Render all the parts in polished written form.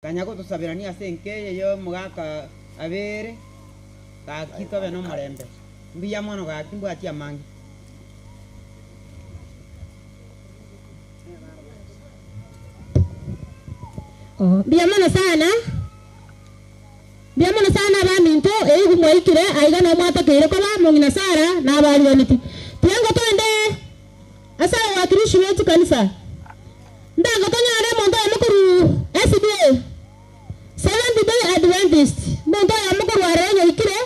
Kanya gotusabirania ase enkeye yo omogaka abere gaki tobe na omorembe. Mbuya mono gaki mbwati amange. Oh, mbuya mono sana. Mbuya mono sana abaminto eigu mwaikire aiga na mwatakeire koba mong'ina Sara na abariganeti. Tiango twende ase abawakilishi betu kanisa. Ndango tonyare omonto oyo mokuru SDA Seventh Day Adventist. Omonto oyo mokuru aroro nyaikire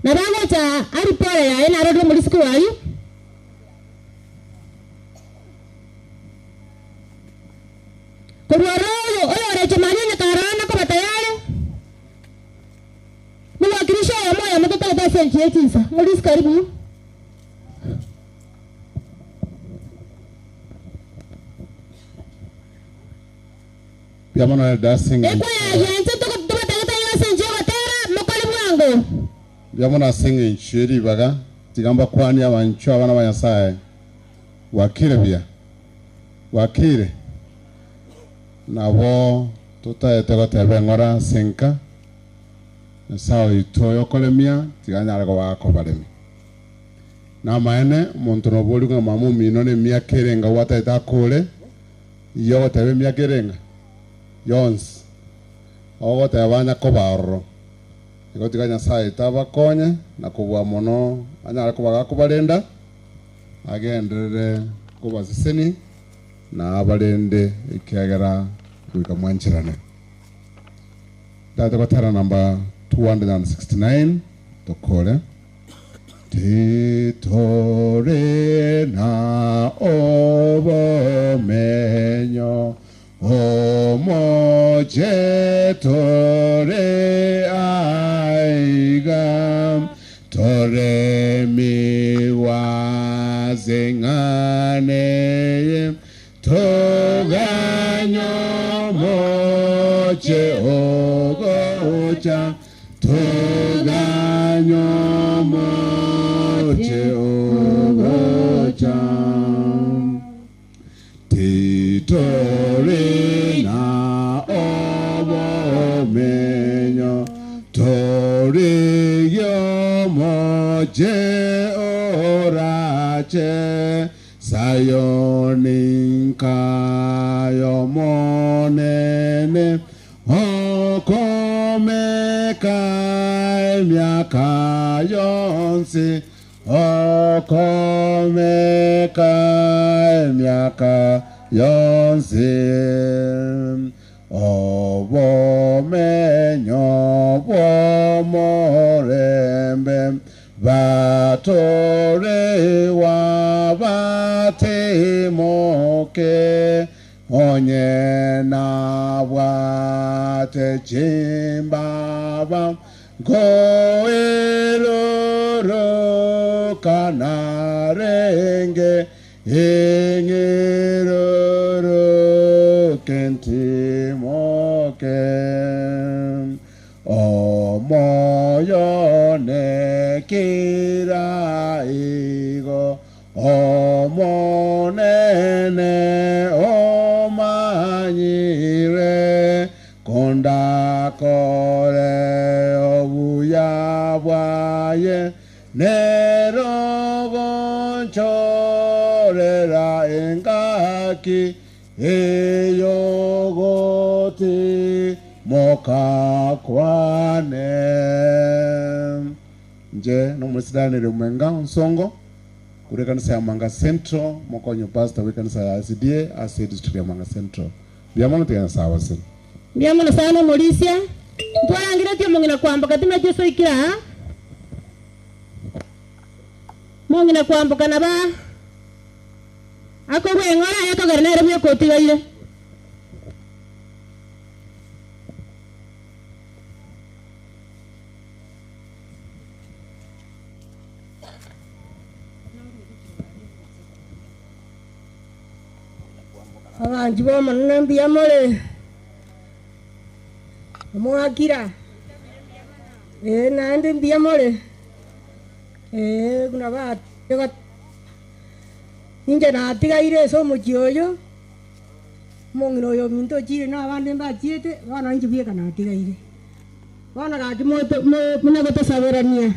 na bagocha aripore yaye narorire omorisiko wayu. Korwa ororo oyo oreche maria nyakarana koba tayari. Mwakilishi oyo moyo mototagete ase enchi ya chinsa. Morisiko karibu. Byamana dasinga. Byamana singa inchiri baga tigamba kwani abanchu abana ba Nyasaye wakire bya wakire nabo tutaete gotebe ngora sinka Nyasaye itoyo kolemia tiganyara ko bakobaremi na maene omuntu nobori ng'a mama omino ne emiaka erenga gwataete akore iyo goteba emiaka erenga yonsi ogoteba banya kobaroro igo tiga Nyasaye tabakonye na kobua mono anyare koba gakobarenda agenderere kobaseseni na abarende ekiagera goika mwancherane. Data gotera namba 269 tokore Titore na obomenyo omoche tore aiga tore miwazengane toganyo moche ogocha toganyo moche ogocha Titore na obomenyo tore yomoche orache sayoninka yomonene okomeka emiaka yonsi okomeka emiaka yonsi obomenyo bw'omorembe batorewa batimoke onye nabwate chimbaba goeroro kanarenge ingiroro kentimoke omoyo nekira igo omonene omanyire kondakore obuya bwaye nerogonchorera engaki eyogoti mokakwane. Nje nomwesidanire mwenga nsongo kure kanisa ya Mwanga Central mokonyo pastor we kanisa ya SDA ase district ya Mwanga Central. Byamano tigana sawa sen. Byamano sana Morisia. Ntwarangire tyo mongina kwamboka tima Jesu ikira. Mongina kwamboka naba ako bwengora yakogera nere byokotigaire. Abanji bomonene mbuya more omwakira naende mbuya more buna ba ninche natigaire ase omochie oyo Mong'ina oyo minto ochire na abande mbachiete, bono inche bweka natigaire. Bono gaki muna gotosaberania.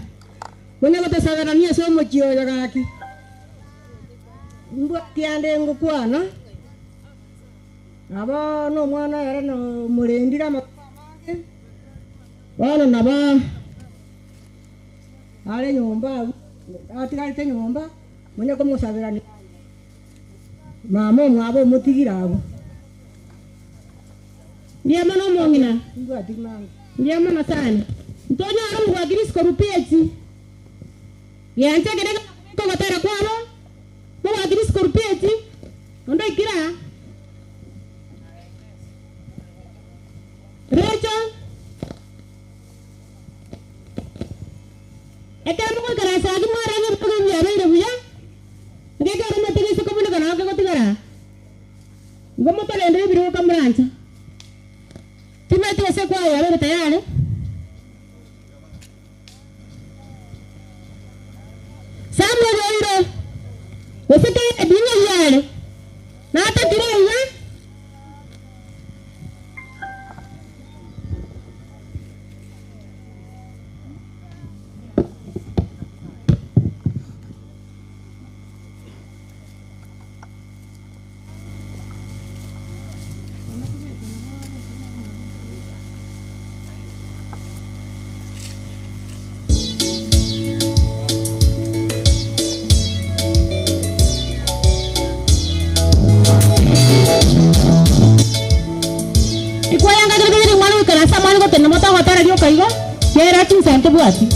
Muna gotosaberania ase omochie oyo gaki. Mbwati ande ngokwana. Abo no omwana ere no omorendire amatuko amange. Bono nabo are nyomba, atigarete nyomba, mwenye komosaberania. Mama omwabo omotigire abwo. Ndiye mono omong'ina. Mbwati manga. Ndiye mono sana. Ntonyora omogwakirisi korwa PH. Gianchekere kogotera kwabo. Mogwakirisi korwa PH. Ondo ikira. Recho. Ekero mogoikarasa aki mwarenge bogobiabeire buya. Ngekero motegese kobuneka nao kegotigara. Igo motorendere ebirogo kamorancha. Timeti ase kwayabere tayari. Samuel oiro. Oseke edinga yare. Natakire iga. Kera chinsante bwati.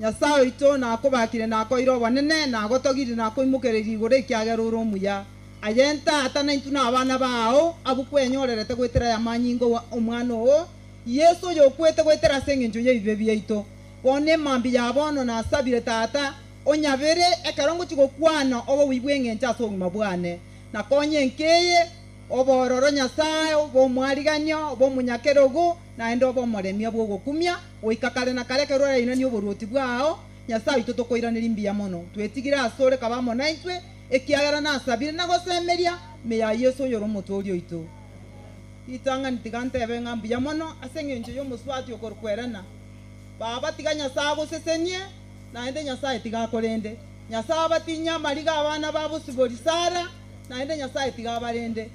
Nyasaye ito nakobakire nakoira banene nagotogire nakoimukereria igoro ekiagera omuya ayenta ata naintu na abana bao abukwenyorerete gwetera ya manyingo omwana oo Yesu yokwete gwetera ase eng'encho ya ebibe biaito bone mambi ya bono nasabire tata onyabere ekero ngochi gokwana obowi bwa eng'encho ase obogima bwane nakonye nkeye obororo Nyasaye obomwariganio obomunyakerogo naende obomoremia bwogokumia goika kare na kare ekero orainani oboruoti bwao Nyasaye oito tokoiraneria mbuya mono twetigire ase ore kaba amo naintwe ekiagera nasabire nagosemeria meya Yesu oyore omotoori oito itang'ani tiga ntebe ng'a mbuya mono ase eng'encho ya omoswati okorokwerana baba tiga Nyasaye agosesenie naende Nyasaye tiga akorende Nyasaye abatinya amariga abana babosibori Sara naende Nyasaye tiga abarende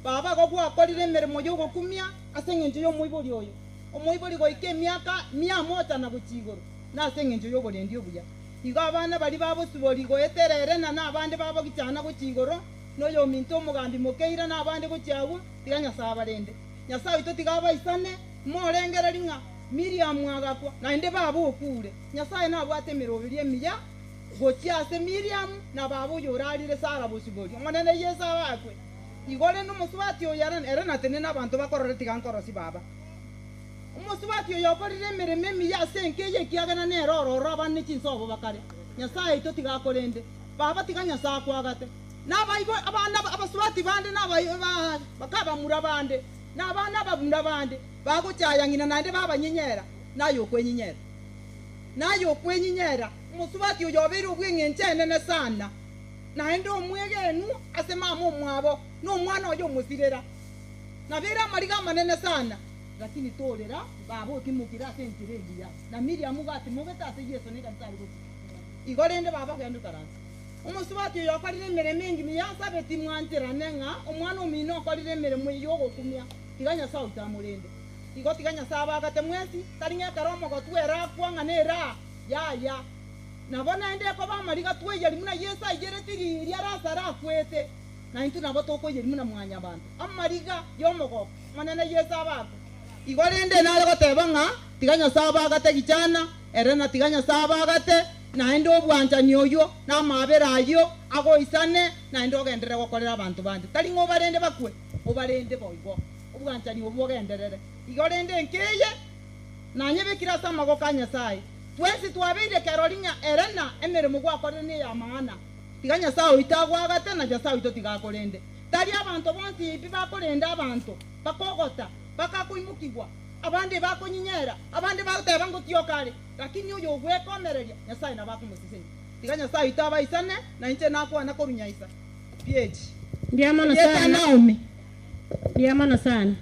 baba gogwakorire emeremo yogokumia ase eng'encho ya omoibori oyo omoibori goika emiaka mia moja na gochia igoro na ase eng'encho ya oborendi obuya igo abana bari babosibori goetererena na abande babogichana gochia igoro noyo ominto omogambi mokeira na abande gochia agwo tiga Nyasaye abarende Nyasaye oito tiga abaisane morengereri ng'a Miriam agakwa naende baba okure Nyasaye nabwate emeroberi emiya gochia ase Miriam na baba oyo orarire Sara bosibori omonene Yesu abakwe igore n'omusubati oyo ere natene n'abanto bakorore tiga nkorosi baba omusubati oyo okorire emeremo emiya ase enkeye ekiagana nere ororo abane chinsobo bakare Nyasaye ito tiga akorende baba tiga Nyasaye akwagate n'abaigo abana abasubati bande bakabamura bande n'abana babunda bande bagochaya ng'ina naende babanyenyera naye okwenyenyera naye okwenyenyera omusubati oyo obeire obweng'encho enene sana naende omwegenu ase mama omwabo n'omwana oyo omosirera nabere amariga amanene sana lakini torera baba otimokire ase enchera engiya na Miriam gatimogete ase Yeso nekanisa ari gochia igo rende baba genda ikaransa omusubati oyo okorire emeremo engima yansabeti mwancherane ng'a omwana omino okorire emeremo yogokumia tiga Nyasaye otamorende igo tiga Nyasaye abagate mwesi tari ng'ekero omogotu erakwa ng'a nera yaya nabo naende ekoba amariga tweyeri muna Yesu aigereti riria Lazaro akwete naintwe nabo tokoyeri muna mwanyabanto amariga y'omogoko monene Yesu abakwe igo rende nare goteba ng'a tiga Nyasaye abagate gichana ere na tiga Nyasaye abagate naende obwanchani oyo n'amabere ayo agoisane naende ogenderere gokorera abanto bande tari ng'a obarende bakwe obarende boigo obwanchani obwo ogenderere igo rende enkeye nanyebekire ase amagoko a Nyasaye twensi twabeire kerori ng'a ere na emeremo gwakorire ne ya maana tiga Nyasaye oito agwagate na Nyasaye oito tiga akorende tari abanto bonsi ebi bakorenda abanto bakogota bakakoimokigwa abande bakonyinyera abande bagoteba ngotiokare lakini oyo ogwekomereria Nyasaye nabakomosesenia tiga Nyasaye oito abaisane nainche nakwana korunyaisa PH ndiamano sana Naomi ndiamano sana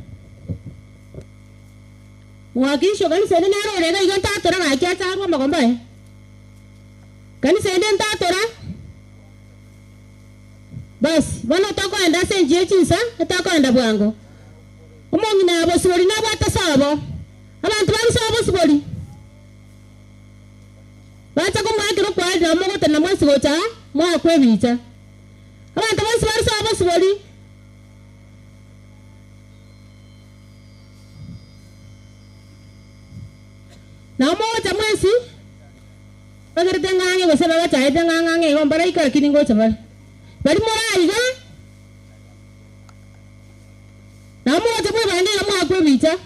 mwakisho kanisa ende narorega igo ntatora gaki acharwa amagomba aya kanisa ende ntatora basi bono tokoenda ase enchia echinsa etokoenda bwango omong'ina bosibori nabwate sobo abantu bari sobo bosibori bacha komwakera okwarira mogotena mwensi gocha mwakwa ebicha abantu bonsi bari sobo bosibori na mogocha mwensi bagerete ng'ang'e gose babachaete ng'ang'ang'e igo mbaraika lakini ngocha bari bari moraiga na mogocha bwebang'e iga mwakwa ebicha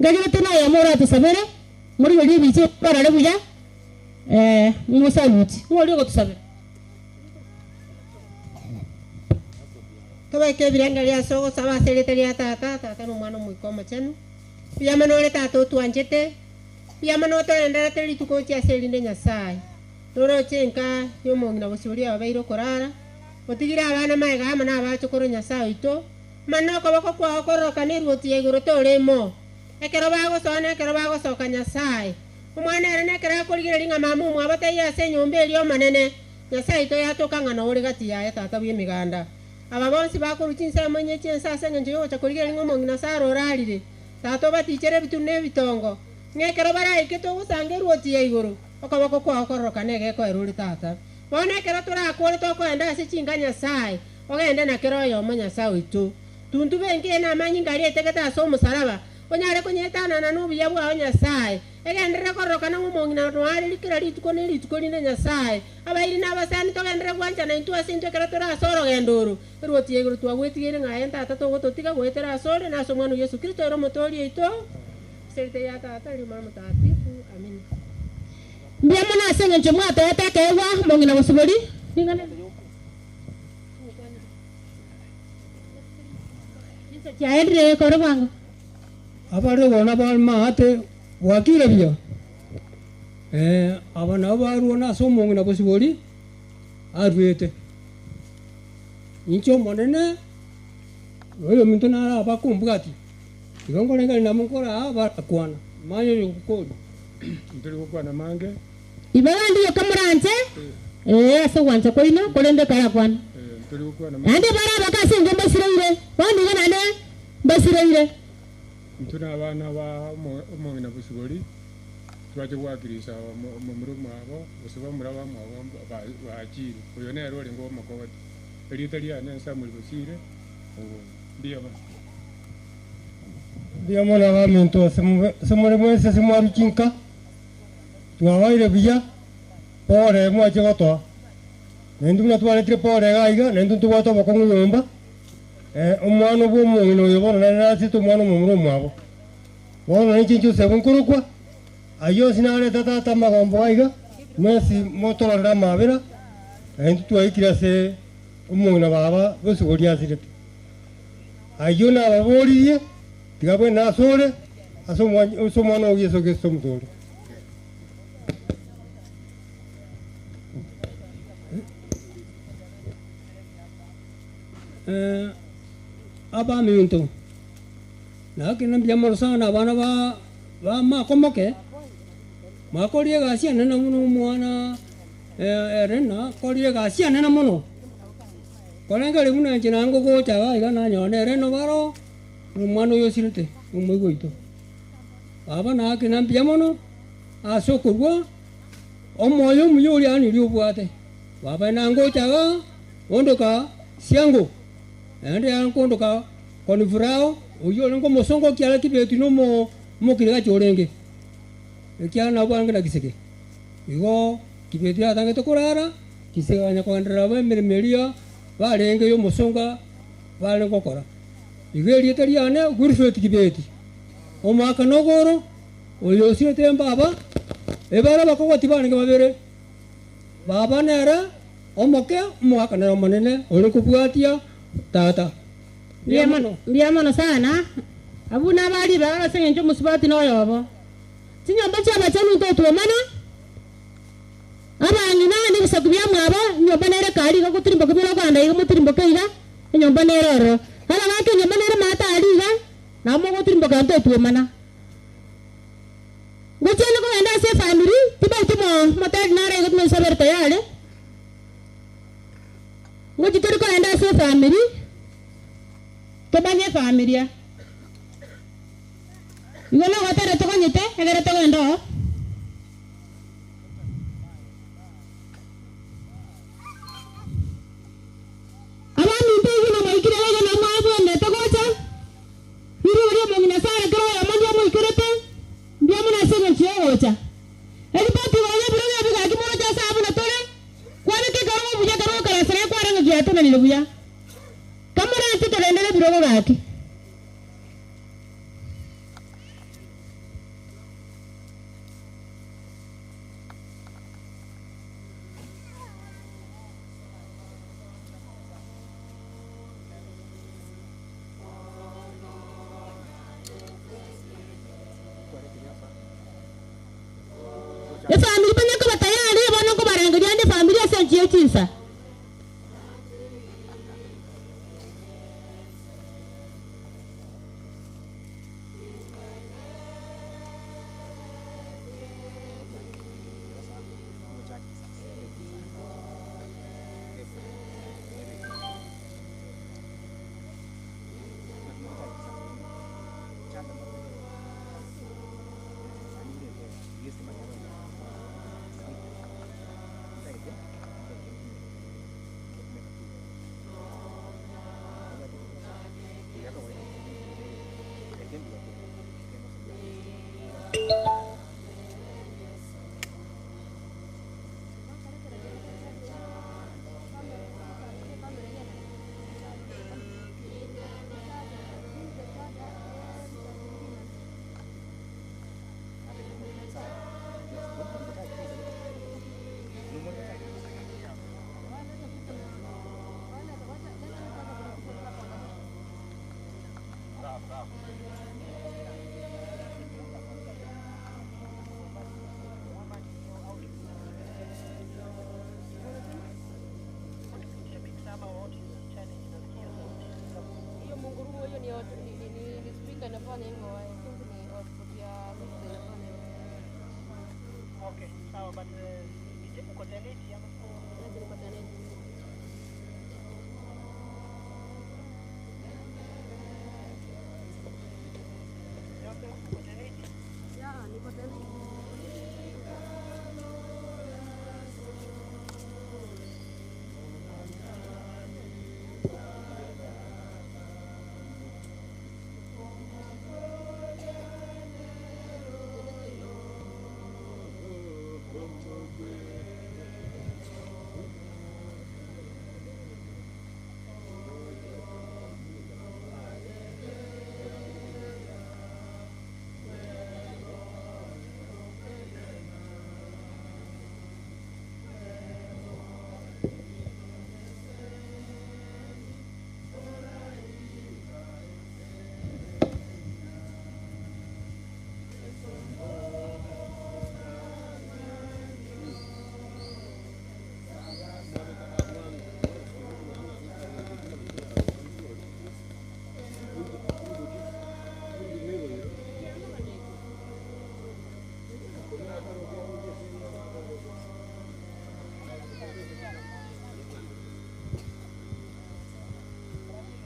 ngagirete naye muratusabere muri bari biche barare buya musaluti ngoli gotusabera tobeke biranga lya sogo saba serete lya tata tata no mwana mwiko machenu biamanore tata otwanchete biamano torendera teri tukochia serinde Nyasaye toroche nka yomong'ina bosibori ababeire okorara otigire abana maega ama na abachokoro Nyasaye oito mana okoboko kwao kororoka neruoti ya igoro toremo ekero bagosona ekero bagosoka Nyasaye omwana ere nekero akorigereria ng'a mama omwabataiyo ase enyomba eria omonene Nyasaye oito yatoka ng'a nore gati yaye tata bwa emeganda aba bonsi bakorucha ensemo enye chiense ase eng'encho yogocha korigereria ng'a omong'ina Sara orarire tata obatichere ebitu na ebitongo ng'ekero baraike togosanga eruoti ya igoro okoboko kwao kororoka negekoera ore tata bono ekero torakore tokoenda ase chinka Nyasaye ogende nakero oyomo Nyasaye oito tuntu benke namanyi ngari etegete ase omosalaba onyare konyetanana n'obuya bwao Nyasaye egenderere kororokana ng'omong'ina noareri kera rituko na erituko rinde Nyasaye abairi na abasani togenderere gwanchana intwe ase intwe ekero torase orogendo oro eruoti ya igoro twagwetigeire ng'aye ntata togototiga goetera ase ore na ase omwana o Yesu Kristo ere omotoori oito serite ya tata eri omwana mutagatifu amina mbuya mono ase eng'encho mwatoete ekeegwa omong'ina bosibori ning'ana chiaendire kore bwango abare bona balmaate bwakire buya aba nabo barwona ase omong'ina bosibori arwete inche omonene oyo ominto nara abakombwati igo nkorengani nabo nkora barakwana manye gokori ntiri gokwana mange ibara ndiyo kamuranche ase gwancha kwaino korende karakwana Nande bara bakase ngo mbasireire bondi nande mbasireire ntuna abana ba omongina Bosibori twaje gwakirisa omomuro mwabo gose bamura bamwabo bachire oyo nere ore ngo omokogoti erita riane Samuel Bosire ndiyo ndiyo mona baminto semure mwese semwaruchinka twawaire buya pore mwache gotoa nendu buna twaretire pore gaiga nendu ntobwate obokong'u nyomba omwana bwa omong'ina oyo bono nare nasete omwana omomura omwabo bono ninche osebo nkorokwa ayio ase nareta tata amagombo gaiga mwesi motororere amabera naintwe twaikire ase omong'ina baba Bosibori asirete ayio nababoririe tiga bwene asore ase omwana oyo Yeso Kristo omotore. Abaminto nakina mbyamoro sana abana ba makomoke makorie gasia nena muno mwana erena korie gasia nena muno korengere buna nche nango gocha gaiga nanyone ereno baro omwana oyo osirete omoigoito aba nakina mbiamono ase okorwa omoyo omuya oria aniria obwate baba nangochaga ondoka siango ende yankondoka konifurao oyo orengo mosongo kiara kibeti no mokirega chorenge ekiara nabo ange na kiseke igo kibeti atangete korara kiseke anya koenderera ba emirimo eria barenge yo mosonga barenge gokora igo erieta riane Wilfred Kibeti omwaka nogoro oyo osirete mbaba ebara bakogoti barenge babere baba nere omoke omwaka nere omonene ore kobwatia tata. Mbiamono sana abu nabari barase nje musubati noyobo chinyomba chiabachanu ntotwomana abang'ina nibisaku bya mwabo nyomba nere kari gotirimboka biroganda iga motirimboka iga enyomba nere oro aba bake nyomba nere mata ari iga namo gotirimboka ntotwomana gochene kogenda ase family tibaitimo motari nare iga tumesabere tayari ngochi tori kogenda ase family tobanye familia igo no gotere tokonyete egere togenda oo abaminto igo nomoikire igo nomwabwenete gocha iri oria omong'ina Sara kero oyomo ndiomoikerete ndiamuna ase eng'encho yogocha eripoti gonya ebirogo ebi gaki moroche ase abuna tore kwabeka ekero obuya kero okarasera ekwarenge giatenenire buya kamorante torendere ebirogo gaki. Efamili banyako batayari bono kobarangeria ande familia ase enchi chinsa. Okay, sawa, but uko Teneti ama?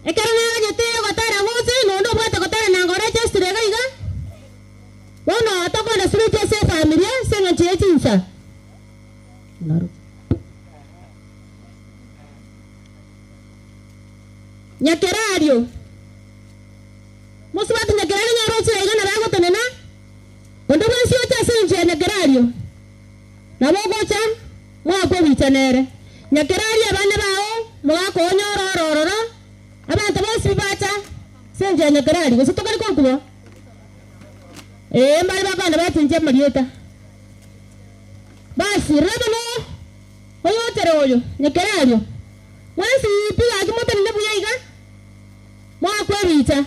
Ekero naganyete gotara goche nondo bwate gotara nangora chesire gaiga. Bono atokona suruche se familia seng'anchi chinsa. Nyakerario. Musibati nyakerario nyaroche iga na bagotenena. Ondo bwensi ocha senje nyakerario. Nabo gocha mwako bichanere. Nyakerario abana bao mwako onyororororo. Abantu bonsi bacha senje nyakerario gose tokari kokuba. Mbali bakana batinje marieta. Basi rebano oyotere oyo nyakerario. Mwensi piga kimote ne buya iga. Mwako bicha.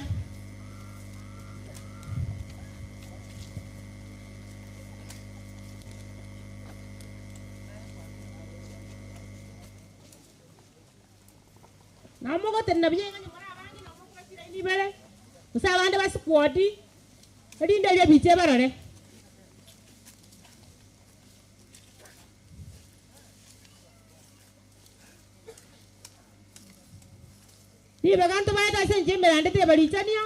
Namogote na biya nyamara abandi namokwatira inibere. Musabande basikwodi. Erinde rye biche barore. Ni baganto baeta senje merande te barichania.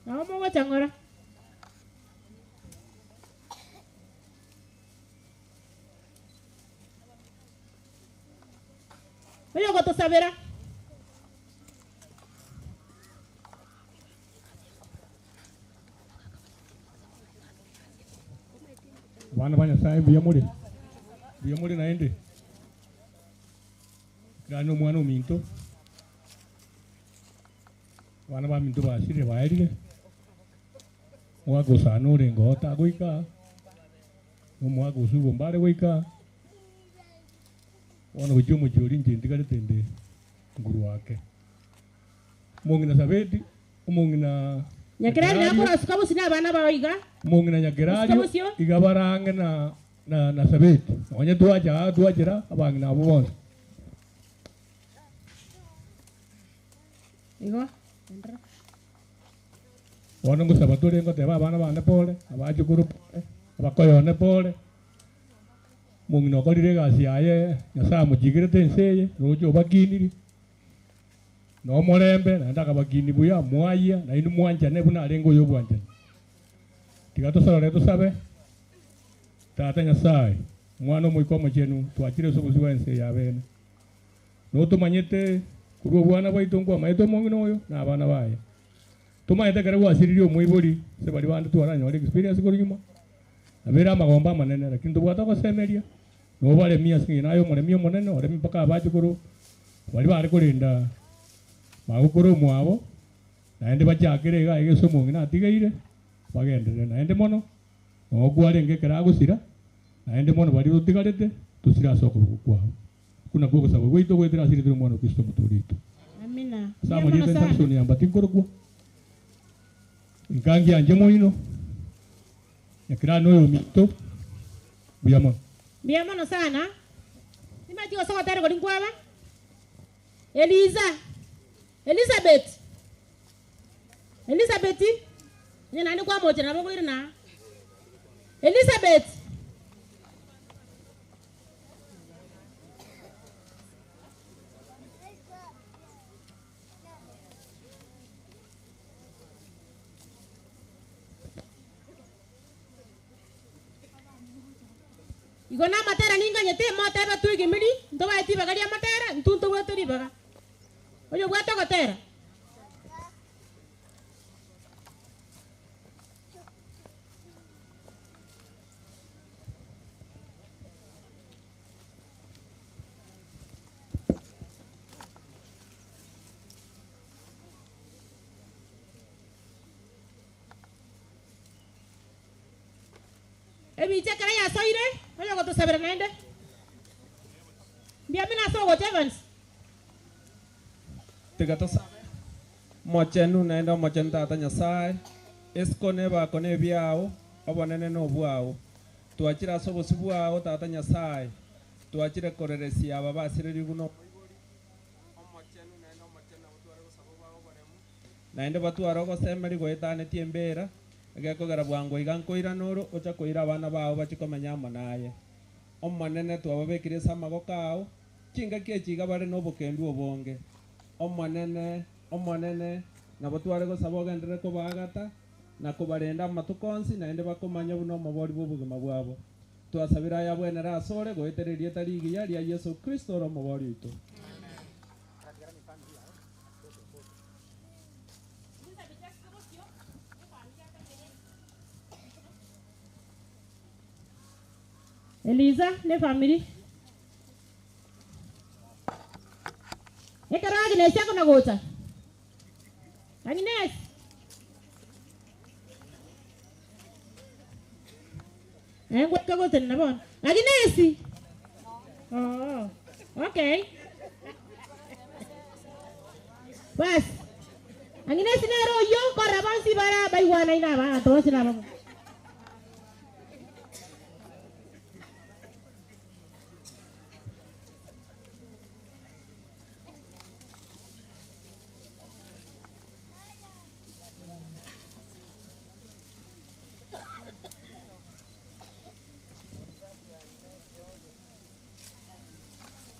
Namogo changora. Oyo goto sabera. Bana banya sai biyamuri. Biyamuri naende. Gano mwana minto. Bana ba minto basire baerire. Mwa gosano rengo ta goika. No mwa gosu bombare goika. Wana gojumo jori njindi tende nguru wake. Mongina sabeti, mongina Nyakerari nakora sukabu sina abana bawiga. Mongina nyakerari igabarange na sabeti. Onye tuaja tuajira abangina abo bonse. Igo. Wana ngusabatore ngote ba abana bane pole, abajukuru pole, abakoyone pole. Mongina okorire egasi yaye Nyasaye amujigirete enseye rojo bakiniri. No morembe naenda kabakini buya mwaya na inu mwanjane buna arengo yo bwanjane. Tigato sore tusabe. Tata Nyasaye mwana muikomo chenu twachire sobuzi wense ya bene. No tumanyete kurwo bwana bwaitu ngwa maito mongino oyo na abana baye. Tumanyete kare gwasiririo muibori se bari bandu twaranyore experience kuri nyuma. Abera magomba manene lakini tubwata kosemeria. No bare mia singi nayo muremio monene oremi mpaka abachukuru bari bari kurinda magukuru mwabo naende bachakire iga egesomo ngina atigeire bagendere naende mono ogwarenge keragusira naende mono bari rutigarete tusira soko kwabo kuna kuko sabo gwito gwetira asiri turi mwana Kristo muturito. Amina. Samo jete Samson yamba tinkorokwa nkangi anje moino nyakirano yo mito buyamo Biamono sana. Nimaji osoko tare kodi nkwaba. Eliza. Elizabeth. Elizabeth. Nyana ndi kwa moja na bogo irina. Elizabeth. Igona matera ninga nyete motera tuige miri ndo ba ti bagaria matera ntunto bwato baga. Oyo bwato gotera. Ebiche kara ya soire oyo goto sabera naende. Biamina so go Evans. Tigato sabe. Mochenu naenda mochen tata Nyasaye. Esko neba kone biao obonene no bwao. Twachira sobo sibwao tata Nyasaye. Twachire koreresia baba asireri guno. Omochenu naenda mochen abotware gosabo bao boremu. Naende batware gosemeri goetane tiembera. Egekogera bwango iga nkoira noro ocha koira abana bao bachikomenya amo naye. Omonene twababekire ase amagoko ao, chingaki echi iga bare na obokendu obonge. Omonene omonene nabo tware gosaba ogenderere kobagata na kobarenda amatuko onsi naende bakomanya buna omobori bwa obogima bwabo. Twasabira aya bwenera asore goetereria etari igiya ria Yesu Kristo ore omobori oito. Eliza ne family. Ekero Agnes yako nagocha. Agnes. Ngweka gote na bona. Agnes. Oh, okay. Bas. Agnes nero yo korra bansi bara baiwana ina ba to sina ba.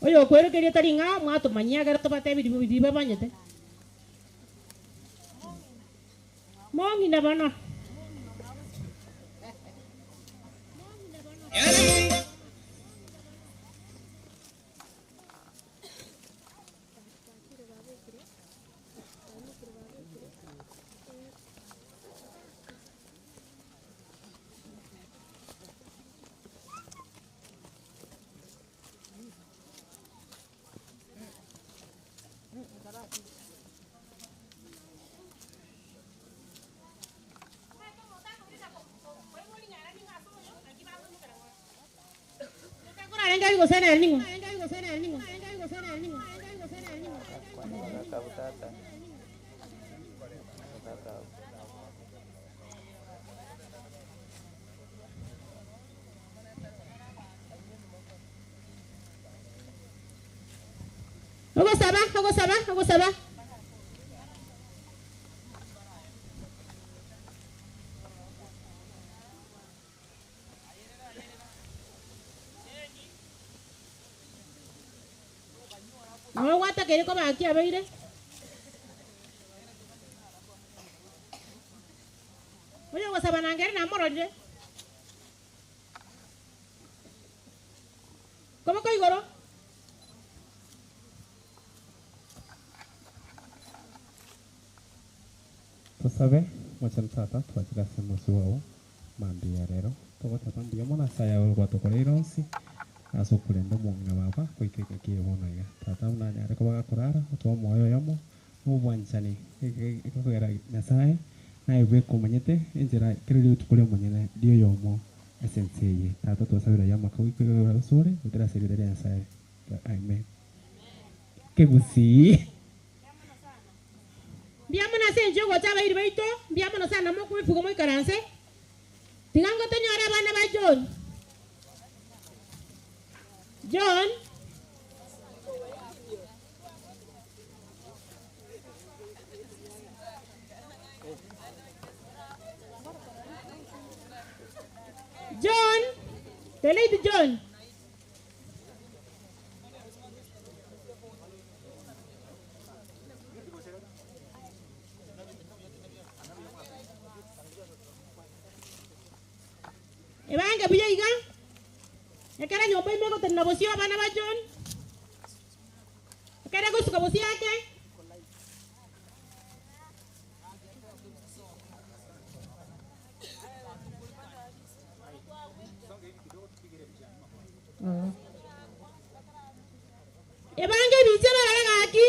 Oyo kwero keria tari ng'a mwatomanyia ekero tobatebiri biri babanyete. Mong'ina bono. Ogo saba. No aguanta que yo aquí a ver. Oye, ogo saba nangere na moro je. ¿Cómo que igoro? Tusabe mwachana tata twachira semusi wao mambi rero togotaba mbuya mono ase aya gwatokoreire onsi ase okorenda omong'ina baba goika eke bono iga tata buna anyare koba gakorara otoa omoyo oyomo na obwanchani ekogera Nyasaye naye bwekomanyete enchera kere rituko ria omonyene ria oyomo ase ense eye tata twasabire aya amaka goika osore goetera ase erieta ria Nyasaye amen. Kegusii. Mbiamono ase enche ogocha abairi baito, mbiamono sana mokobifuga moikaranse. Tiga ngotonyore abana ba John. John. John. The lady John. Ebanga buya iga. Ekera nyomba ime gotenena bosio abana ba John. Ekera gosuka bosio ake. Ebanga biche barara gaki.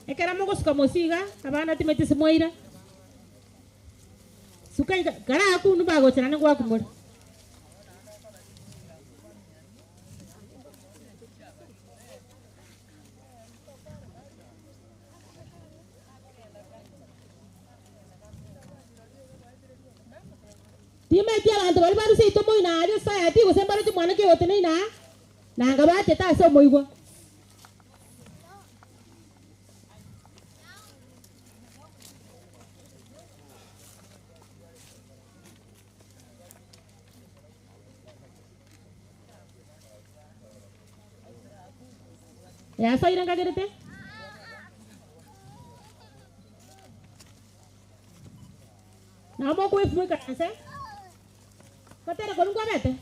Ekera mogosuka mosiga abana timete simoira. Suka gara kunu bagochana ngwa kumora. Timete abantu bari baruse itomo ina ari saya ati gose mbaro mwana ke otene ina. Nanga bachete ase omoigwa. Ya soy nkagerete. Namo kuifuika ase. Kotera kolungwa bete.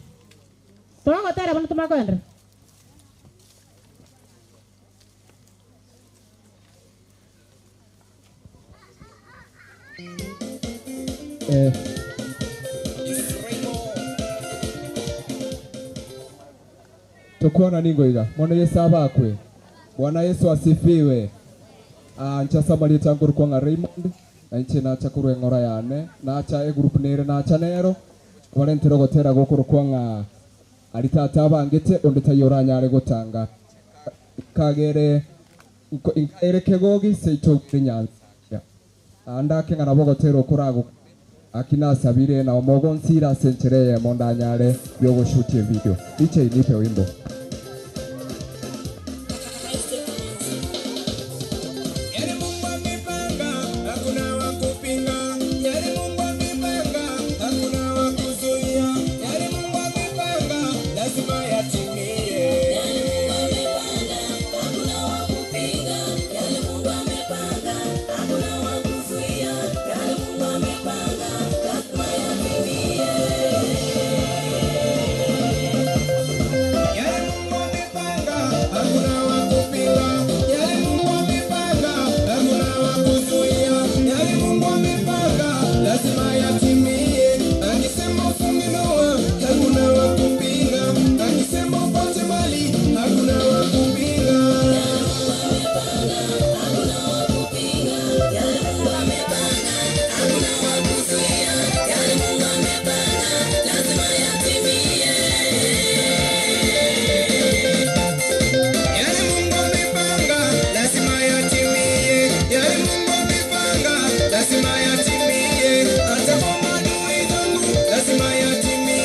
Toa kotera bono tumakoendre. Tukuona ningo iga mwana Yesu abakwe. Bwana Yesu asifiwe. Ncha samali tangu kwa nga Raymond na nche na cha kurwe ngora yane na cha e group nere na cha nero walentero gotera gokoro kwa nga alitata bangete onde tayora nyare gotanga kagere ere kegogi seito nyanza anda kenga nabo gotero kurago akina sabire na omogo nsira senchereye monda nyare yogo shoot video iche nipe wimbo. Lazima yatimie.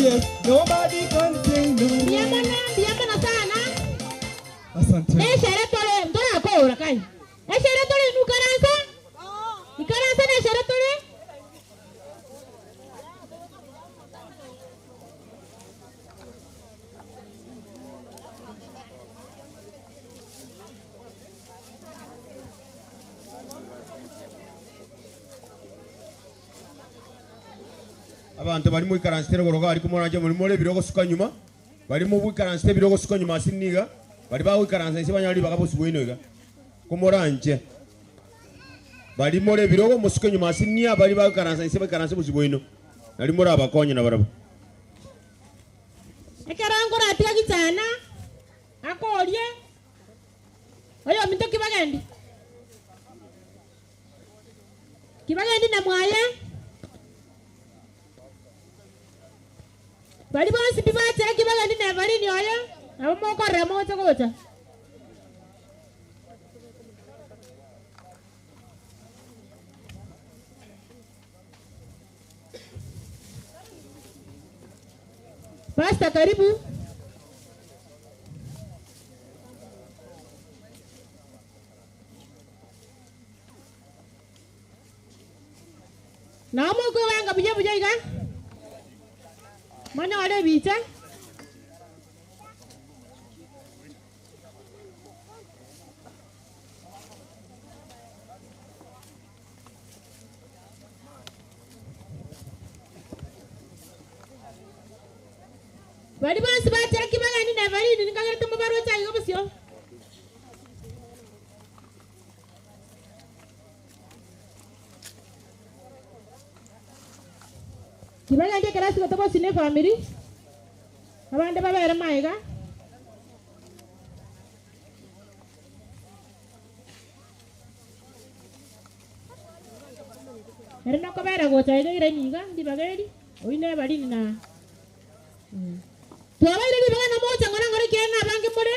yes, nobody can say no. Biyamana sana. Asante. Eshere tole ndora ko ora kai. Eshere tole nukaransa. Ikaransa na eshere tole. Abantu bali mu ikaransi goroga ari kumoranje muri more birogo suka nyuma bali mu ikaransi birogo suka nyuma siniga bali ba ikaransi nsi banyali bakabosu bwino iga kumoranje bali more birogo musuka nyuma sinia bali ba ikaransi nsi ba busu bwino nali more abakonye na barabo ekerango ratia gitana akorie oyo minto kibagendi kibagendi na mwaye bali bonsi bibatera kibagendi na balini oyo abo mokorera mocha gocha Pastor, karibu. Na moko wanga buja buja iga. Mana wale bicha? Bali bonsi batera kibagani na balini nikagera tumubaro cyayo busyo. Kibagani kerasi gotobo sine family. Abande babera maiga. Erino kobera gocha iga niga ndibageri oine balini na. Twabaire libagana moja ngora ngora kiena bangi more.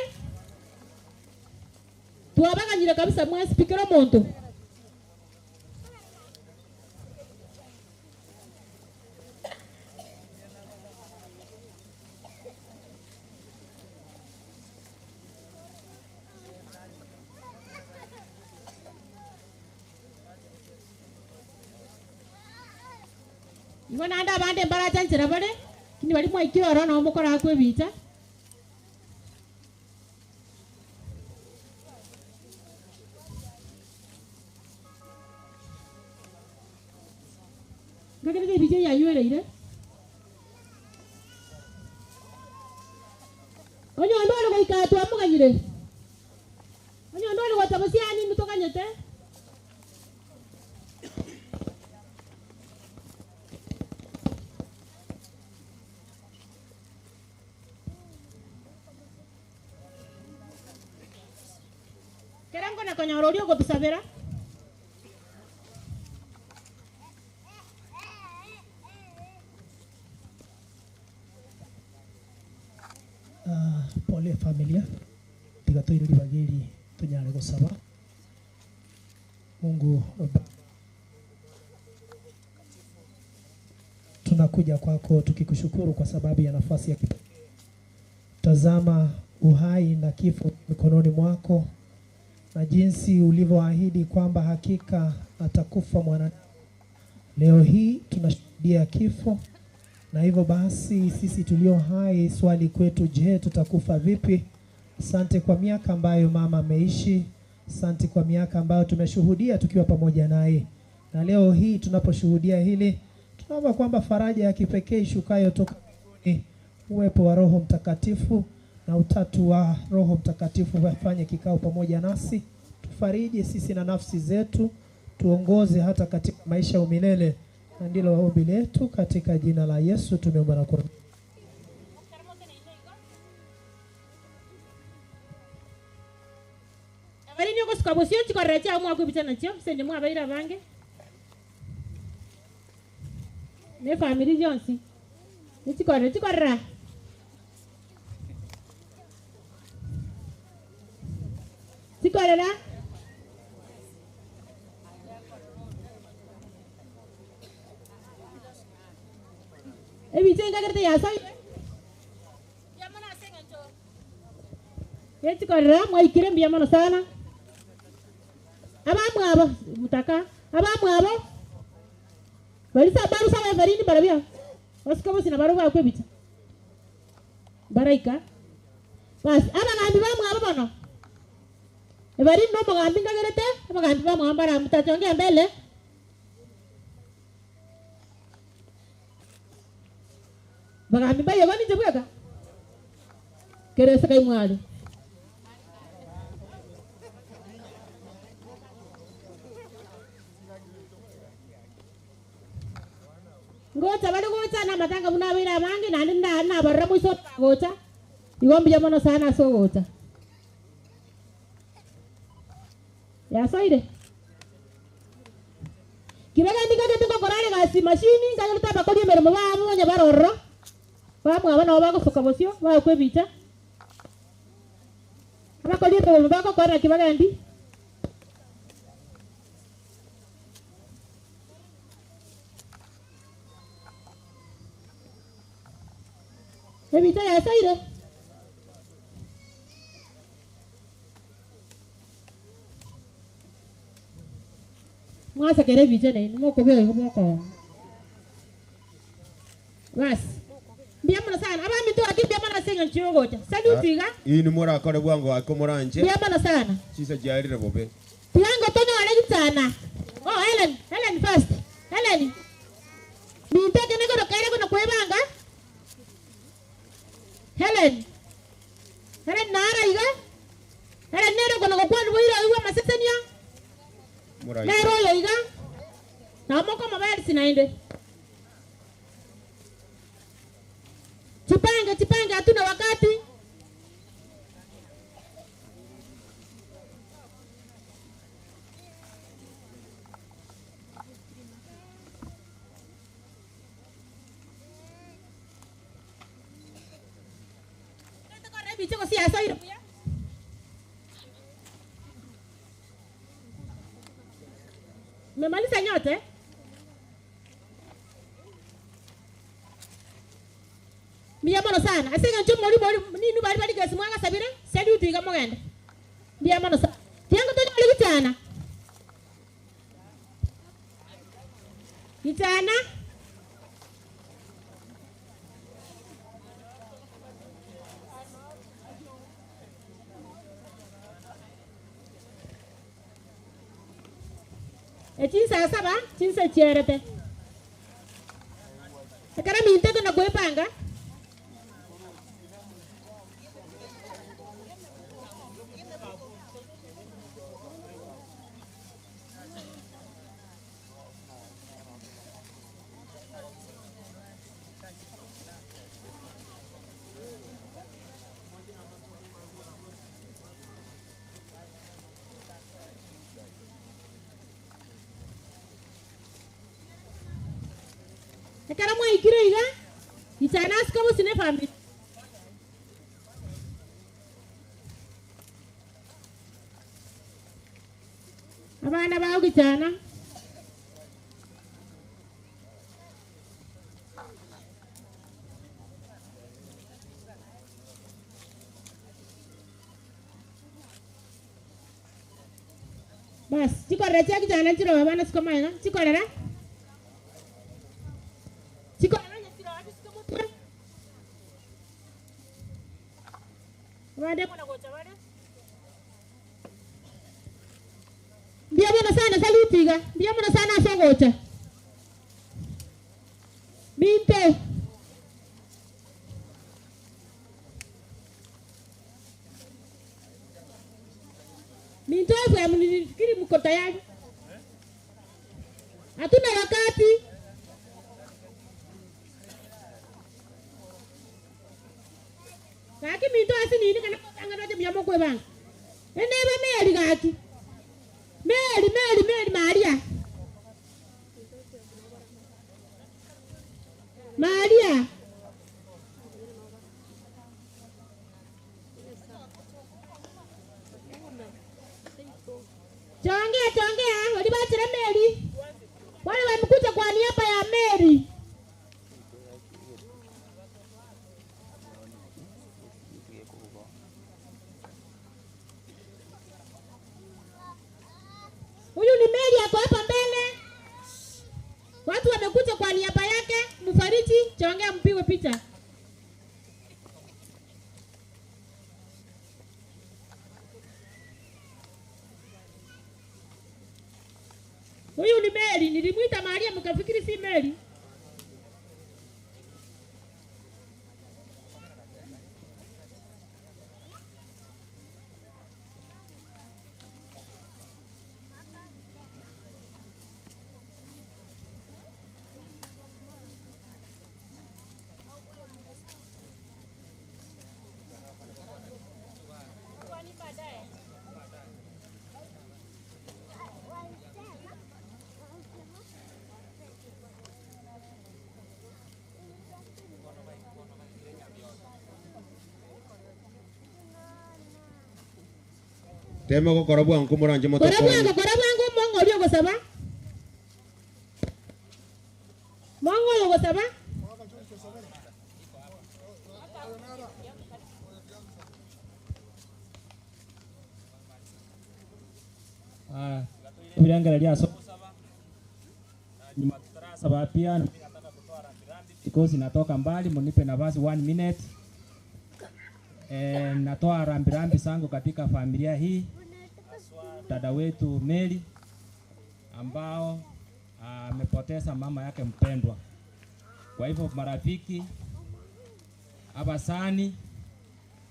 Twabaganyira kabisa mwa speaker omonto. Ibona anda bande mbaracha nchira bare. Kini bali mwaikira oro no mukora kwebicha. Ngakere bicha ya yuere ire. Onyo ndolo goika twamuganyire. Onyo ndolo gotabusiani mutokanyete. Konyororio gotusabera. Pole familia tigatoire libageri tunyare gosaba Mungu tunakuja kwako tukikushukuru kwa sababu ya nafasi ya kipekee. Tazama uhai na kifo mikononi mwako na jinsi ulivyoahidi kwamba hakika atakufa mwana. Leo hii tunashuhudia kifo, na hivyo basi sisi tulio hai swali kwetu, je, tutakufa vipi? Asante kwa miaka ambayo mama ameishi, asante kwa miaka ambayo tumeshuhudia tukiwa pamoja naye. Na leo hii tunaposhuhudia hili, tunaomba kwamba faraja ya kipekee ishukayo toka mbinguni, uwepo wa Roho Mtakatifu na utatu wa Roho Mtakatifu wafanye kikao pamoja nasi, tufariji sisi na nafsi zetu, tuongoze hata katika maisha ya milele. Na ndilo ombi letu katika jina la Yesu tumeomba na kuamini. Bali nyo kusuka bosio chikorecha mwa kwibita nacho sende mwa baira bange. Ne family Johnson. Ni chikore chikorra. Chikorera. Ebiche Nenga kete yasoi. Yechikorera mwaikire mbuya mono sana. Abamwe abo mutaka abamwe abo balisa barusa barini barabia. Basika bosi na baruba kwebita. Baraika. Bas abagambi bamwe abo bono. Ebarini no mugambi ngagerete abagambi bamwe ambara mutachongea mbele. Bagambi bayo bani jebweka. Keresa kai mwali. Ngocha bali gocha na matanga munabira bangi na ndinda na barra muiso gocha. Igombi jamono sana so gocha. Ya soire. Kibega ndika ketuko korale gasi mashini kayolta bakoli mermo bamu nya barorro. Bamu abana bako soka bosio ba kwebicha. Abakoli mermo bako kora kibega ndi. Evita ya saire. Mwasa kere vita nei, moko bele moko. Bas. Mbia mono sana. Aba mito akibia mana senga nchiyogocha. Saluti ga. Inu mora kore bwango akomoranje. Mbia mono sana. Chisa jarire bobe. Tiango tonyo ale sana. Oh Helen, Helen first. Helen. Nitake niko kere kono kwebanga. Helen. Helen nara iga. Helen nero kono kokwan boira iwa masesenia. Nero yo iga. Na moko mabali sinaende. Chipange chipange hatuna wakati. Mmemaliza nyote? Mbia mono sana. Asenga ncho mori mori ninu bali bali gasi mwanga sabire. Salute iga mogende. Mbia mono sana. Tiango tonyo ali kitana. Kitana. Chinsa saba, chinsa chierete. Akara minte kuna kuepanga. Akara mwa ikire iga. Itanas kama sine family. Abana bao kitana. Bas, chikorera cha kitana chiro abana sikomaina. Chikorera. Mbia mono sana salutiga. Mbia mono sana sogocha. Binte. Minto kwa mnifikiri mko tayari. Hatuna wakati. Kaki minto asini kana kanga noje mnyamo kwe banga. Enebe meli kaki. Meli meli meli Maria. Maria. Chongea chongea walibachira meli. Wale wamekuja kwa niaba ya meli. Chongea mpigwe picha. Huyu ni Mary, nilimuita Maria mkafikiri si Mary. Teme gokora bwango moranje moto. Kora bwango mongo lyo gosaba. Mongo yo gosaba. Ah, tuliangalia so nyuma tutarasa pia nataka kutoa rambirambi because inatoka mbali, mnipe nafasi 1 minute. Natoa rambirambi zangu katika familia hii, dada wetu Mary ambao amepoteza mama yake mpendwa. Kwa hivyo marafiki, abasani,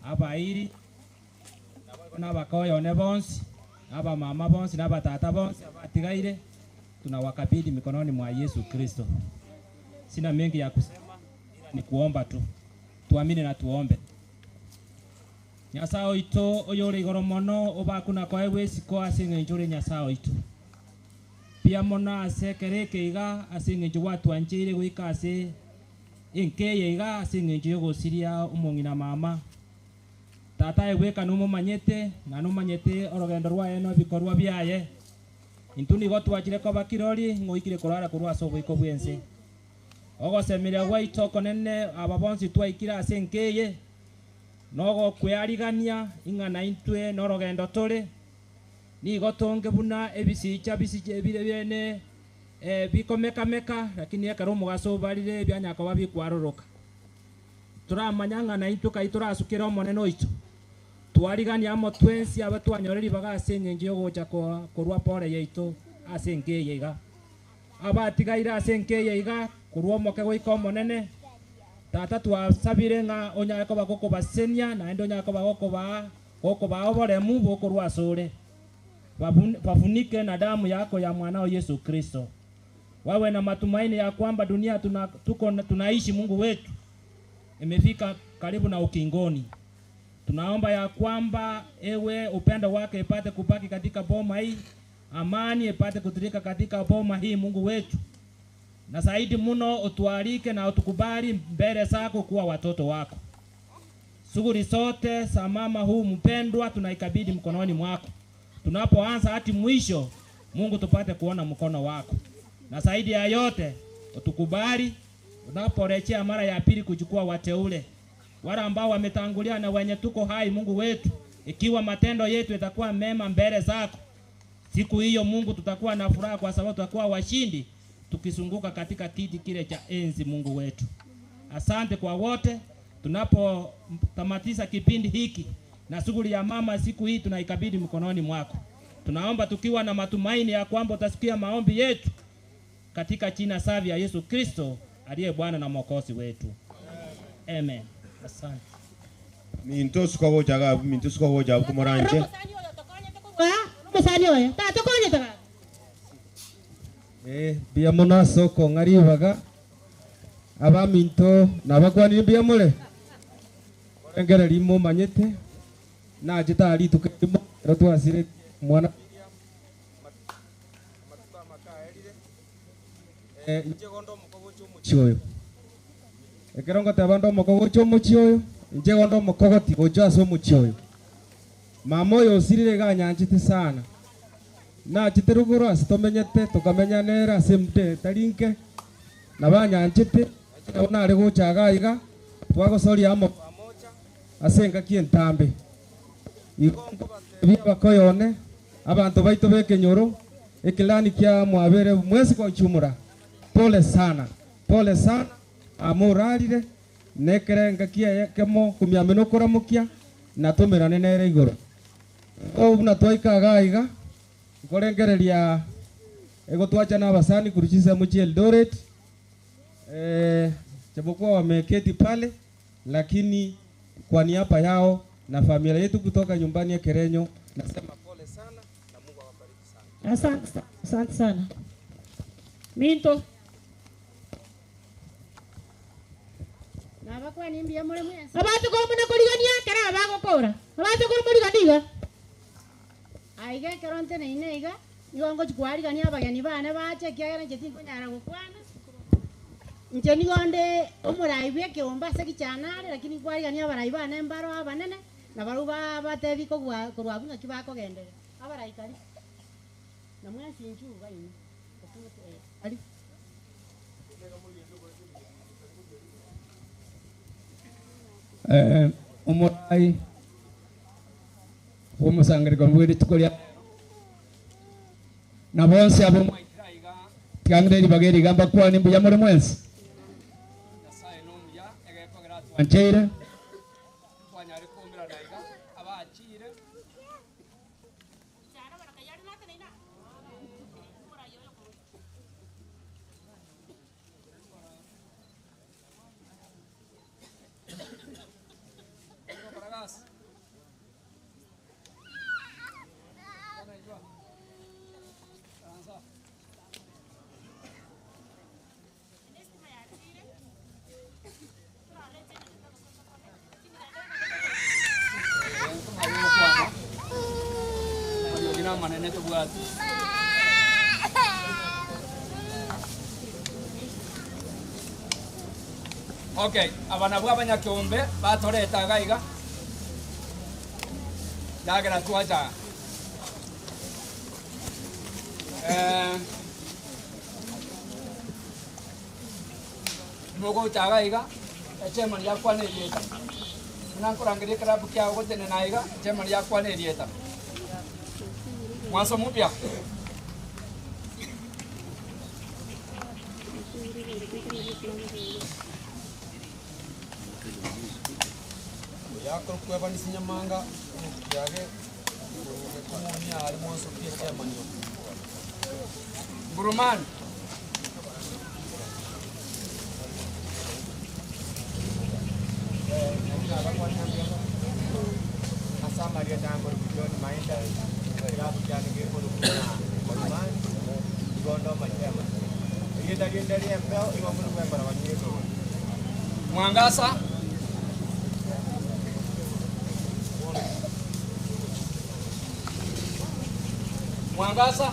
abairi, n'abakoyone bonsi, aba mama bonsi, n'aba tata bonsi, abatigaire, tunawakabidhi mikononi mwa Yesu Kristo. Sina mengi ya kusema, ila ni kuomba tu. Tuamini na tuombe. Nyasaye oito oyore igoro mono obakuna koe wesiko ase eng'encho ore Nyasaye oito. Pia mono ase ekereke iga ase eng'encho gwatwancheire goika ase enkeye iga ase eng'encho yogosiria omong'ina mama. Tata egweka nomomanyete na nomanyete orogendo rwaye no ebikorwa biaye. Intwe nigo twachire koba kirori ng'oikire korara korwa ase oboiko bwense. Ogosemeria gwaito okonene aba bonsi twaikire ase enkeye nogo kwearigania ing'ana intwe norogendo tore nigo tonge buna ebisicha bisiche bene bikomekameka lakini ekero omogaso obarire ebianyakoba bikwaroroka turamanya ng'ana intwe kai turasukera omonene oito twarigania amo twensi aba twanyoreri baga ase eng'encho yogocha korwa pore yaito ase enkeye iga abatigaire ase enkeye iga korwa omoke goika omonene. Tata twasabire ng'a onyare koba gokobasenia naende onyare koba gokobaa oboremu bokorwa asore. Wafunike na damu yako ya mwanao Yesu Kristo. Wawe na matumaini ya kwamba dunia tunaishi Mungu wetu imefika karibu na ukingoni. Tunaomba ya kwamba ewe upendo wake ipate kubaki katika boma hii, amani ipate kutirika katika boma hii Mungu wetu. Na zaidi muno utualike na utukubali mbele zako kuwa watoto wako. Shughuli zote za mama huu mpendwa tunaikabidhi mkononi mwako. Tunapoanza hadi mwisho, Mungu tupate kuona mkono wako. Na zaidi ya yote utukubali unaporejea mara ya pili kuchukua wateule, wale ambao wametangulia na wenye tuko hai Mungu wetu, ikiwa matendo yetu itakuwa mema mbele zako, siku hiyo Mungu tutakuwa na furaha kwa sababu tutakuwa washindi tukizunguka katika kiti kile cha enzi Mungu wetu. Asante kwa wote. Tunapotamatisha kipindi hiki na shughuli ya mama siku hii tunaikabidhi mkononi mwako. Tunaomba tukiwa na matumaini ya kwamba utasikia maombi yetu katika jina safi ya Yesu Kristo aliye Bwana na Mwokozi wetu. Amen. Asante. Minto sukagojaga minto sukagojaga kumoranje. Musani oyo. Tata konye taka. Bia mona soko ngaribaga abaminto nabakwanire mbia mure engere rimo manyete na jitari tukimo rotwasire mwana inje gondo mukogocho omuchi oyo ekero ngoteba ndo mukogocho omuchi oyo inje gondo mukogoti gocho ase omuchi oyo mama oyo osirire ganyanchete sana na chiteruguru ase tomenyete tukamenya nera ase mte tarinke na banyanchete nare gochaga iga twagosoria amo ase engaki entambe igo nkobatebia bakoyone abantu baito bekenyoro ekilani kia mwabere mwezi kwa uchumura. Pole sana, pole sana. Amurarire nekerenga kia kemo kumyameno kuramukia na tumirane nere igoro obuna twaikaga iga nkorengereria ego twacha na abasani kuruchisa muchi Eldoret japokuwa wameketi pale, lakini kwa niaba yao na familia yetu kutoka nyumbani ya Kerenyo nasema pole sana na Mungu awabariki sana. Asante, asante sana. Minto. Nabakwa nimbia muri mwese. Abantu ko muna kuligania kera bagokora. Abantu ko muliganiga. Aiga keronte neine iga igongo chikwarigania abageni bane bache kiagera nche tinkonyara gokwana. Nche nigonde omurai bweke omba se kichanare lakini kwarigania abarai bane mbaro abanene na baruba batebi kogwa korwa bunga kibakogendera. Abarai kari. Na mwesi nchuga ino. Ali. Omurai omusangiriko mbwiri tukolia na bonse abo mwaikiraiga tiangireri bageri gamba kwani mbuya muri mwensi Nyasaye nomuya egekogera twancheire twanyari kumbira naiga abachire Okay, abana bwa abanyakiombe batoreta gaiga dagera twaja mogo taga iga chairman yakwa ne rieta nankorangeria club kya gotene naiga chairman yakwa ne rieta mwanso mupya Yakoro kwebanisa nyamanga yage kumunya ali mwanso pia chairman yo Burumani Asamaria tango John Mainda klabu kyane gekoro Burumani gondo machama yenda yenda yembeo iwa muri kwembara banyeko Mwangasa Mwangasa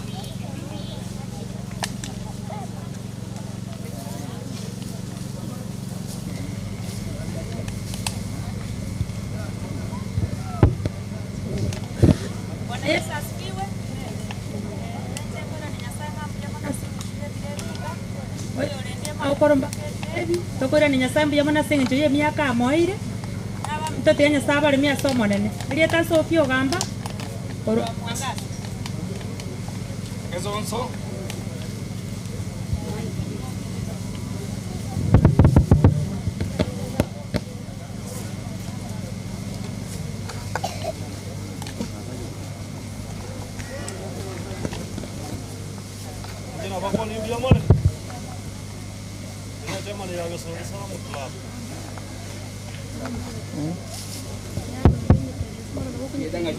Bwana Yesu asifiwe. Okoromba tokora ni Nyasaye mbuya muna seng'encho ya emiaka amoire ntotiga Nyasaye abaremi ase omonene erieta Sophie ogamba korwa Mwangasa Ezonso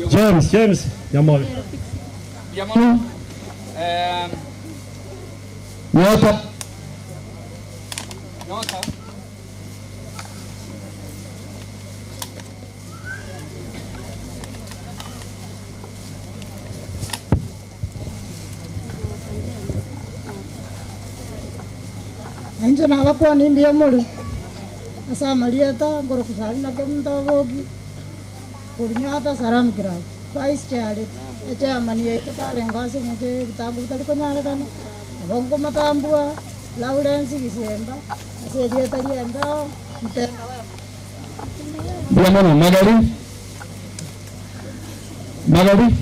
James, James, Yamol. Yamol. Nyota. Nyota. Inje nabakwa nimbi yamole. Asamalieta ngoro kusali na kemta bogi. Kurnyata saram kira. Vice chair chairman yetu pale ngasi nje kitabu talikonyalekana. Bongo matambua Lawrence Gisemba aseria talienda mtenda. Bwana Magari. Magari.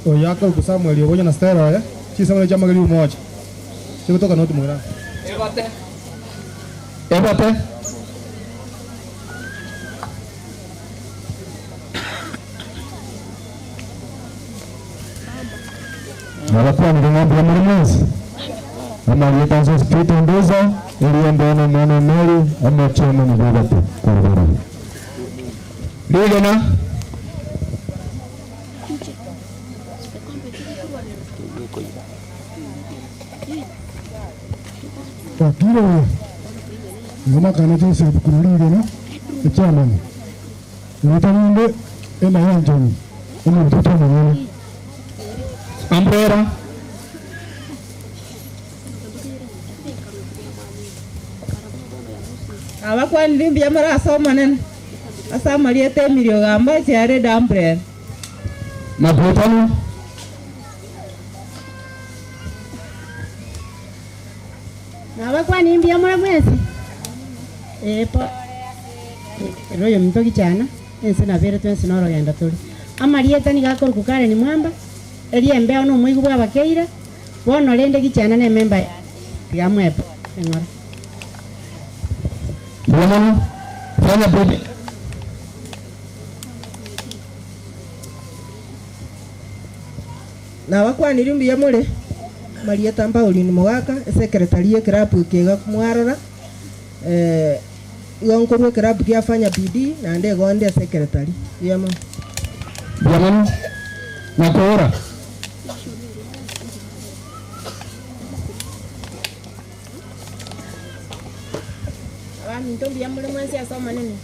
Oyako ku Samuel obonya na Stella ya. Chisama chama kali umoja. Sikutoka noti mwira. Ebate. Ebate. Nabakuwa ni ng'ombe ya mlimezi. Ama aliyetanzo spito nduza iliendana mwana meli ama chama ni baba tu kwa baba. Ligana. Wakiro ngoma kana Joseph kuruligana chairman. Nitamwende ema yanjoni. Ema mtoto mwenyewe. Ambrera. Abakwanire mbuya marasoma nene ase amarieta emirio gamba chiarende umbrella. Maputano. Nabakwani mbuya muri mwese epo royo minto kichana ense nabere twensi norogenda turi amarieta nigakoru kukare ni mwamba eriembeo no muigu bwabakeire bono rende kichana ne memba ya mwepo engora. Bwana fanya bodi. Nabakwanire mbuya muri Marieta Pauline Mogaka secretary ye club kega kumwarora igo nkorwa club kiafanya bidii na nde gonde secretary yamo Bwana nakora Abanto mbuya muri mwensi asoma nene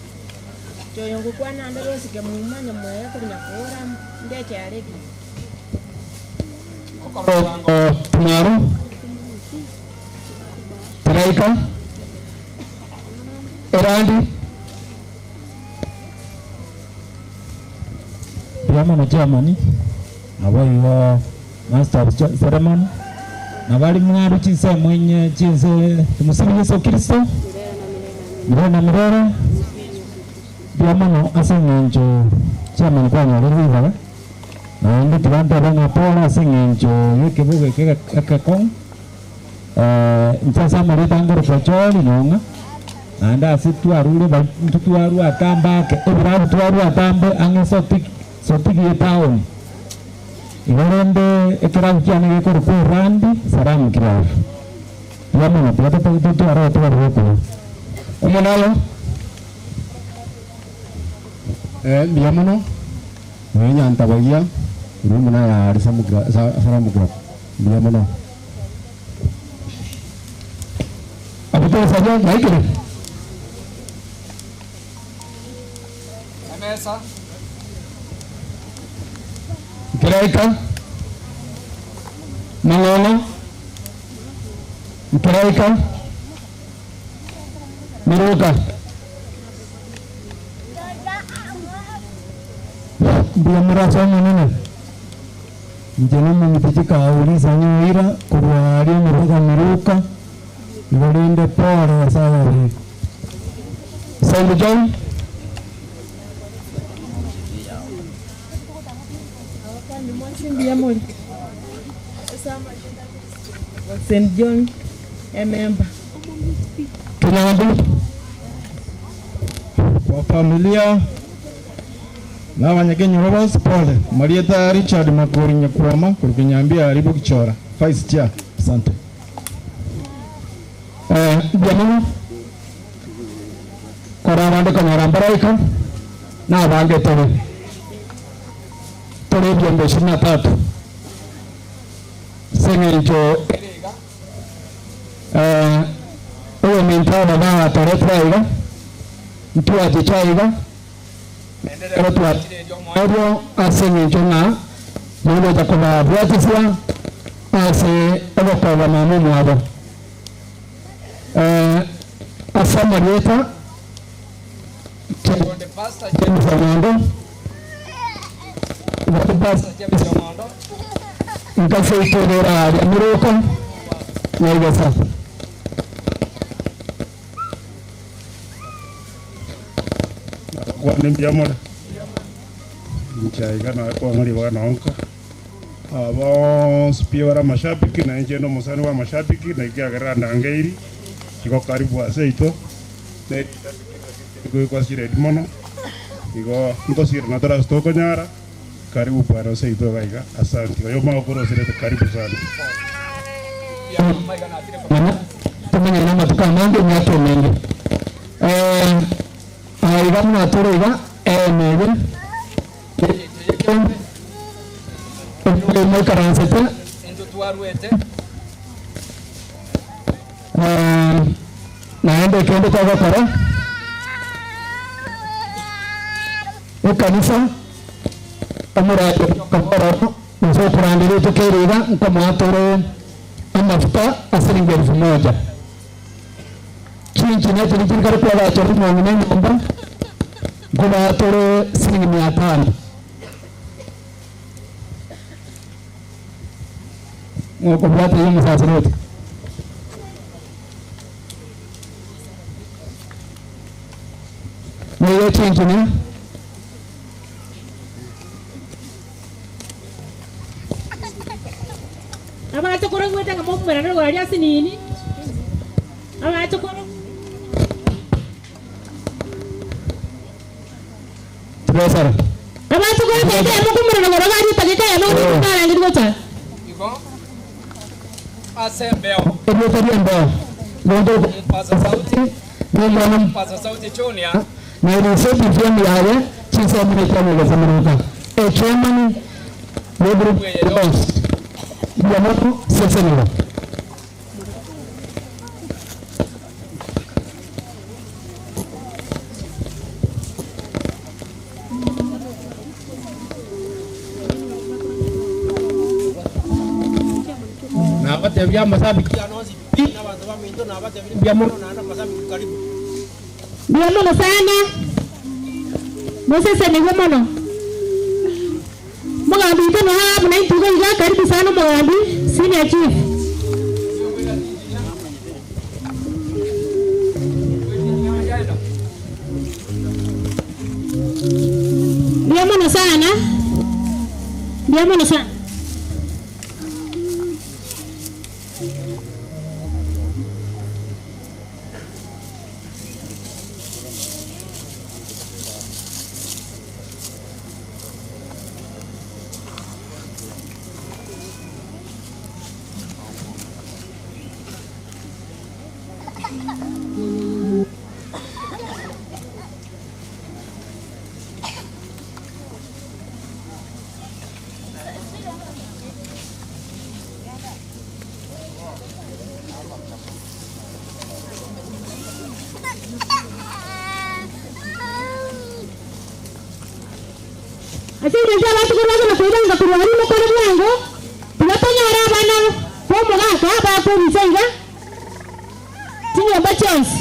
choyo ngukwana ande rosike mumanya mwaya kuri nakora ndeche aregi Tumaro Taraika Erandi Bwana chairman abo master of ceremony na bali mwaru chinse mwenye chinse tumusifu Yesu Kristo mirere na mirere. Bwana asengenjo chairman kwa nyaririba naende tibanta bana pola asengenjo yekibuge kekakong nchasa marita ngoro kocholi nyonga naende ase twarure bantu twaru atamba ebirabu twaru atambe ange sotiki ye town igorende ekirabu kyane gekoro ku randi salamu kirabu yamana twatatu twaro twaru ko omonalo Biamono mwenye antabagia rumuna ya arisamugra saramugra biamono abuto saja naikire Emesa Kiraika Mangona Kiraika Miruka Mbuya murasoma nene njena mutichika auliza nyuira kurwa ali miruka miruka ibolende pole sawa Saint John St. John ememba Tunaambi kwa familia na wanyakenya robots pole Marieta Richard Makori Nyakwama kurukinyambia aribu kichora vice chair asante. Jamani kora bande konyora mbaraika na bange tore tore byombe 23 sengenjo oyo mentana na tore traiga mtu ajichaiga Rotwa oyo asengenjo na mulo takoba bwatisia ase obokoba na mumwabo asa Marieta James Omondo nkaseitorera miruko naigesa kwa nimbiamora nchaiga na kwa ngari wa naonka Abo pia wara mashabiki na nje no musani wa mashabiki na ikiagera ndangeiri iko karibu aseito ne kwa sire mono igo ntosire na tara stoko nyara karibu para seito gaiga asante yo magokoro sire karibu sana tumenya na matuka mangi nyato mengi aiga mna toro iga mege mo karansete naende kende kwa kora ekanisa amuraje kapara nzo kurandire tukerira nkamwatoro amafuta asilingi 1000 chinchi necho nichirikari kwa chori mwangine nyumba ngumatoro silingi 500 ngoko bwate yo musaseroti niyo chinchi ni abacho koro gwetanga mokumera rwari asinini abacho koro Tubesara abacho koro gwetanga mokumera rwari tageka ya mokumera ngiri gocha igo asembeo ebyo mbeo paza sauti ngo paza sauti chonia na iliseti vyemi yaye chinsa mune chama gazamuruka e chairman lebru boss Yamoto Sesenila. Na bate vya masabiki anozi na bantu baminto na bate vya mono na masabiki karibu. Vya mono sana. Moses ni mono. Mugambi tena hapa na ituko iga karibu sana Mugambi senior chief. Dia mono sana. Dia mono sana. Así que ya va a tocar la cuida nga kurwari mo kore bwango tulatonyara abana bo mugaka bakubisenga tinyomba chance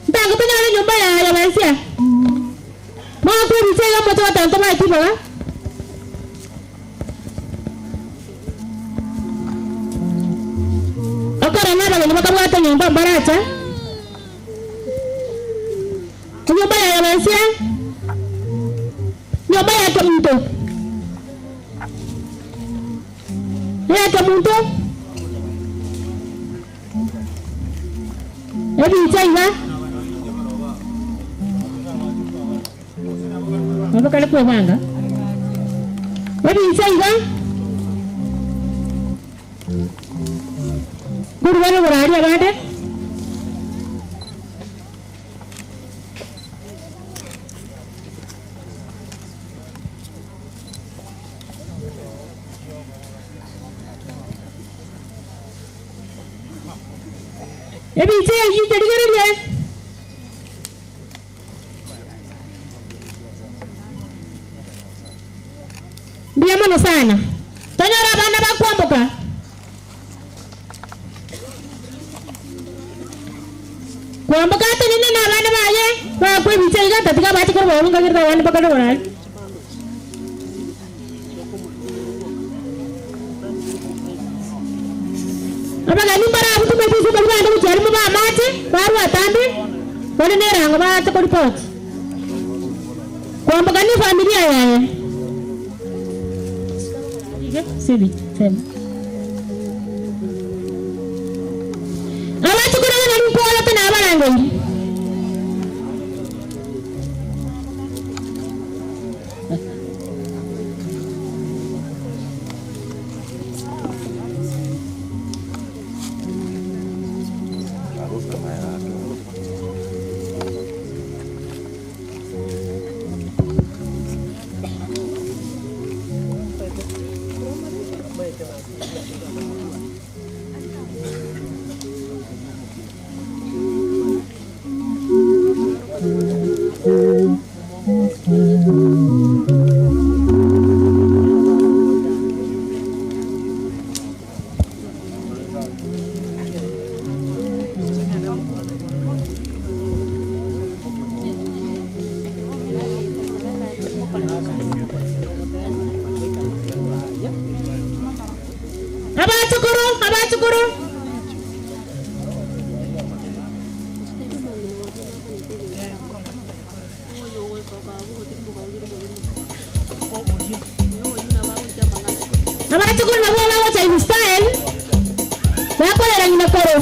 ntango tonyara nyumba ya bansia mwakubisenga moto watanto bakibaga okora naba bene bakabwata nyumba mbaracha nyumba ya bansia nyumba yake mtu yake mtu ebi chaiwa mabakale kwa banga ebi chaiwa guru bana gorari abande ebi chai yi jadigererie ndiye mono sana tonyora abana bakwambuka kwambuka atenene na abana baye bakwebichaiga tatika bachi korwa ngagirda abana bakado gorari abagani bara abutume bisu bali bande kuchari mu bamache barwa tambi bali neranga bache ko report kwambuka ni familia yaye Sibi, sema. Abachukuru na mkola tena abarango. Abachukuru. Abachukuru na bwana wa Chinese style. Bakorera nyina koro.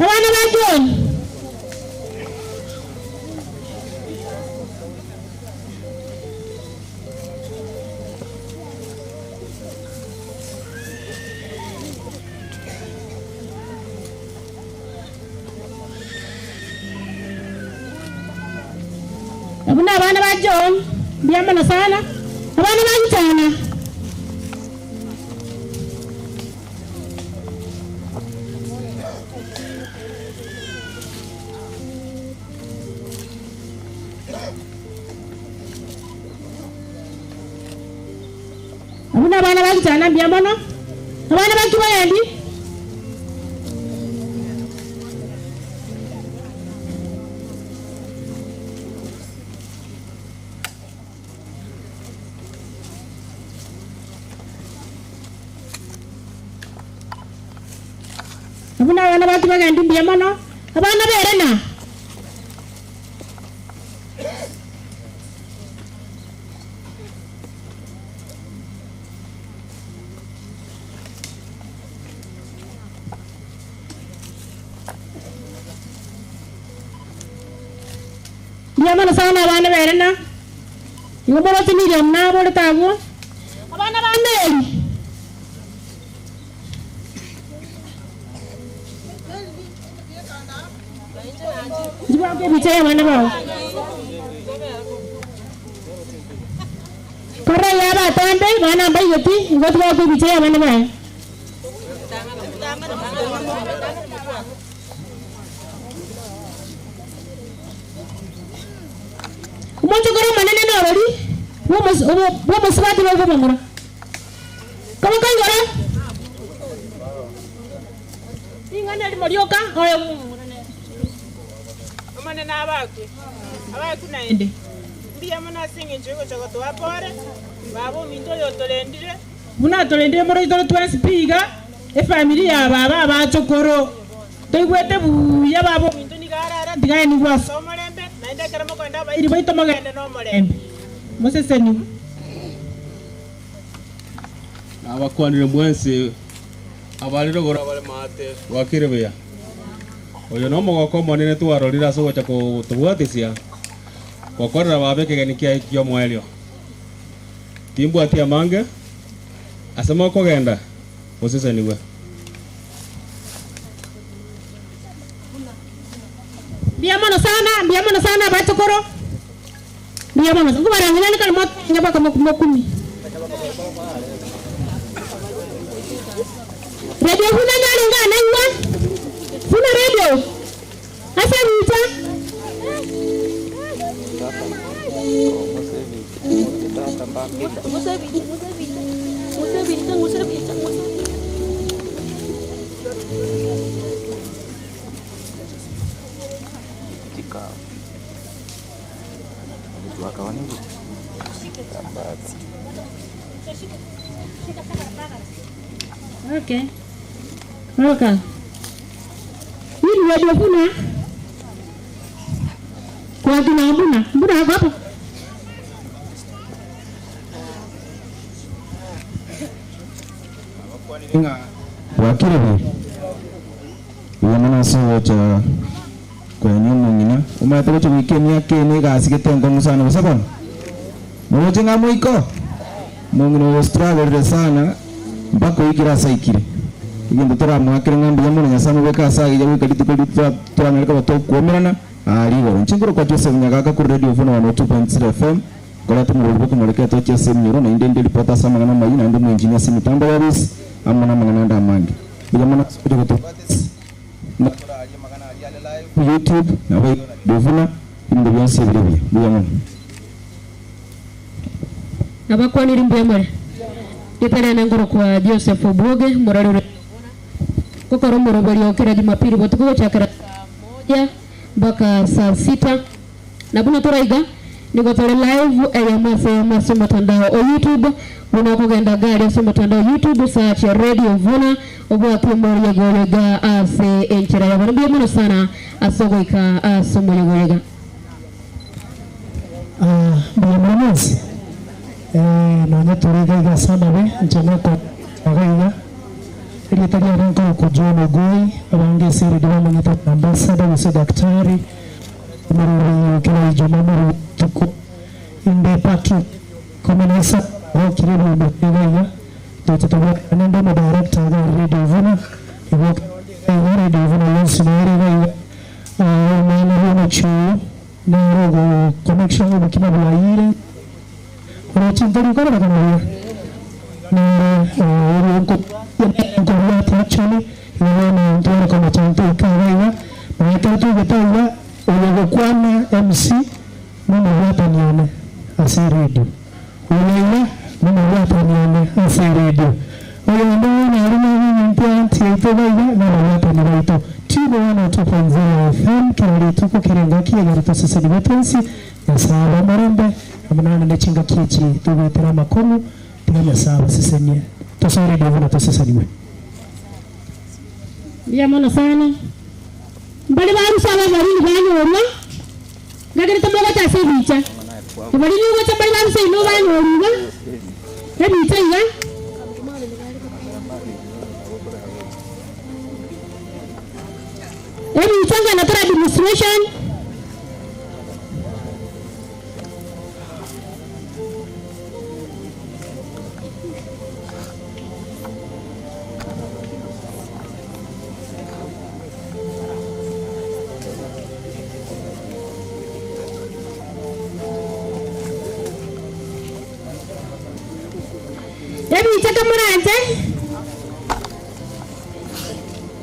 Abana ba John. Abuna abana ba John byamana sana. Abana ba Gitana. Abuna abana ba Gitana byamana. Abana ba Kibayandi. Abuna abana ba Kibayandi byamana. Abana berena. Byamana sana abana berena. Yoboro tinire mnabo letabu. Abana ba Mary. Bichaya mana bao. Kora ya ba tambe mana bai yoti ngot ba ko bichaya mana ba. Umoncho kora manene na bari. Wo musbati wo mamura. Kama kai gora. Ingana limorioka oyo Mane na abakwe abakwe naende mbiya muna singe njogo chogo twapore babo minto yotolendire buna tolendire moro itoro twesipiga efamily ya baba abachokoro toigwete buya babo minto nigarara ndigaye nigwa somolembe naende keremo kwenda abairi baito mogende no molembe moseseni abakwanire mwensi abaliro gora bale mate wakirebeya oyo no mogoko monene twarorira ase gocha kotobwatisia gokorera babe kegeni kia kio mwelio timbwatia mange ase mokogenda oseseniwe Biamono sana bachokoro biamono ngubarangana kali mot nyabaka mokumi radio huna nyaringa naiwa huna radio asa nita Okay. Okay. Hili radio huna kwa kina mbuna mbuna hapo hapo wakiribe uyo socha kwenye mungina umatoko chubike miake ni gasigete ngomu sana busabona muche ngamuiko mungina wo struggle sana mpaka ikira saikire igendo tora mwakire ngambi yamu nyasano beka sagi jabu kaditu kaditu tora nalika bato kuomerana aligo nchingoro kwa Joseph Nyagaka ku radio Vuna 102.0 FM kola tumurubwo kumureke to Joseph Nyoro na inde inde reporter sama ngana mayina ndo engineer simitambo yabis amana mangana ndamangi bila mana kuto na YouTube na we Dovuna inde byonse birebe biyamana abakwanira mbemere itarene ngoro kwa Joseph Obuoge murarure kokoro murobori okera Jumapili botuko chakera saa 1 mpaka saa 6 na buna toraiga niko tore live eyamase mtandao o YouTube buna kugenda gari ase mtandao YouTube search Radio Vuna obwatu moriyogolega ase enchera ya bana mbona sana asogoika asomoyogolega Mwanamwezi nonya turiga iga sana be nchanako agaiga Erietaria renko kujono goi abange sere diwa manyeta ambassador wese daktari mururi kila Ijumaa muru tuku inde Patrick komenesa okiribu mbeya tutatwa nendo mo director ga Radio Vuna ibo Radio Vuna yonsi nere ga mwana huno chu nero connection obukima bwaire urachindari kora bakamwe nero nko actually iwe ntwara kama chanto kawaiwa na tu getawa ulogokwana MC mama wata nione ase radio uleila mama wata nione ase radio oyo ndo na alima mpya nti baiwa mama wata ni baito tibo wana 2.0 FM kirali tuko kirenga kiya garito sisi ni na sawa marembe amanana nechinga kichi tugetera makomu tiganya sawa sisenie tosore ndio na toseseniwe. Ndiyo mono sana. Mbali baru sawa bari banyorwa. Ngagere tomoga ta sebicha. Bari ni gocha bari baru sei no banyorwa. Ebicha iga. Ebicha ngana tora administration.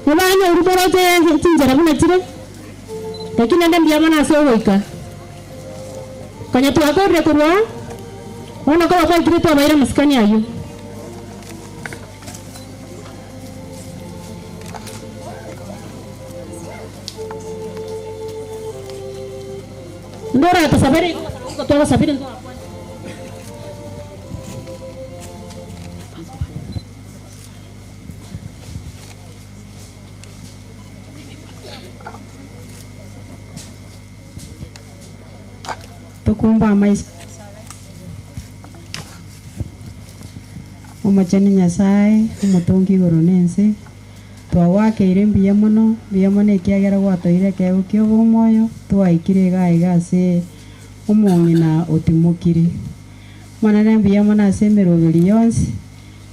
Mwana uruborote tinjara muna tire lakini enda mbia mana asogoika kanya tuwakorre kurwa wana kwa kwa kire tu abaira maskani ayo ndora tasabere kwa sabere ndo. Tukumba maisha umachani nyasaye umutungi iguru nense twawakeire mbuya mono ekiagera gwatoire kego kia obomoyo twaikire iga iga ase omong'ina otimokire monene mbuya mono ase emeroberi yonsi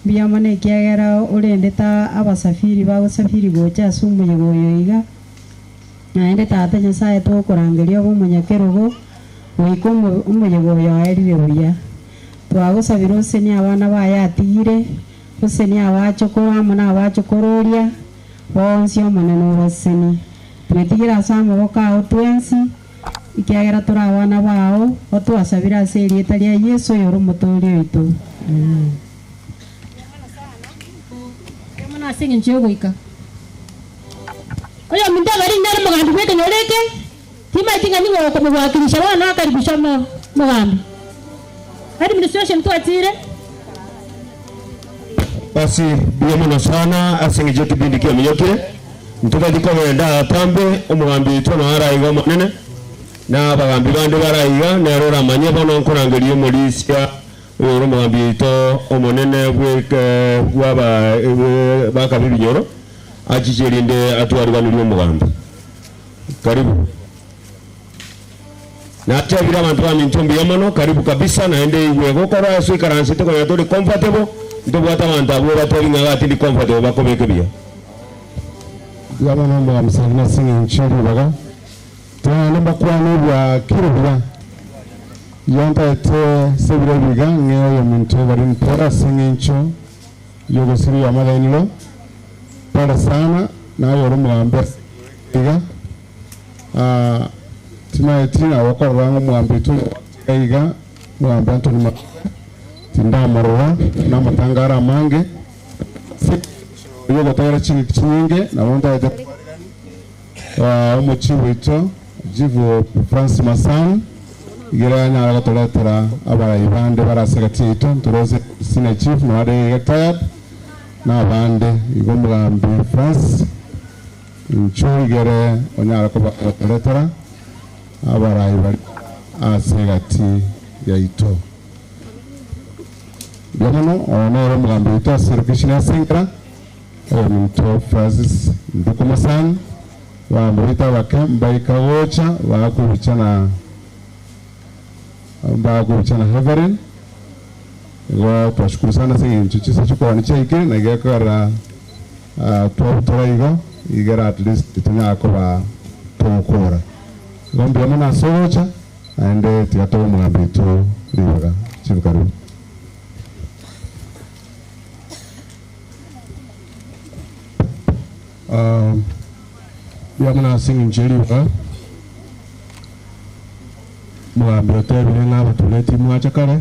mbuya mono ekiagera orendete abasafiri bagosafiri gocha ase omoyega oyo iga naende tata nyasaye twokorangeria obomonyakerogo goika omoyega oyo aerire buya twagosabira oseni abana baye atigire oseni abachokoro amo na abachokororia bonsi omonene obaseni twetigire ase amaboko ao twensi ikiagera tore abana bao otwasabire ase erieta ria Yesu oyore omotoori oito. Mono ase eng'encho yogoika oyo ominto abari nare omogambi bwa ekenyoro eke timaitinga ningo kumwakilisha wana akaribisha mugambi administration tuatire basi biyo sana asengeje kibindi kia minyokire ntubadiko wenda atambe omugambi tono araiga manene na abagambi bande baraiga nerora manye bono nkorangeria omorisia oyo omugambi to omonene bweke bwaba bakabibinyoro achicherinde atwariganire omugambi karibu. Na atabira abantu bamintumbi yamono karibu kabisa naende igwe gokora asu ikaransi teko yatore comfortable ntobwata abantu abo batari ngati ndi comfortable bakobeke bia yamono mba msalina singe nchiri baga twana bakwana bwa kirubya yonta ete sebire biga ngeyo muntu bari mpora singe ncho yogosiri yamadainilo para sana nayo rumugambe biga timaetina wakoranga mugambe tu iga mugambe Antoni tindamurora namatangara mange yogotara chinyinge nabonda ete omuchibu ito jivu Francis Masani igira na agatoretera abarayi bande barasegati ito nturoze senior chief nware retired n'abande igo mugambi France ncho igere onyara ko batoretera abarayi bari asegati yaito byamono onero mugambi ito aserukishina sengra Omuntu Francis Ndukumasani wamurita bake mbaikagocha bakubichana Heverin. Igo twashukuru sana singi chisa chukwa chaike na igekora twabutora igo igera at least tunyako ba tokora. Igo mbiyamo na sogocha aende tiato mugambitu ribaga chibukaru. Yamuna singing Jeriwa Mugambi otebire ng'a abatuleti mwacha kare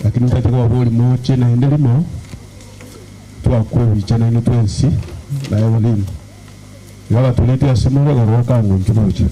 lakini ntaete kobabori moche naende rimo twakwebicha naino twensi naye bonini iga abatuleti ase morogoro bakang'unchu moche.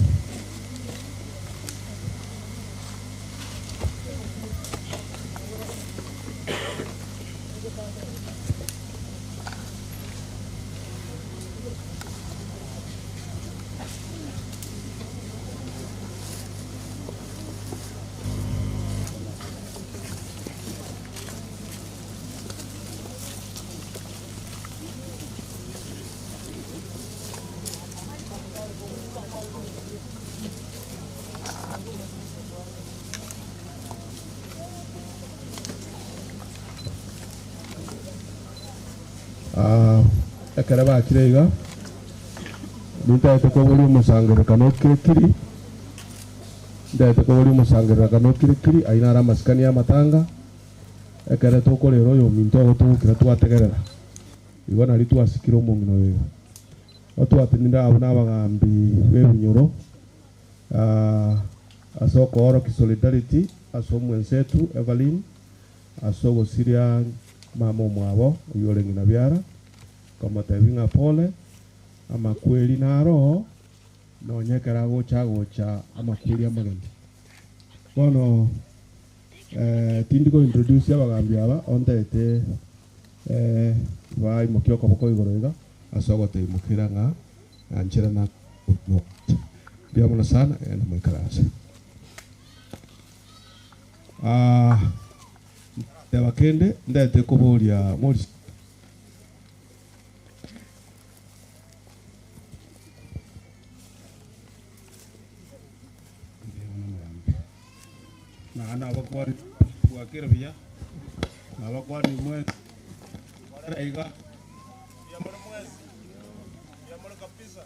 Ekere bakire iga nintaete kobori omosangererekano kirikiri ndaete kobori omosangererekano kirikiri aina ara amasikani ya amatanga ekere tokorera oyo ominto ogotogokera twategerera igo nari twasikire omong'ina oyo otwatenire abo na abagambi b'ebinyoro ase okoorokia solidarity ase omwensetu Evelyn ase ogosiria mama omwabo oyo ore ng'ina biara komotebi ng'a pole amakweri naro nonyekera gocha gocha amakweri amageni bono tindi ko introduce abagambi aba ontete baimokia okoboko igoro iga ase ogoteimokera ng'a anchera na no mbuya sana na moikarase ndebakende ndete koboria mori na abakwani bwakire buya abakwani mwe iga kabisa.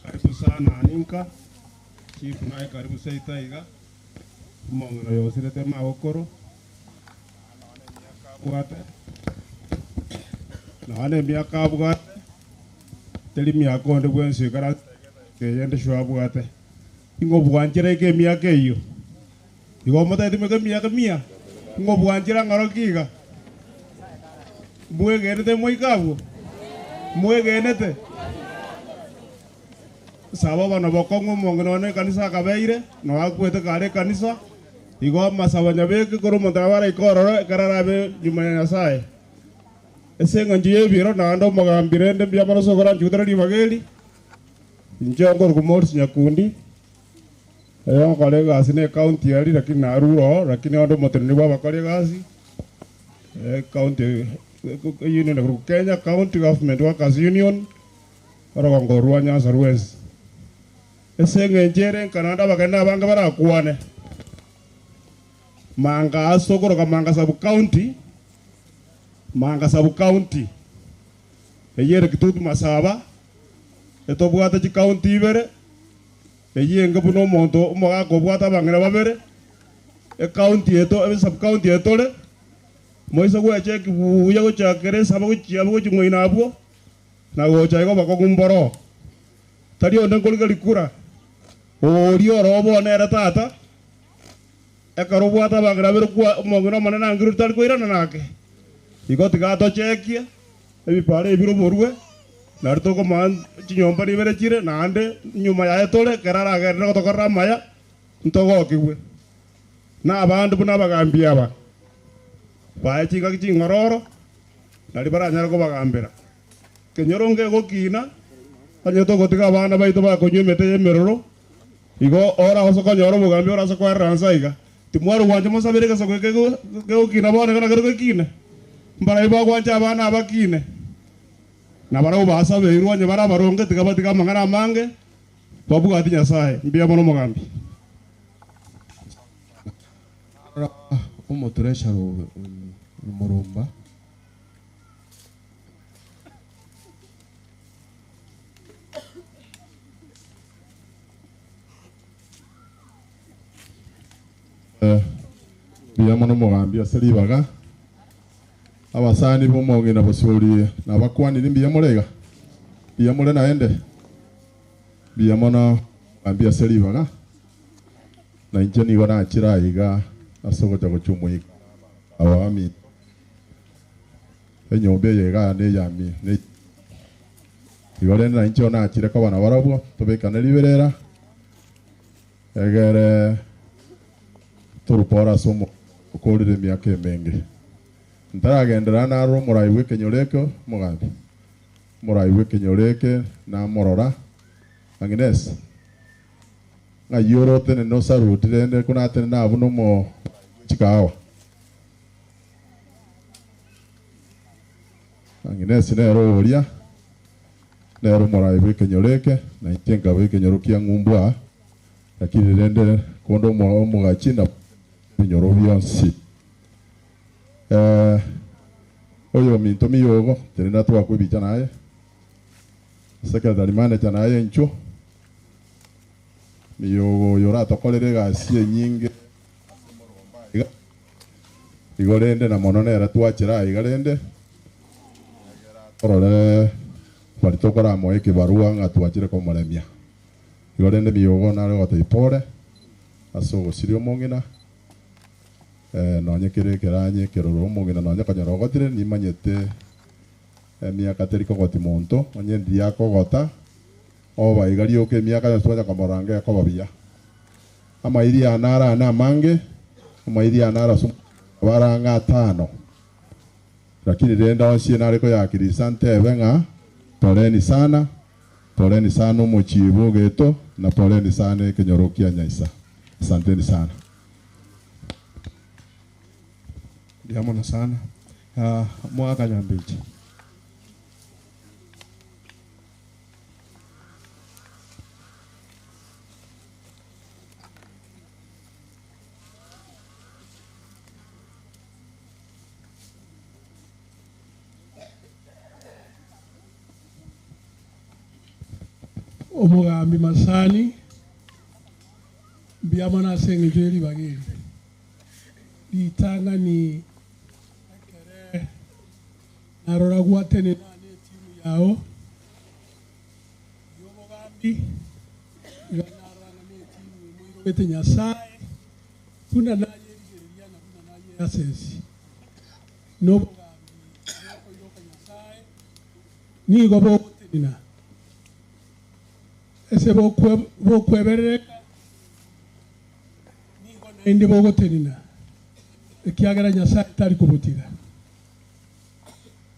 Karibu sana aninka chief naye karibu seita iga mong'ino yosirete magokoro bwate naone emiaka abwate teri miaka onde bwensi ikara keyende shwa abwate ing'o bwanchera eke emiaka eyio igo motaetimeke emiaka mia ing'o bwanchera ng'oro kiga mwegenete moikabwo mwegenete saba bana bokong'u omong'ina one ekanisa akabeire noakwete kare ekanisa igo masaba nyabeke koro omonto nabo araika ororo ekero arabe nyuma ya Nyasaye ase eng'encho ya ebiro naende omogambi rende mbuya mono ase okoranchigutera ribaga eri inche nkoruka Morris Nyakundi eyo nkora egasi na ecounty eri lakini narure oo lakini onde omoteneni bwa abakora egasi county union of Kenya County Government Workers Union orogongo rwa Nyanza rwensi ase eng'encho ere nkanande abageni abange barakwane manga asokoroka Manga sub county Manga sub county eyere Kitutu Masaba etobwate chicounty ibere eyenge buna omonto omogaka obwate abang'ina babere ecounty eto sub county etore moise gwecheki buya gochakera esaba gochia goching'oina abwo na gocha igo bakong'u mboro tari onde nkoriga rikura ori oro obone ere tata ekero obwate abang'ina babere kwa omong'ina omonene angire tari koirana nake igo tigatochekia ebipare ebiro borwe nari tokomaa chinyomba nibere chire naende nyuma yaye tore ekero aragerere gotokorera amaya ntogokigwe na abandu buna abagambi aba bae chingaki ching'ororo nari baranyare kobagambera kenyoro ngegokina onye togotiga abana baito bakonywa emete ya emeroro igo orase konyora omogambi orase koerera nsa iga timwarogwancha mosabere egesoko kegokina bono ekero kere gekine mbarai bagwancha abana abakine Na barau basabeirwo nye barabaronge tigabatiga amang'ana amange babwati Nyasaye mbuya mono omogambi. Omoturesha murumba mbuya mono omogambi ase ribaga abasani bomong'ina bosori nabakwanire mbuya morega mbuya more naende mbuya mono omogambi ase ribaga na inche nigo nachira iga ase ogocha gochumuika abami enyomba eye iga neyami igo rende na inche nachire kobana barabwo tobekane riberera egere torupora ase okorire emiaka emenge ntaragendera naro omorai bwa ekenyoro eke omogambi omorai bwa ekenyoro eke namorora Agnes ng'ai orotene nosaruti rende konatene nabwo nomo chikahawa Agnes nero oria nero omorai bwa ekenyoro eke na inche nkaba ekenyoro kia ng'umbwa lakini rende kondo omogachi na binyoro bionsi oyo minto miyogo terenda twakwebicha naye secretary manager naye ncho miyogo yoratokorere egasi enyinge igo rende na mono nera twachera iga rende torore bari tokoramo ekibarua ng'a twachire komoremia igo rende miyogo nare goteipore ase ogosiria omong'ina nonye kere keranye keroro omong'ina nonye konyora ogotire nimanyete emiaka teri kogoti monto onye ndiria kogota oba iga rioka emiaka yonsi twanya komoranga ekoba buya amairi ane ara ane amange amairi ane ara ase barang'a atano lakini rende onsi nare koyakirisa ntebe ng'a poleni sana omochibo ogeto na poleni sana ekenyoro kia Nyaisa. Asanteni sana. Mbuya mono sana. Mwaka Nyambichi. Omogambi Masani mbuya mono ase eng'encho ya ribaga eri ritang'ani ekere narora gwatene nane etimu yao yobogambi iga narorana na etimu moirobete Nyasaye buna nayerigereria na buna nayeyasesi nobogambi bokoiroka Nyasaye nigo bogotenena ese bokweberereka nigo naende bogotenena ekiagera Nyasaye tari kobotiga.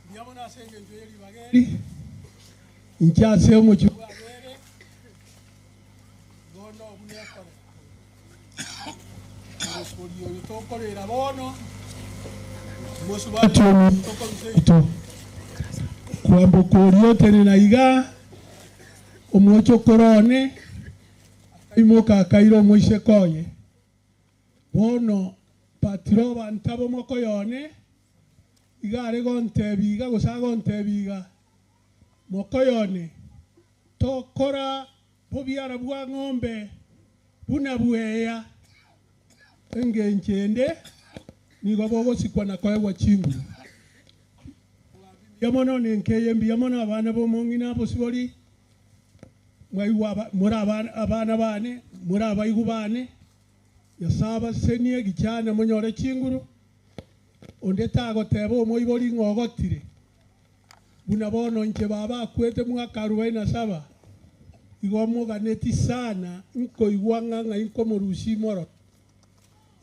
Mbuya mono ase eng'encho ya ribaga eri inche ase omochi bwa abere bono obuna ekore orosori oyo tokorera bono mosubati tokoruseito kwamboka oriotenena iga omwocho korone akaimoka akaira omoise koye bono patiro bantabo moko yone iga are gontebiga gose agontebiga moko yone tokora bobiara bwa ng'ombe buna bweya engenchende nigo bogosikwa na koegwa chinguru. Mbuya mono nenkeye mbuya mono abana bomong'ina bosibori mwaigwa muri abana bane muri abaigu bane Nyasaye abasenie gichana monyore chinguru onde tagoteba omoibori ng'ogotire buna bono inche baba akwete mwaka 47 igo moganeti sana nkoigwa ng'a ng'a inkomorusi moro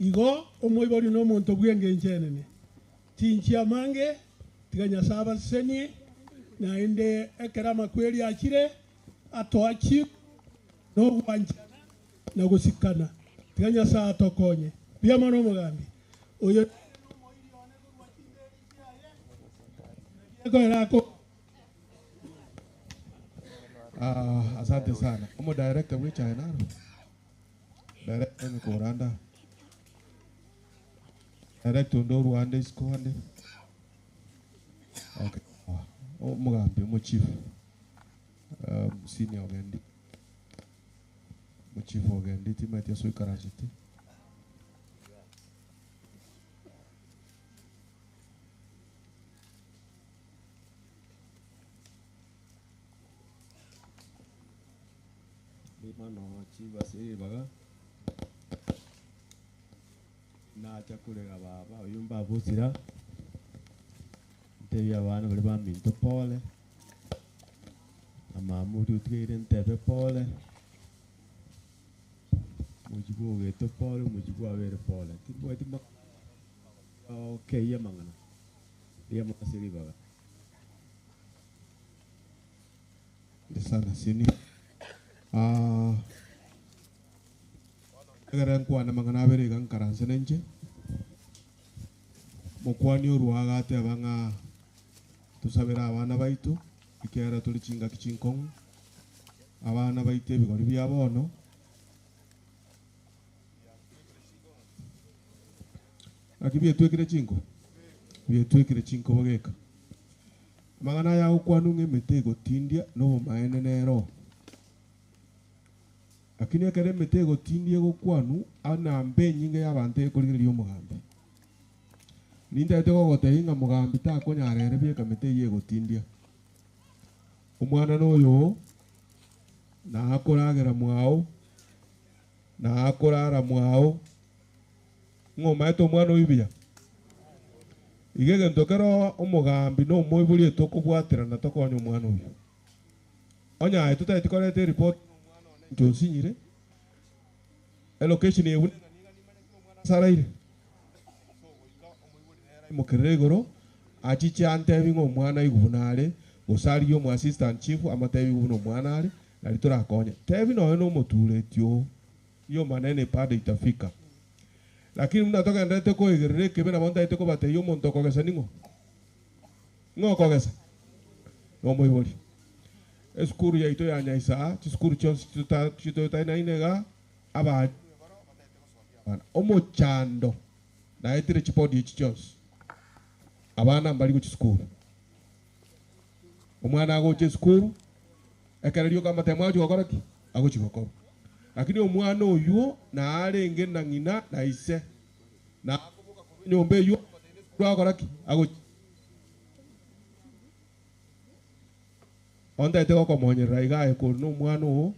igo omoibori nomonto bw'engencho enene tinchi amange tiga Nyasaye abasenie naende ekero amakweri achire atoachi nogwanchana na gosikana tiga Nyasaye atokonye. Mbuya mono omogambi oyo Asante sana. Omo director wicha enaro. Director ni Koranda. Director ndo Rwanda iskonde. Okay. Omugambi omo chief. Senior ogendi. Mo chief ogendi timati aso ikarajiti. Mano chiba siri baga na chakurega baba uyumba busira ntebia abana bari baminto pole amamuri utwire ntebe pole mujibu ogeto pole mujibu abere pole tibweti okay ya mangana ya masiri baga sana sini. Egere nkwana mangana abere iga nkaranse nenche mokwani oruaga ateba ng'a tusabere abana baitu ikera tuli chingaki chinkong'u abana baitu ebigori bia bono aki bietwekire chinko bietwekire chinko bogeka mangana aya okwanu ng'a emete egotindia nobomaene nero. Lakini ekere emete egotindia egokwanu anambe enyinga ya abanto ekorigereria omogambi. Nintaete gogotebia ng'a mogambi takonyarere bieka emete eywo egotindia. Omwana noyo nakoragera mwao nakorara mwao ng'omaete omwana oyo buya. Iga egento kero omogambi na omoibori etokobwaterana tokonya omwana oyo. Onyaye totaeti koreta eripoti Jonsinyire elocation ebu saraire mukerere igoro achiche antebi ng'o omwana igubunare gosari omo assistant chief amatebi igubuna omwana are nari torakonya tebi noyo nomoturetio iyo manene pade itafika lakini mnatoka ndete koigerere kebe na bonda ite kobateyo omonto okogesa ning'o ng'o okogesa nomoibori. Esukuru yaito ya Nyaisa, chisukuru chionsi chitotainainega aba omochando naetire chipodi echi chionsi abana mbari gochi sukuru omwana agocha esukuru ekererio kamatemo agochi gokora ki agochi gokora lakini omwana oywo naarenge na ng'ina na ise na akoboka korwa enyomba eywo agokora ki agochi ondaete gokomonyerera iga ekori na omwana oo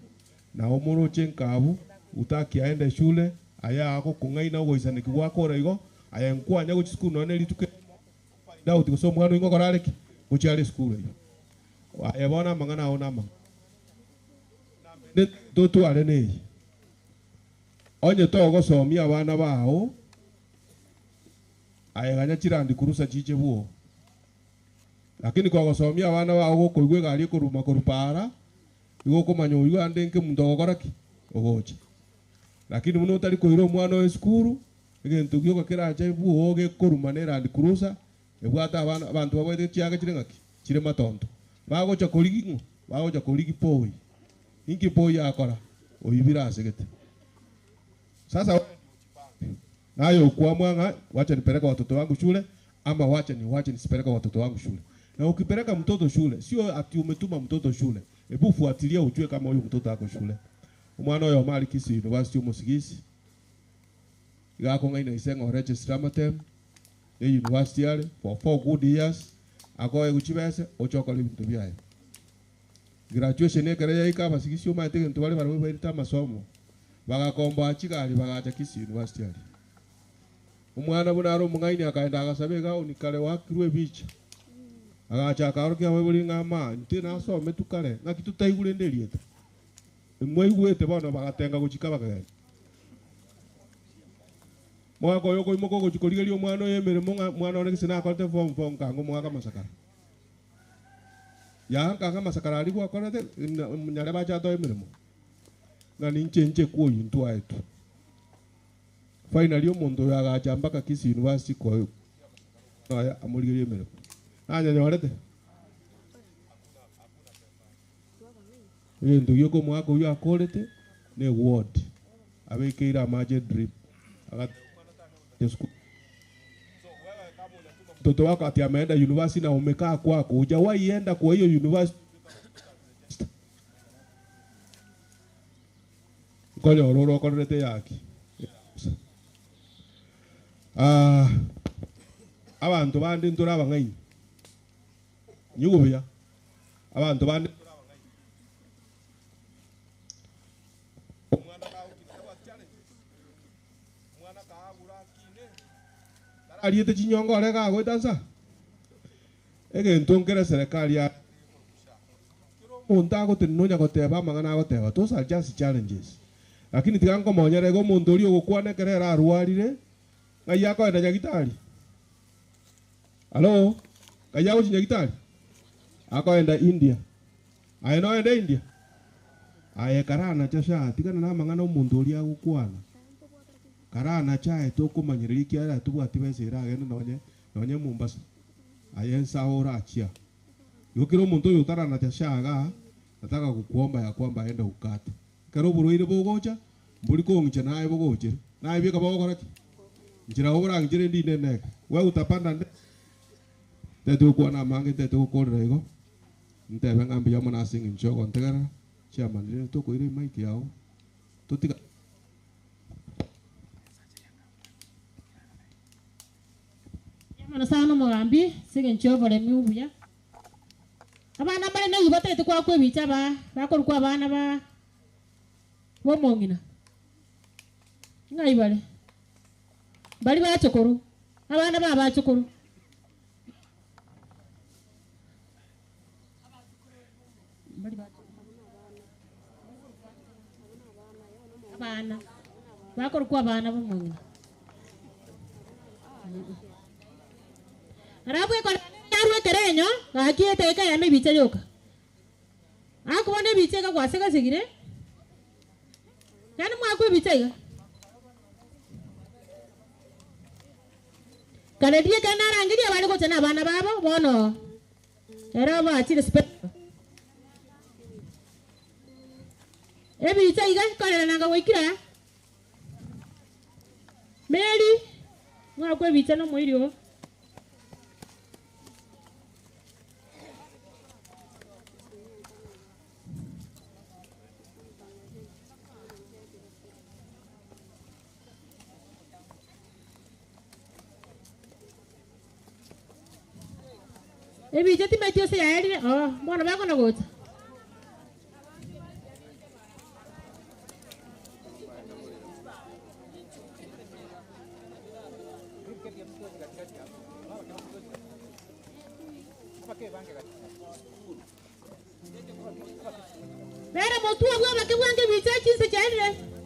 na omoroche nkabu utaki aende shule aya agokong'aina ogoisaneki gwakora igo aya nkwanya gochi sukuru nonye rituko doubt gose omwana oyo ngokora are ki gochi are esukuru eywo aye bono amang'ana ao na amang'ana totware neye onye togosomia abana bao aye ganya chirandi kurusa chiche bwo. Lakini kwa gosomia abana bao gokoigwa egari ekoruma korupara igo okomanya oywo ande nke omonto ogokora ki ogocha. Lakini muno otari koira omwana oyo esukuru egento gioka kerache bwo gekoruma na erandi kurusa ebwate abana abanto babwate chianga chire ng'aki chire matonto bagocha korigi ng'o bagocha korigi poi inki poi akora oibira asegete. Sasa nayo kuamua ng'a wacha nipeleka watoto wangu shule ama wacha ni wacha nisipeleka watoto wangu shule. Na ukipeleka mtoto shule sio ati umetuma mtoto shule. Hebu fuatilia ujue kama huyu mtoto ako shule. Omwana oyo mali Kisii University omosigisi igakong'aina ise ng'o register amatem e university are for 4 good years akoe gochibese ochokora ebinto biaye. Graduation ekere yaika abasigisi omaete egento bare barabwo bairete amasomo bagakomboa chigari bagacha Kisii University are. Omwana buna are omong'aini akaenda agasaba egauni kare wakirwe ebicha agacha akaorokia abaibori ng'a ama intwe nasome tukare ng'aki totaigure ende erieta mwaigwete bono bagatenga gochika bakagenda mwaka oyo okoimoka ogochi korigeria omwana oyo emeremo ng'a mwana one gese nakorete form four nkango omwaka amasakara yankanga amasakara aria gwakorete nyare bachatoa emeremo ng'a ninche nche kwoywo ntwaetwe. Finally omonto oyo agacha mpaka Kisii University koyo noya amorigerie emeremo nanyanyorete. Egento gioko omwaka oywo akorete ne ward abekeire amache drip mtoto wako ati ameenda university na umekaa kwako, hujawahi enda kwa hiyo university. Kole ororo korete yaki. Abantu bandi ntura bangaini. Nyugubya. Abantu bandi ariete chinyongo orega goitansa egento nkere serikali ya omuntu agotenenonya goteba amang'ana agoteba those are just challenges lakini tiga nkomonyera igo omonto oria ogokwana ekero ere arwarire ng'ai akoenda nyagitari alo ng'ai agochi nyagitari akoenda India aye noenda India aye karana cha tigana na amang'ana omonto oria agokwana karana chae tokomanyereri kiara tubwati besera agende nonye nonye Mombasa aye nsaora achia yokiro omonto oyo tarana cha shaga nataka kukuomba ya kwamba aende ukate kero buruire bogocha mburi kong'icha naye bogochera naye bika bogokora ki nchira oborang'ichere ndinde neke we utapanda nde tetugokwana amange tetugokorera igo ntebe ng'a mbuya mono ase eng'encho ogontegerera chairman rire tokoira emic yao totiga Mono sana omogambi ase oboremi obuya abana mbare nayi batete kwakwa ebicha ba bakorokwa abana ba bomong'ina ng'ai bare bari bachokoro abana ba bachokoro bari abana bakorokwa abana bomong'ina Arabwe kwa yarwe kerenyo gakiete eka ya mebicha yoka akubona ebicha ka kwaseka sigire yani mwakwe ebicha iga karedie kanarangiria bari gochana abana babo bono era bachire spe ebicha iga korera nanga goikira Mary mwakwe ebicha no moirio Ebicha timetio se yaerire oh bono bakona gocha Bera motua bwa bakebwange bicha chinse chaerire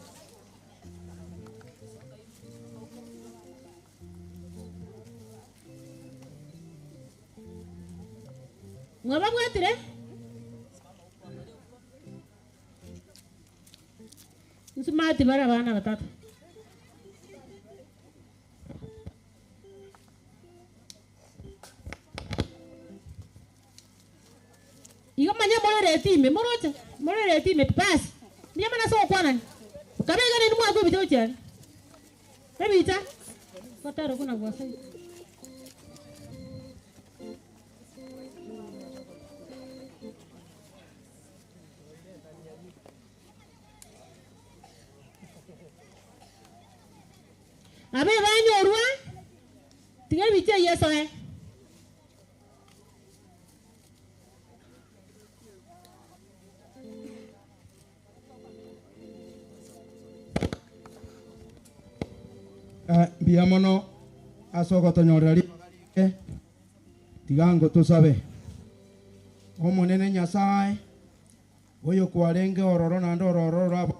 Mwababwatire Nsumati bara abana batatu Igo manya morere time morocha morere time pass Ndiye mana so kwana Kabega ni mwa bicho chani Ebicha Kataro kuna gwasa Abe banyorwa tiga biche yeso Mbuya mono ase ogotonyorera ribaga tiga tusabe omonene Nyasaye oyo kwarenge ororo naende ororo rwabo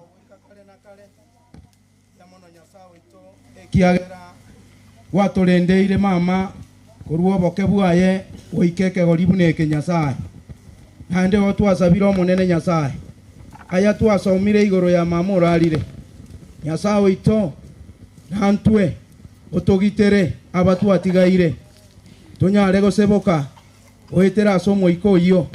kiagera gwatorendeire mama korwa oboke bwaye goika ekegori buna eke Nyasaye naende otwasabire omonene Nyasaye aya twasomire igoro ya mama orarire Nyasaye oito nantwe otogitere abatwatigaire tonyare goseboka oetera ase omoika oyio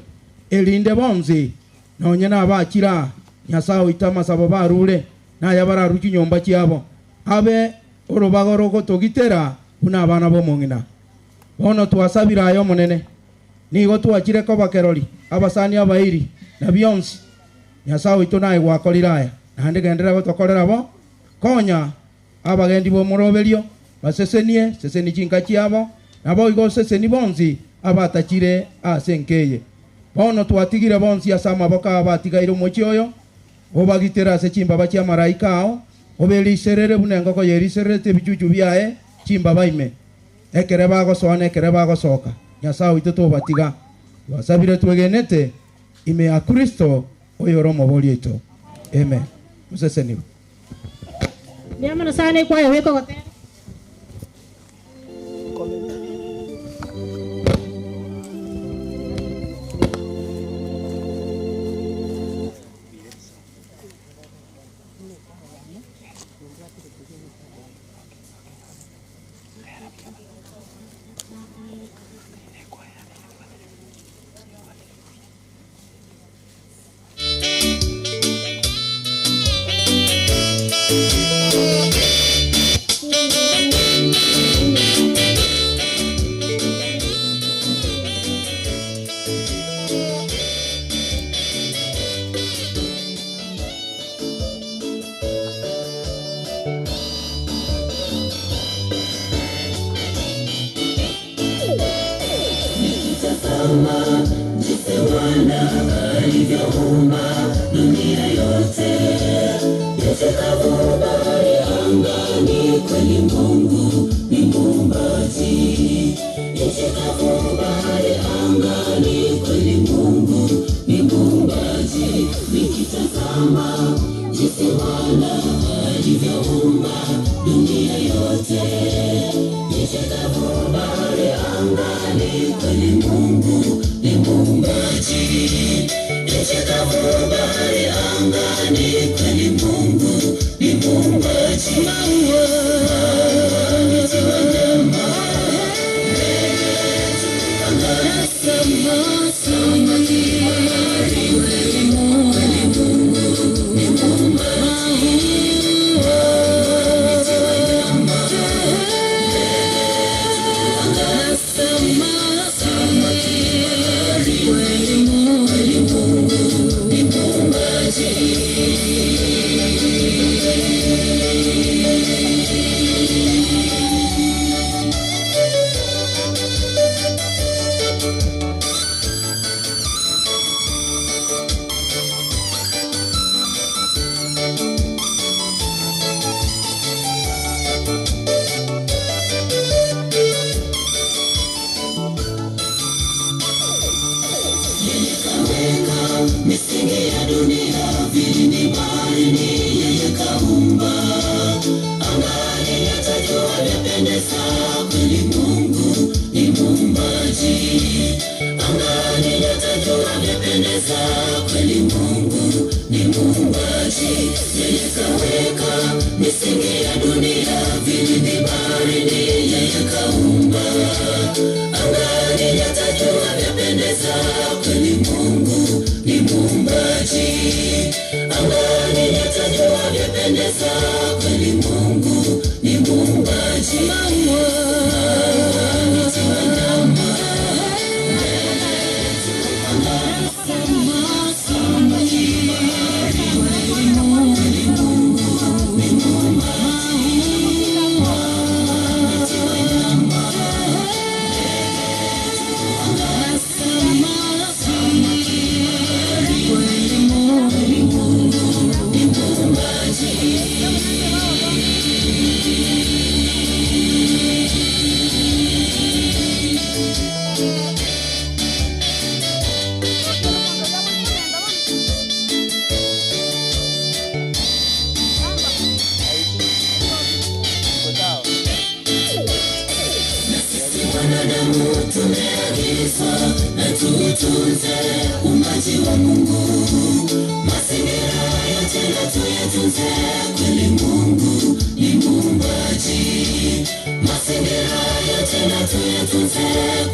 erinde bonsi Nonye nabachira Nyasaye oito amasabo barure naya bararu chinyomba chiabo abe orobago rogotogitera buna abana bomong'ina. Bono twasabira ayo monene nigo twachire kobakerori abasani abairi na bionsi. Nyasaye oito naye gwakorire aya naende genderera gotokorera bo konya abagendi bomoroberio basesenie seseni chinka chiabo nabo igo seseni bonsi abatachire ase enkeye. Bono twatigire bonsi ase amaboko abatigaire omochi oyo obagitera ase chimbaba chia maraika ao oberiserere buna engoko yerisererete ebichuchu biaye chimbaba ime ekere bagosoa na ekere bagosoka. Nyasaye oito tobatiga twasabire twegenete ime ya Kristo oyoro omobori oito. Amen. Museseniwe. Ndiamano sana ikwayo weko gotera.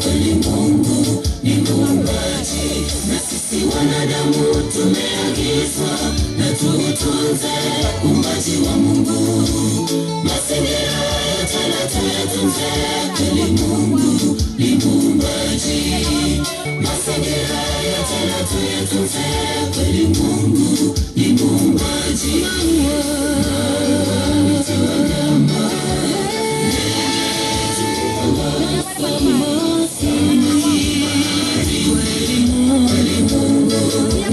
Kweli Mungu ni muumbaji, na sisi wanadamu tume Kweli Mungu ni muumbaji, miti wanyama, kweli Mungu ni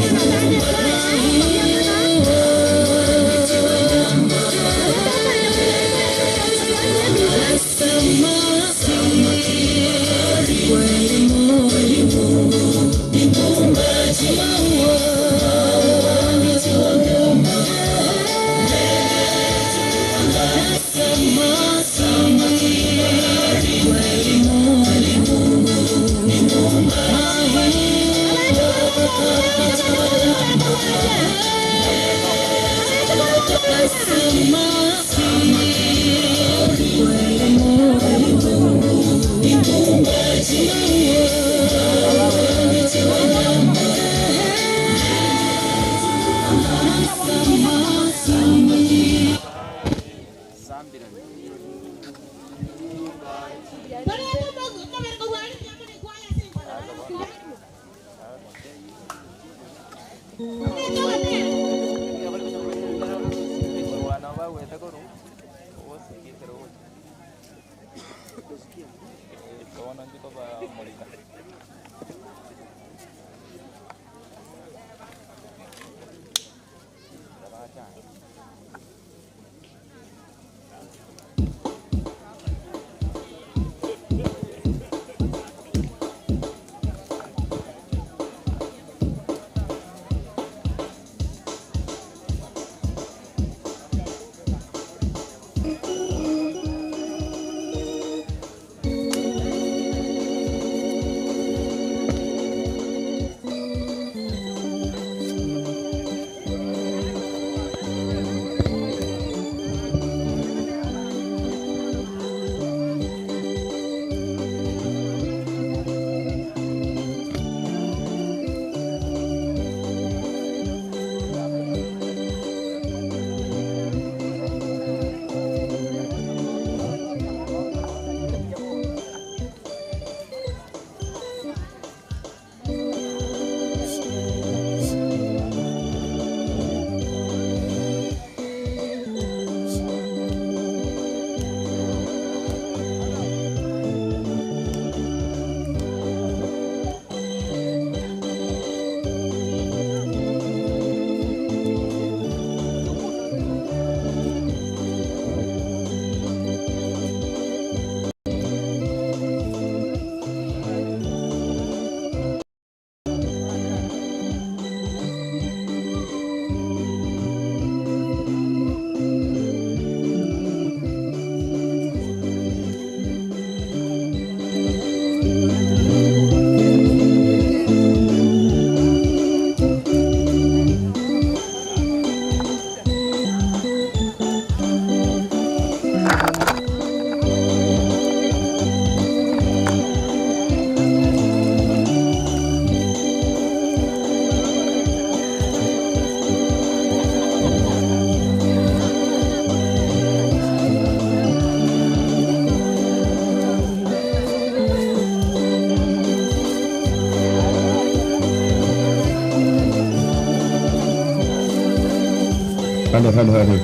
Halo, halo, halo.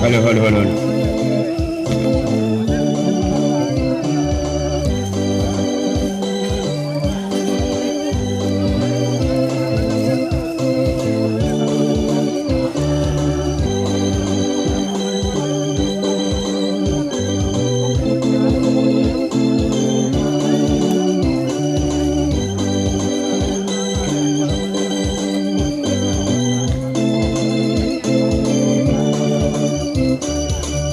Halo, halo, halo, halo. Thank you.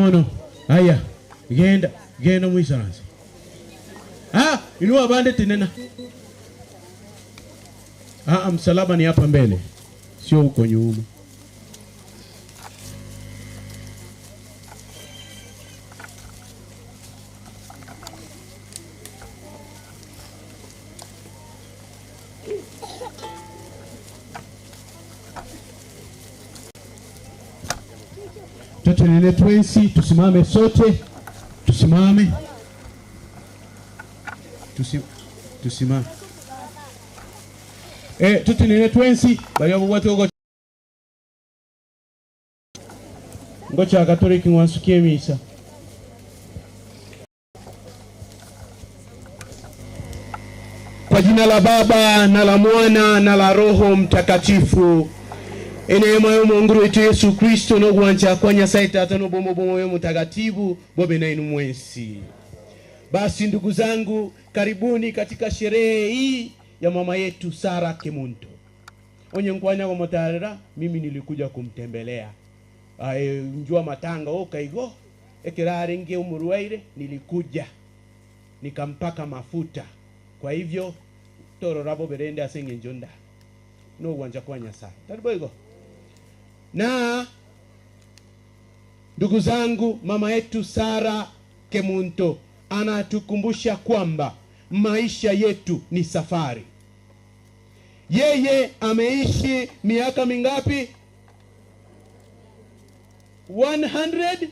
mono. Haya, genda genda mwisaransi. Ah, inua bande tinena. Ah, msalaba ni hapa mbele, sio huko nyuma. Tuendelee twensi, tusimame sote, tusimame, tusimame. Tutenene twensi bali obwate ogo ngocha Katoliki mwansukie misa. Kwa jina la Baba na la Mwana na la Roho Mtakatifu. Eneema yo Mungu wetu Yesu Kristo no gwancha kwa Nyasaye Tata no bomo bomo yo Mtakatifu bobe na inu mwensi. Basi ndugu zangu, karibuni katika sherehe hii ya mama yetu Sara Kemunto. Onye nkwanya kwa motarera, mimi nilikuja kumtembelea. Njua matanga okaigo ekirare nge umuruaire, nilikuja nikampaka mafuta. Kwa hivyo toro rabo berende asenge njonda no gwanja kwa Nyasaye. Taribo. Na ndugu zangu, mama yetu Sara Kemunto anatukumbusha kwamba maisha yetu ni safari. Yeye ameishi miaka mingapi? 100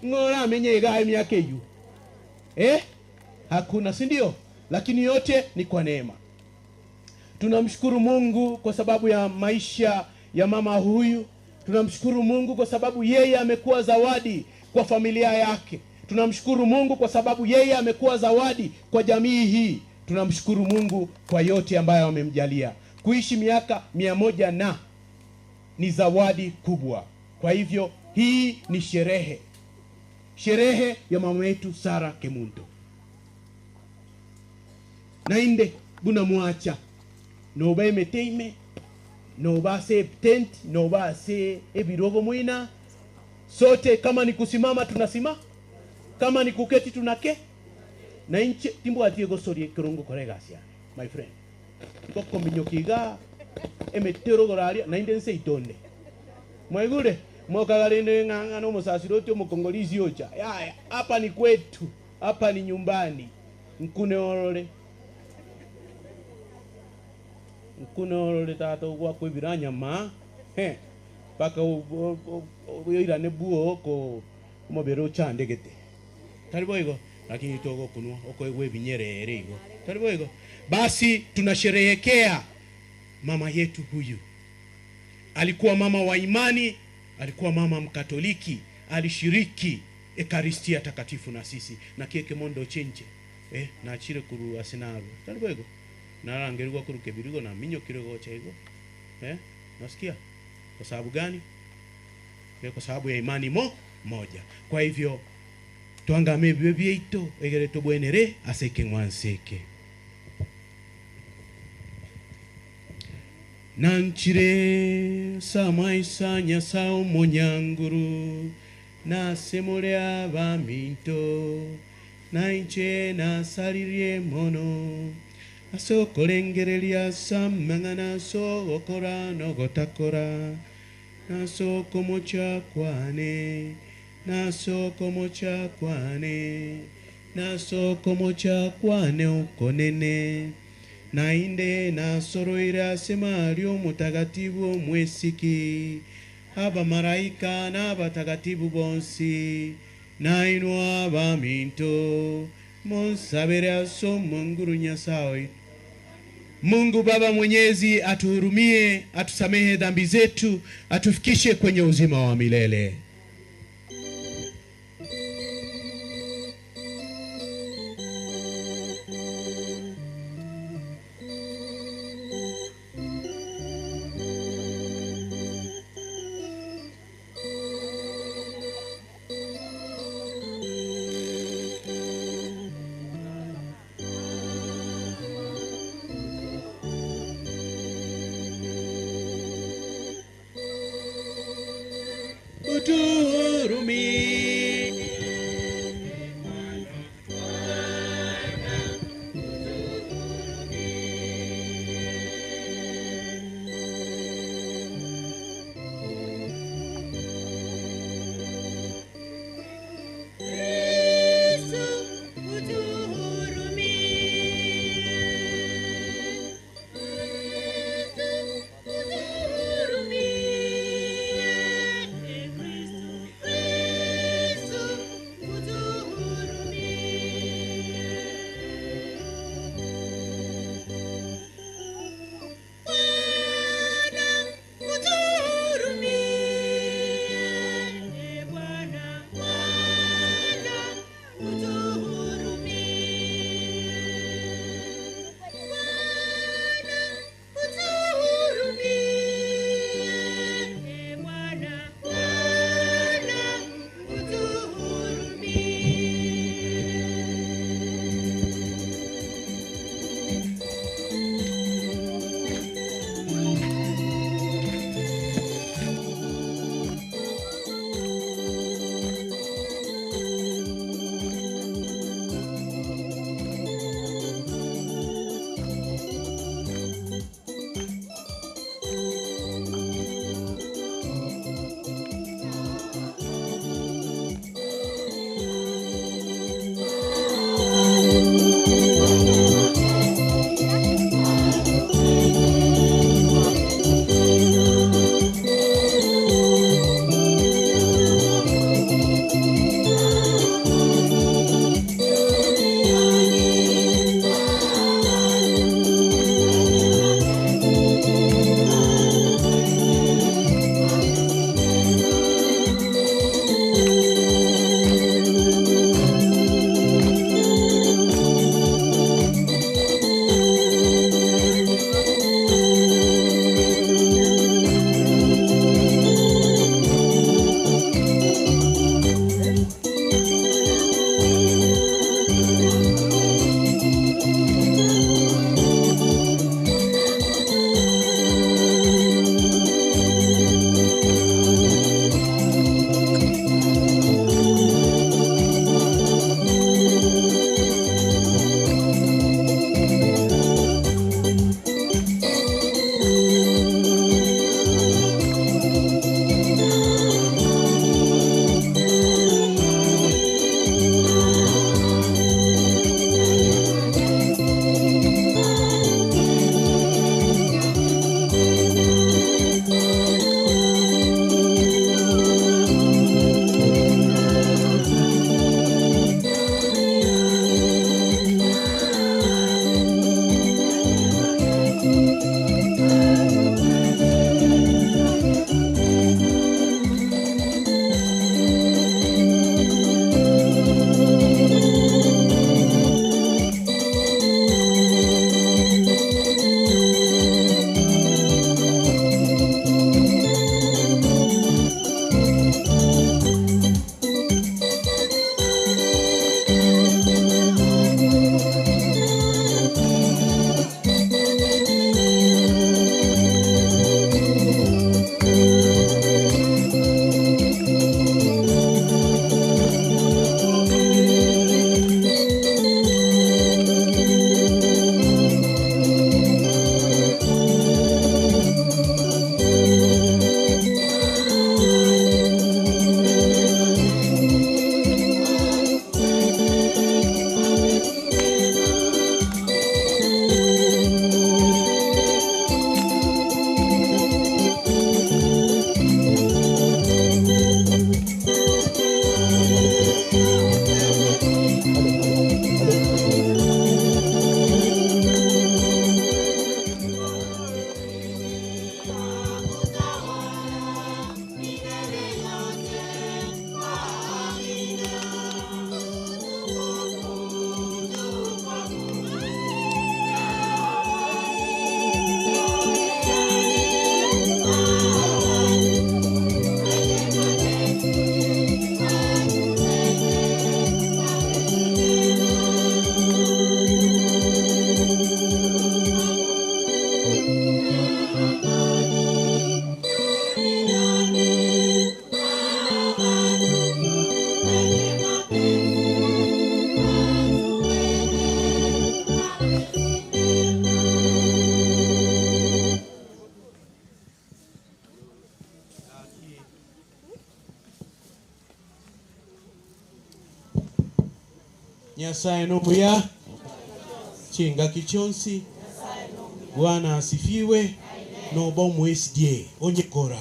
ngora amenyega miaka hiyo. Hakuna, si ndio? Lakini yote ni kwa neema. Tunamshukuru Mungu kwa sababu ya maisha ya mama huyu. Tunamshukuru Mungu kwa sababu yeye amekuwa zawadi kwa familia yake. Tunamshukuru Mungu kwa sababu yeye amekuwa zawadi kwa jamii hii. Tunamshukuru Mungu kwa yote ambayo amemjalia. Kuishi miaka 100 na ni zawadi kubwa. Kwa hivyo hii ni sherehe. Sherehe ya mama yetu Sara Kemunto. Nainde buna muacha. Noba emeteime, noba se tent, noba se ebirogo mwina. Sote kama ni kusimama tunasima, kama ni kuketi tunake. Na inche timbo atie gosori kirungu koregasia, my friend. Koko minyokiga emetero goraria na inde nse itonde. Mwaigure mwokagarende ng'ang'a no musasiroti omukongolizi ocha. Yaya, hapa ni kwetu, hapa ni nyumbani. Nkune orore. Nkune orore tata ogwa kwibiranya ma. Paka oirane buo ko omobere ochandegete. Taribo igo, lakini togo kunwa okoegwe binyerere igo. Taribo igo. Basi tunasherehekea mama yetu huyu. Alikuwa mama wa imani, alikuwa mama Mkatoliki, alishiriki Ekaristia takatifu na sisi. Na keke mondo chenche. Na chire kuru asinaro. Taribo igo. Narangerwa kuru kebirigo na minyo kirego chaigo. Nasikia? Kwa sababu gani? Kwa sababu ya imani moja. Kwa hivyo tuangame bibieito egere tobwenere aseke mwanseke. Nanchire samaisa nyasa omonyanguru nasemore abaminto nainche nasaririe mono asokolengereria samang'ana sogokora nogotakora nasokomocha kwane nasokomocha kwane nasokomocha kwane ukonene nainde nasoroira semario mutagatibu mwesiki aba maraika na abatagatibu bonsi nainwa abaminto monsabere aso Munguru Nyasawe. Mungu Baba Mwenyezi atuhurumie, atusamehe dhambi zetu, atufikishe kwenye uzima wa milele. Nyasaye nomuya chingaki chonsi. Bwana asifiwe. Noba omu SDA onyekora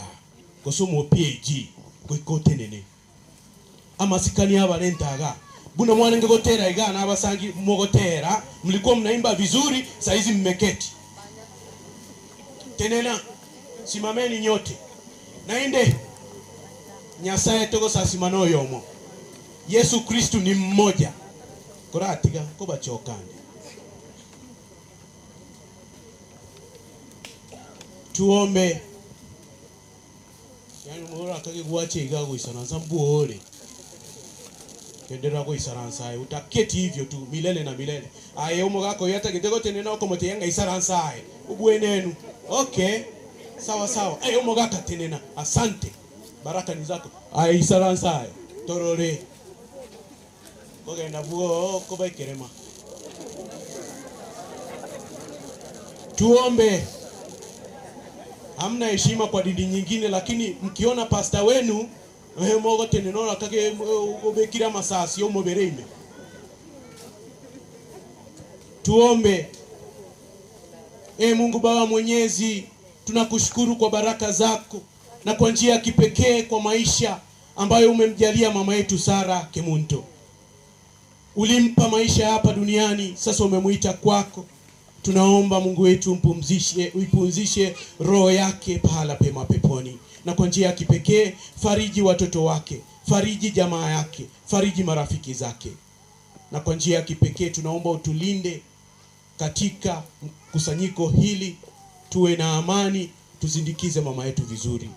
gosomo PAG goikotenene amasikani abalentaga buna mwanenge gotera igana abasangi mogotera mlikuwa mnaimba vizuri, saizi mmeketi tenena. Simameni nyote nainde Nyasaye togo sasimano yomo. Yesu Kristu ni mmoja koratiga kobachokande. Tuombe. Yani mora kage guache igago isaransa mbuole. Kendera go isaransa utaketi hivyo tu milele na milele. Aye umogako yata kitego tenena okomote yanga isaransa ubwenenu. Okay. Sawa sawa. Aye umogaka tenena. Asante. Baraka ni zako. Aye isaransa torore. Kogenda buo kobakerema. Tuombe. Hamna heshima kwa dini nyingine, lakini mkiona pasta wenu mogo tenenora kake obekira masasi omobereime. Tuombe. E Mungu Baba Mwenyezi, tunakushukuru kwa baraka zako na kwa njia ya kipekee kwa maisha ambayo umemjalia mama yetu Sara Kemunto. Ulimpa maisha hapa duniani, sasa umemuita kwako. Tunaomba Mungu wetu umpumzishe, uipumzishe roho yake pahala pema peponi. Na kwa njia ya kipekee fariji watoto wake, fariji jamaa yake, fariji marafiki zake. Na kwa njia ya kipekee tunaomba utulinde katika mkusanyiko hili, tuwe na amani, tuzindikize mama yetu vizuri.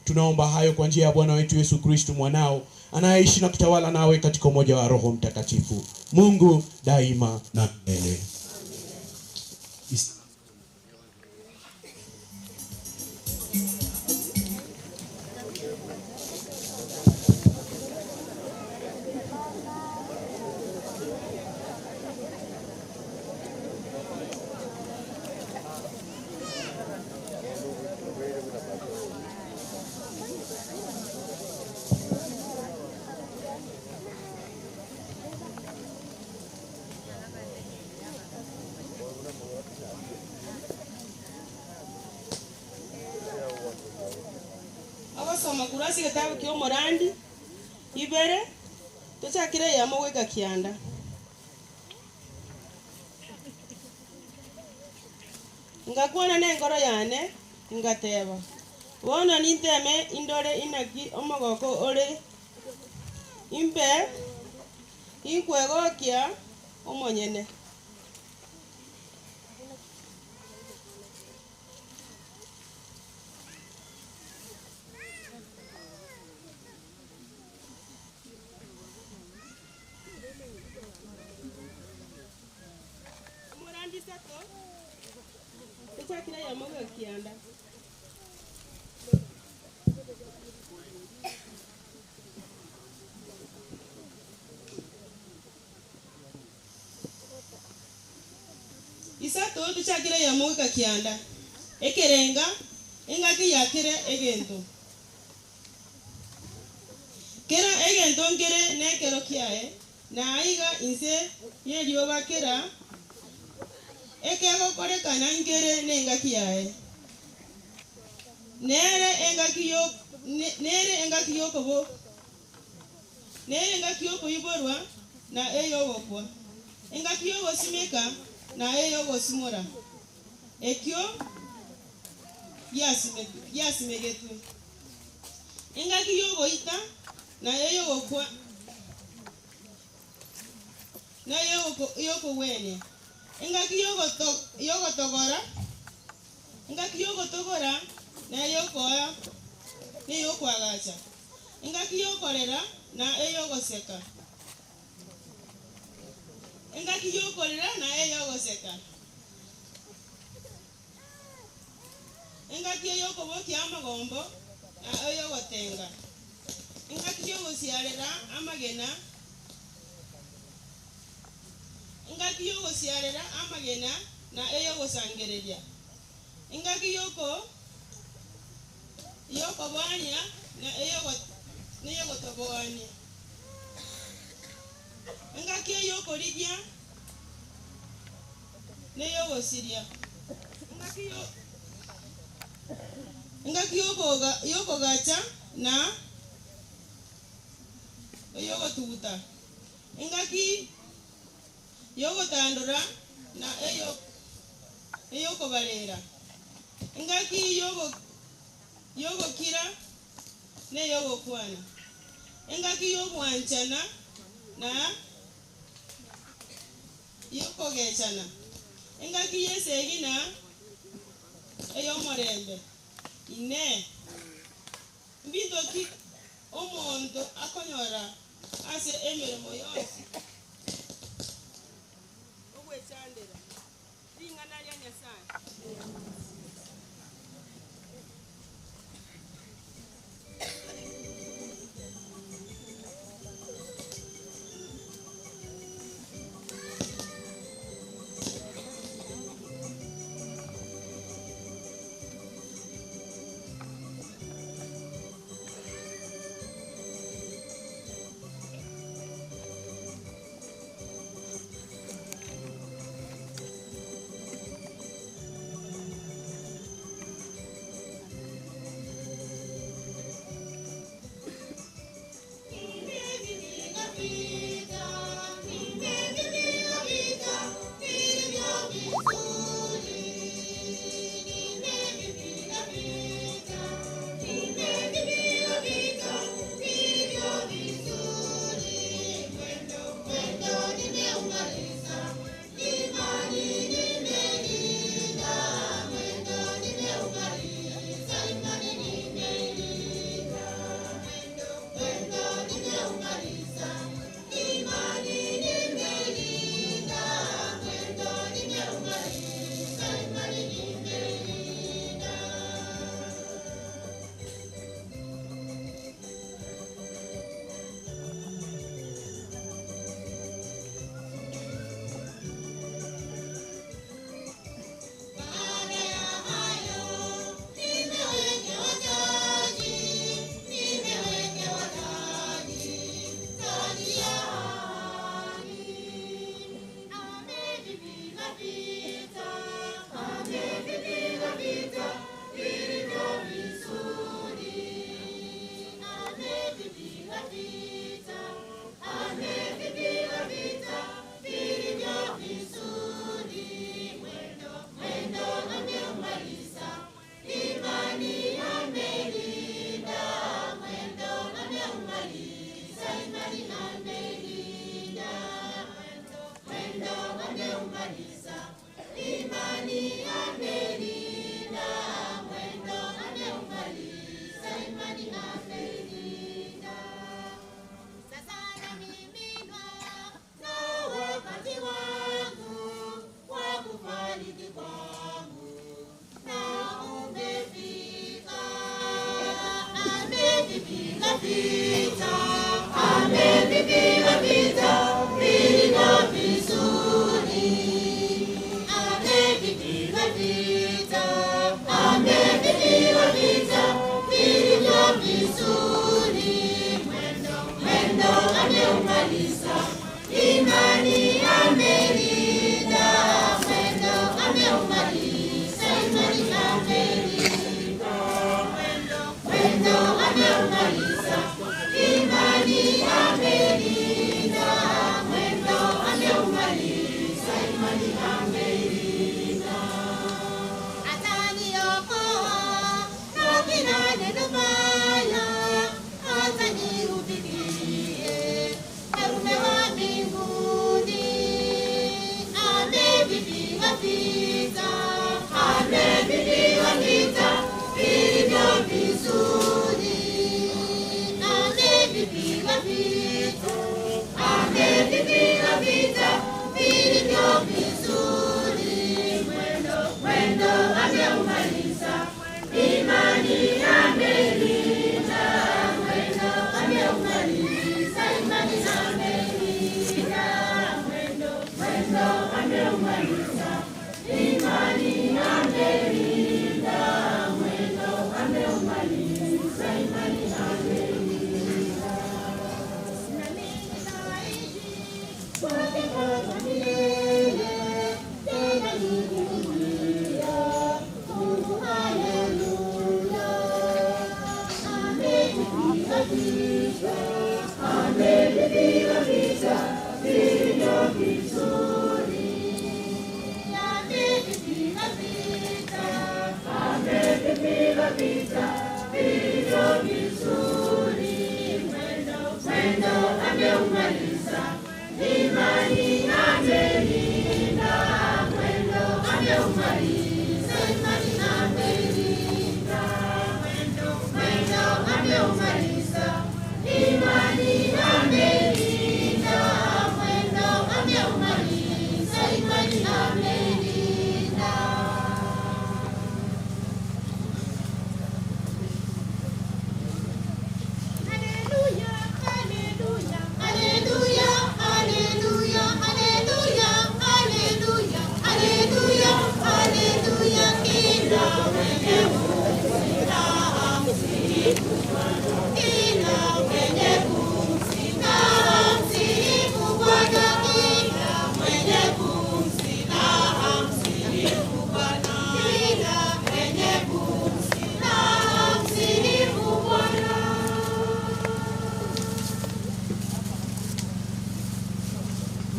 Tunaomba hayo kwa njia ya Bwana wetu Yesu Kristo mwanao, anayeishi na kutawala nawe katika umoja wa Roho Mtakatifu, Mungu daima na milele. Kurasi kitabu kio morandi ibere tuchakire yamo wega kianda ngakwana nengoro yane ngateba wona ninteme indore inaki omogoko ore imbe inkwegokia omonyene. Isato tuchakire yamuka kianda ekerenga engaki yakire egento kera egento ngere nekero kiae na aiga inse yerioba kera ekegokorekana ngere nengaki yae nere engaki yo nere engaki yokobo nere engaki yokoiborwa na eyogokwa engaki yogosimeka na eyogosimora ekyo yasimegetwe engaki yogoita na eyogokwa na eyokowene engaki yogotogora engaki yogotogora na eyokoa neyokwagacha engaki yokorera na eyogoseka engaki yokorera na eyogoseka engaki yokobokia amagombo na eyogotenga engaki yogosiarera amagena engaki yogosiarera amagena na eyogosangereria engaki yokobwania na eyogotoboania. Engaki ey'okorigia n'ey'ogosiria. Engaki y'okogacha na ey'ogotuguta. Engaki y'ogotandora na ey'okobarera. Engaki y'ogokira n'ey'ogokwana. Engaki y'obwanchana na y'okogechana. Engaki y'esegi na ey'omorembe. Ine mbinto ki omonto akonyora ase emirimo yonsi ogwechandera ring'ana ria Nyasaye.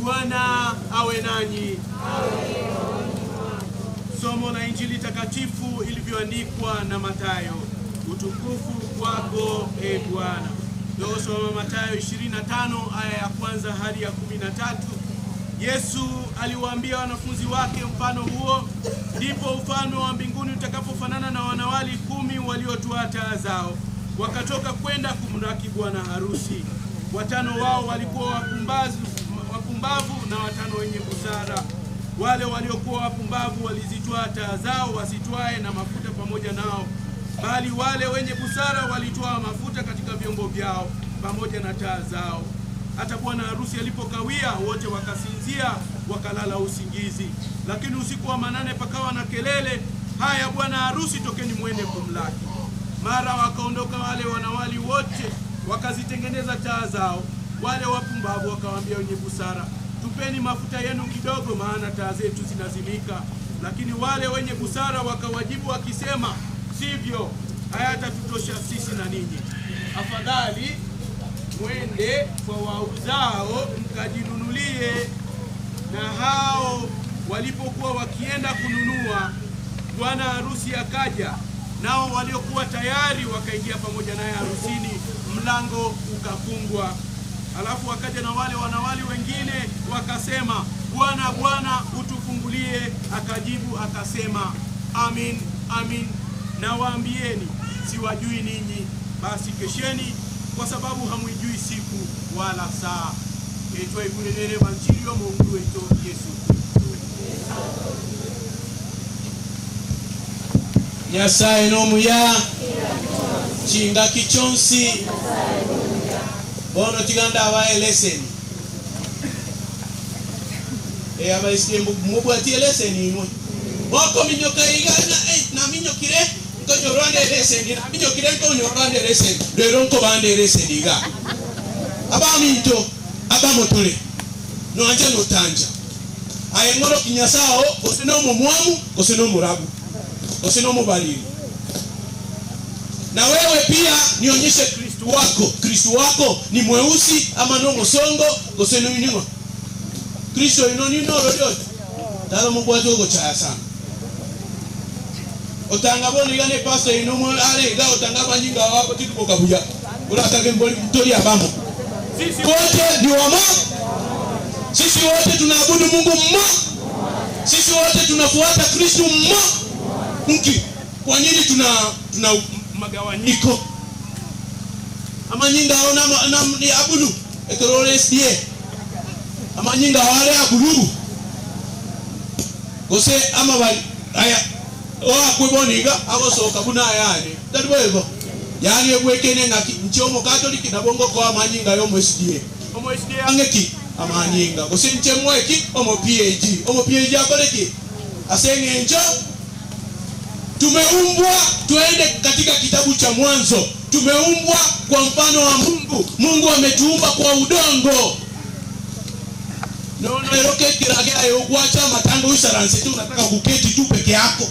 Bwana awe nanyi. Somo la Injili takatifu ilivyoandikwa na Mathayo. Utukufu kwako e Bwana. Soma Mathayo 25 aya ya kwanza hadi ya 13. Yesu aliwaambia wanafunzi wake mfano huo, ndipo ufalme wa mbinguni utakapofanana na wanawali 10 waliotwaa taa zao, wakatoka kwenda kumlaki bwana harusi. Watano wao walikuwa wapumbavu na watano wenye busara. Wale waliokuwa wapumbavu walizitwaa taa zao wasitwae na mafuta pamoja nao, bali wale wenye busara walitwaa mafuta katika vyombo vyao pamoja na taa zao. Hata bwana harusi alipokawia, wote wakasinzia wakalala usingizi. Lakini usiku wa manane pakawa na kelele, haya bwana harusi, tokeni mwende kumlaki. Mara wakaondoka wale wanawali wote wakazitengeneza taa zao. Wale wapumbavu wakawaambia wenye busara, tupeni mafuta yenu kidogo, maana taa zetu zinazimika. Lakini wale wenye busara wakawajibu wakisema, sivyo, hayatatutosha sisi na ninyi. Afadhali mwende kwa wauzao mkajinunulie. Na hao walipokuwa wakienda kununua, bwana harusi akaja, nao waliokuwa tayari wakaingia pamoja naye harusini, mlango ukafungwa. Alafu wakaja na wale wanawali wengine wakasema, Bwana, Bwana, utufungulie. Akajibu akasema, amin, amin, nawaambieni, siwajui ninyi. Basi kesheni, kwa sababu hamuijui siku wala saa. Etwa ikunenere banchirio Mungu wetu Yesu Kristo. Nyasaye nomuya chinga kichonsi bono tiganda abae leseni. Abaisikie mubwatie leseni imwe. Boko minyoka igana na minyokire nkonyorwande leseni, na minyokire nkonyorwande leseni. Rero nkobande leseni iga. Abaminto abamotole no anja no tanja. Ayengoro kinyasao osino mumwamu osino murabu osino mubalili. Na wewe pia nionyeshe Kristo wako. Kristo wako ni mweusi ama no msongo osino iningo. Kristo ino nino lolyote. Tala Mungu watu chaya sana. Otanga boni gane pastor ino mo ale ga otanga banyinga wako tituko kabuya. Ulatake mboli mtori abamo. Sisi wote ni wamo. Sisi wote tunaabudu Mungu mmoja. Sisi wote tunafuata Kristo mmoja. Nki kwa nini tuna magawanyiko? Amanyinga ona na ni abudu etorole SDA. Amanyinga wale abudu. Gose ama bali aya oa kweboniga agosoka buna yani. Tadibo yani ebwekene ngaki nchomo Katoliki na bongo kwa amanyinga yo mu SDA. Omo SDA angeki amanyinga gose nchemweki omo PAG. Omo PAG akoleki asenge njo. Tumeumbwa tuende katika kitabu cha Mwanzo. Tumeumbwa kwa mfano wa Mungu. Mungu ametuumba kwa udongo. No eroke kiragea yogwacha matango usaranse tu unataka kuketi tu peke yako.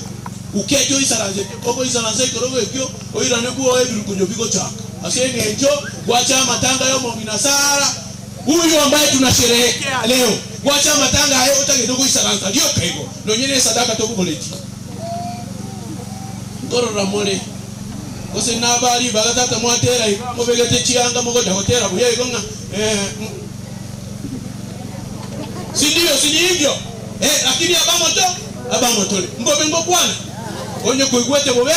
Uketi usaranse koko usaranse kirogo ekyo oirane kuo ebirukunyo biko chaka. Asenge njo gwacha matanga yo mongina sara. Huyu ambaye tunasherehekea leo, wacha matanga hayo utakidogo isaransa ndio kaigo. Nonyene sadaka tokuboleti. Ngorora more. Kose nabali bagatata mwatera mubegete chianga mugoda hotera buya igonga si ndio si hivyo lakini abamoto abamotole mbobe ngokwana onye kuigwete bobe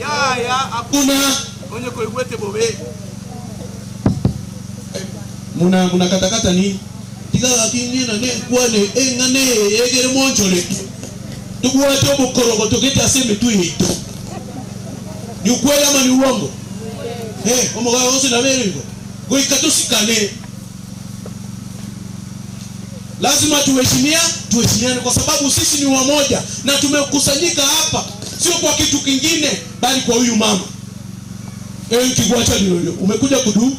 ya hakuna onye kuigwete bobe muna katakata ni tiga kingina ne kwane engane egere monchole tukuwate obukorogo tugete aseme tu hito. Ni ukweli ama ni uongo? Omugayo wose na bere hivyo. Goika tusikane. Lazima tuheshimiane kwa sababu sisi ni wamoja na tumekusanyika hapa sio kwa kitu kingine bali kwa huyu mama. Kigwacha ndio umekuja kudu?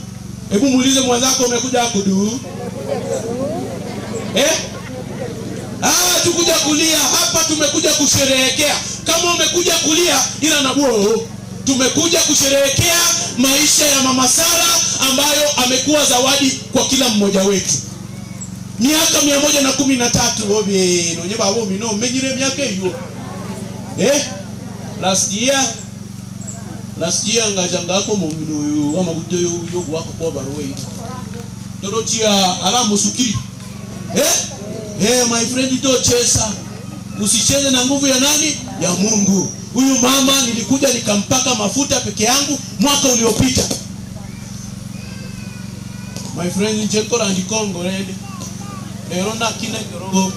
Hebu muulize mwenzako umekuja kudu? Tukuja kulia hapa, tumekuja kusherehekea. Kama umekuja kulia ila nabuo, tumekuja kusherehekea maisha ya Mama Sara ambayo amekuwa zawadi kwa kila mmoja wetu. Miaka 113 obi nonye babo mino menyire miaka hiyo. Last year ngajanga ko mumino yo amaguto yo gwako kwa barwe. Torochia ala musukiri. My friend to chesa. Usicheze na nguvu ya nani? Ya Mungu. Huyu mama nilikuja nikampaka mafuta peke yangu mwaka uliopita. My friend nchekora ndi Kongo rende. Lero na kina korogo.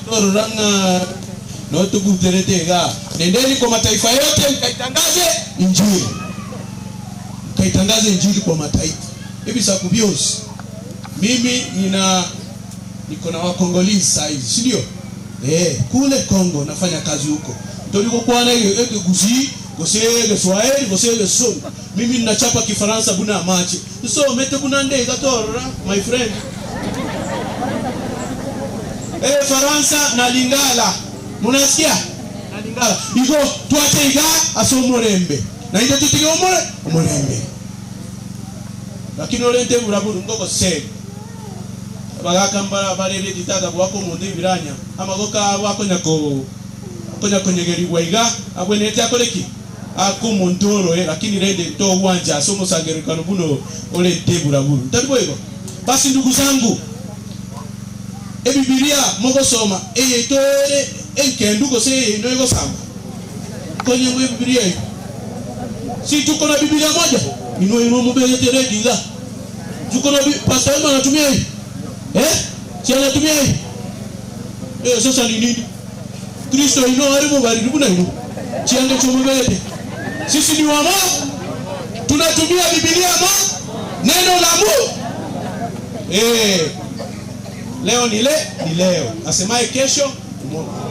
Toranga no tuguteretega. Nendeni kwa mataifa yote mkaitangaze injili. Mkaitangaze injili kwa mataifa. Hivi sakubios. Mimi niko na Wakongolese saizi, si ndio? Kule Kongo nafanya kazi huko. Toliko kwa na ile guzi, gose Kiswahili, gose Songo. Mimi ninachapa Kifaransa buna machi. So mete buna nde gatorra my friend. Faransa na Lingala. Munasikia? Na Lingala. Iko tuache iga asomorembe. Na ite tutige omore, omorembe. Lakini olente buraburu ngoko se. Bagakambara barere ditata bwako mundu ibiranya amagoka wako nyako konya konyegerigwa iga abwenete akoleki akumuntoro lakini rende to wanja somo sangerikano buno olente buraburu talibo ego. Basi ndugu zangu, Biblia mogosoma eye tore enkendugo se ino ego samba konye ngwe Biblia si tuko na Biblia moja ino ino mubele teredi la tuko na pastor anatumia hii. Si anatumia hii. Sasa ni nini? Kristo ino haribu baribu na ino. Chiange chumubele. Sisi ni wamo. Tunatumia Biblia mo. Neno la Mungu. Leo ni leo. Asemaye kesho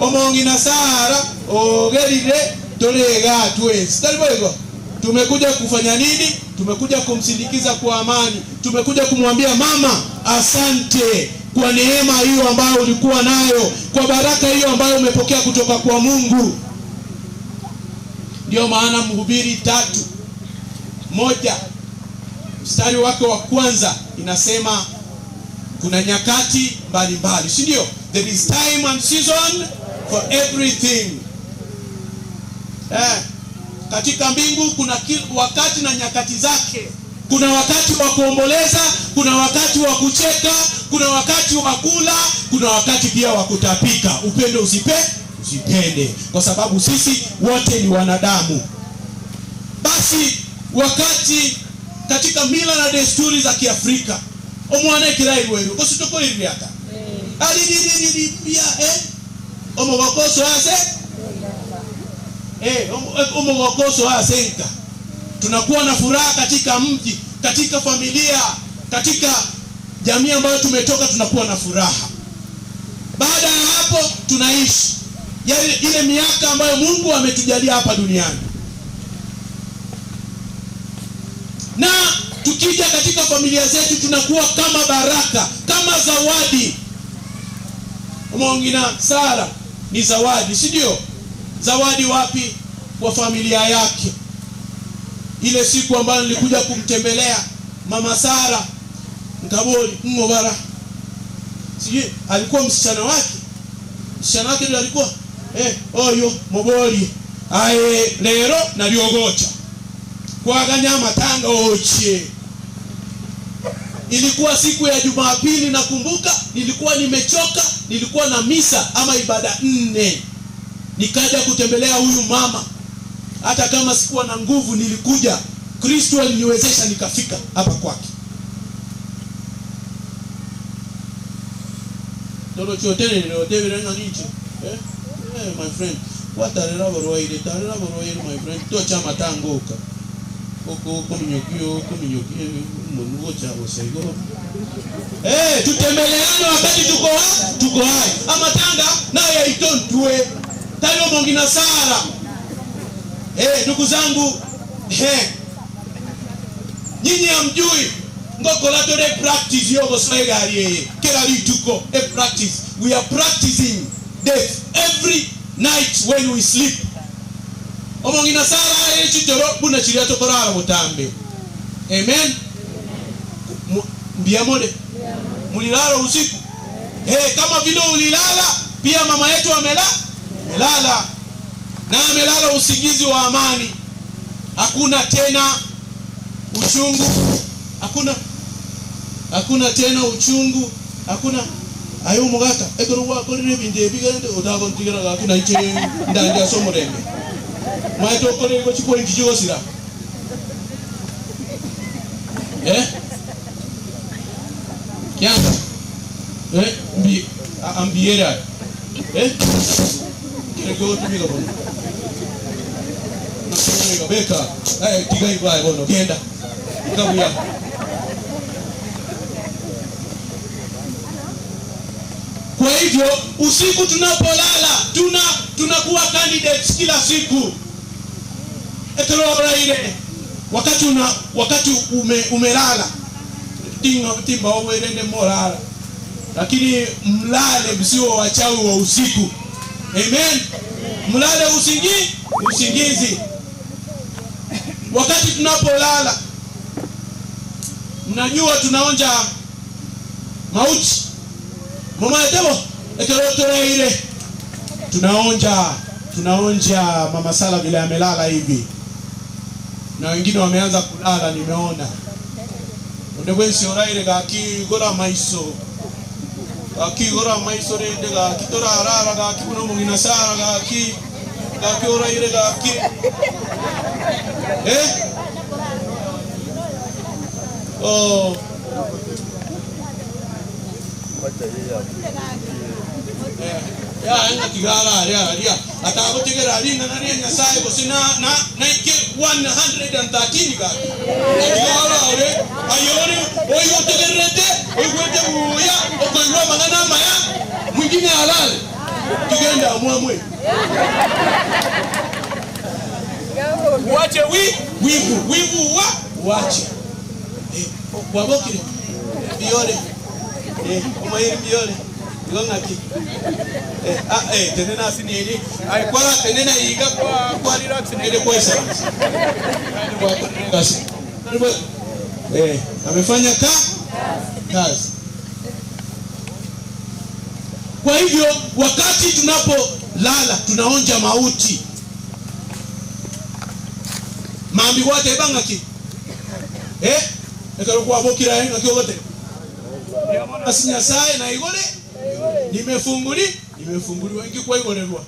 omongi na Sara ogerire tolega tuwe. Sitalibo. Tumekuja kufanya nini? Tumekuja kumsindikiza kwa amani. Tumekuja kumwambia mama asante kwa neema hiyo ambayo ulikuwa nayo, kwa baraka hiyo ambayo umepokea kutoka kwa Mungu. Ndio maana Mhubiri 3:1 mstari wake wa kwanza inasema kuna nyakati mbalimbali, si ndio? There is time and season for everything. Katika mbingu kuna wakati na nyakati zake. Kuna wakati wa kuomboleza, kuna wakati wa kucheka, kuna wakati wa kula, kuna wakati pia wa kutapika. Upendo usipende, kwa sababu sisi wote ni wanadamu. Basi wakati katika mila na desturi za Kiafrika, omwana kirai wewe, kositoko iriaka. Alidididibia omogokoso ase omogokoso asenka. Tunakuwa na furaha katika mji, katika familia, katika jamii ambayo tumetoka, tunakuwa na furaha. Baada ya hapo tunaishi ile miaka ambayo Mungu ametujalia hapa duniani. Na tukija katika familia zetu tunakuwa kama baraka, kama zawadi. Umeongina Sara ni zawadi, si ndio? Zawadi wapi? Kwa familia yake. Ile siku ambayo nilikuja kumtembelea, Mama Sara nkaboli ngobara, sijui alikuwa msichana wake, msichana wake ndio alikuwa oyo moboli aye lero naliogocha kwaganya matanga oche. Ilikuwa siku ya Jumapili, nakumbuka nilikuwa nimechoka, nilikuwa na misa ama ibada 4. Nikaja kutembelea huyu mama. Hata kama sikuwa na nguvu nilikuja. Kristo aliniwezesha nikafika hapa kwake. Toro chotene nilotebira nganiche. My friend, watarera borwaire, tarera borwaire my friend, tocha matangoka. Oko kominyokio mungu cha osego. Tutembeleane wakati tuko hai. Amatanga naye aitontwe. Tayo mongina Sara. Ndugu zangu, nyinyi hamjui ngoko latore practice yogo swegari yeye. Kila lituko e practice. We are practicing death every night when we sleep. Omongina Sara echitoro buna chiria tokorara mutambe. Amen. Mbiamode. Mulilala usiku. Kama vile ulilala pia mama yetu amelala. Na amelala usingizi wa amani. Hakuna tena uchungu. Hakuna tena uchungu. Hakuna ayo mugata ekoro wakorire binde bigende odagontigera gakuna iche ndanja somorembe. Maito kore go chiko injigosira. Kianga. Mbi ambiera. Kire tumiga bono. Nakumiga beka. Tiga ibwa bono genda. Kabuya. Kwa hivyo usiku tunapolala tunakuwa candidates kila siku. Ekero ile wakati umelala timba uende morala, lakini mlale msio wachawi wa usiku. Amen. Mlale usingizi. Wakati tunapolala mnajua tunaonja mauti. Mama yetebo ekero ile tunaonja mama Sala vile amelala hivi. Na wengine wameanza kulala nimeona. Ndegwensi oraire gaki gora maiso. Gaki gora maiso rende gaki tora arara gaki kuno mungina Sara gaki oraire gaki. Oh. Ya anga tigara ria atagotegera ringa na ria nyasaye bosina na naike 113 ga tigara ore ayori oyo tegerete oigwete uya okoirwa mangana maya mwingine halal tugenda mwamwe wache wivu wa wache wabokire biore umayiri biore ngaki tenena sinili ai kwa tenena iga kwa relax nile kwa kazi amefanya kazi. Kwa hivyo wakati tunapolala tunaonja mauti. Mambi wote bangaki ekarokuwa bokira ngaki wote asinyasaye na igole nimefunguliwa ingi kwa igolelwa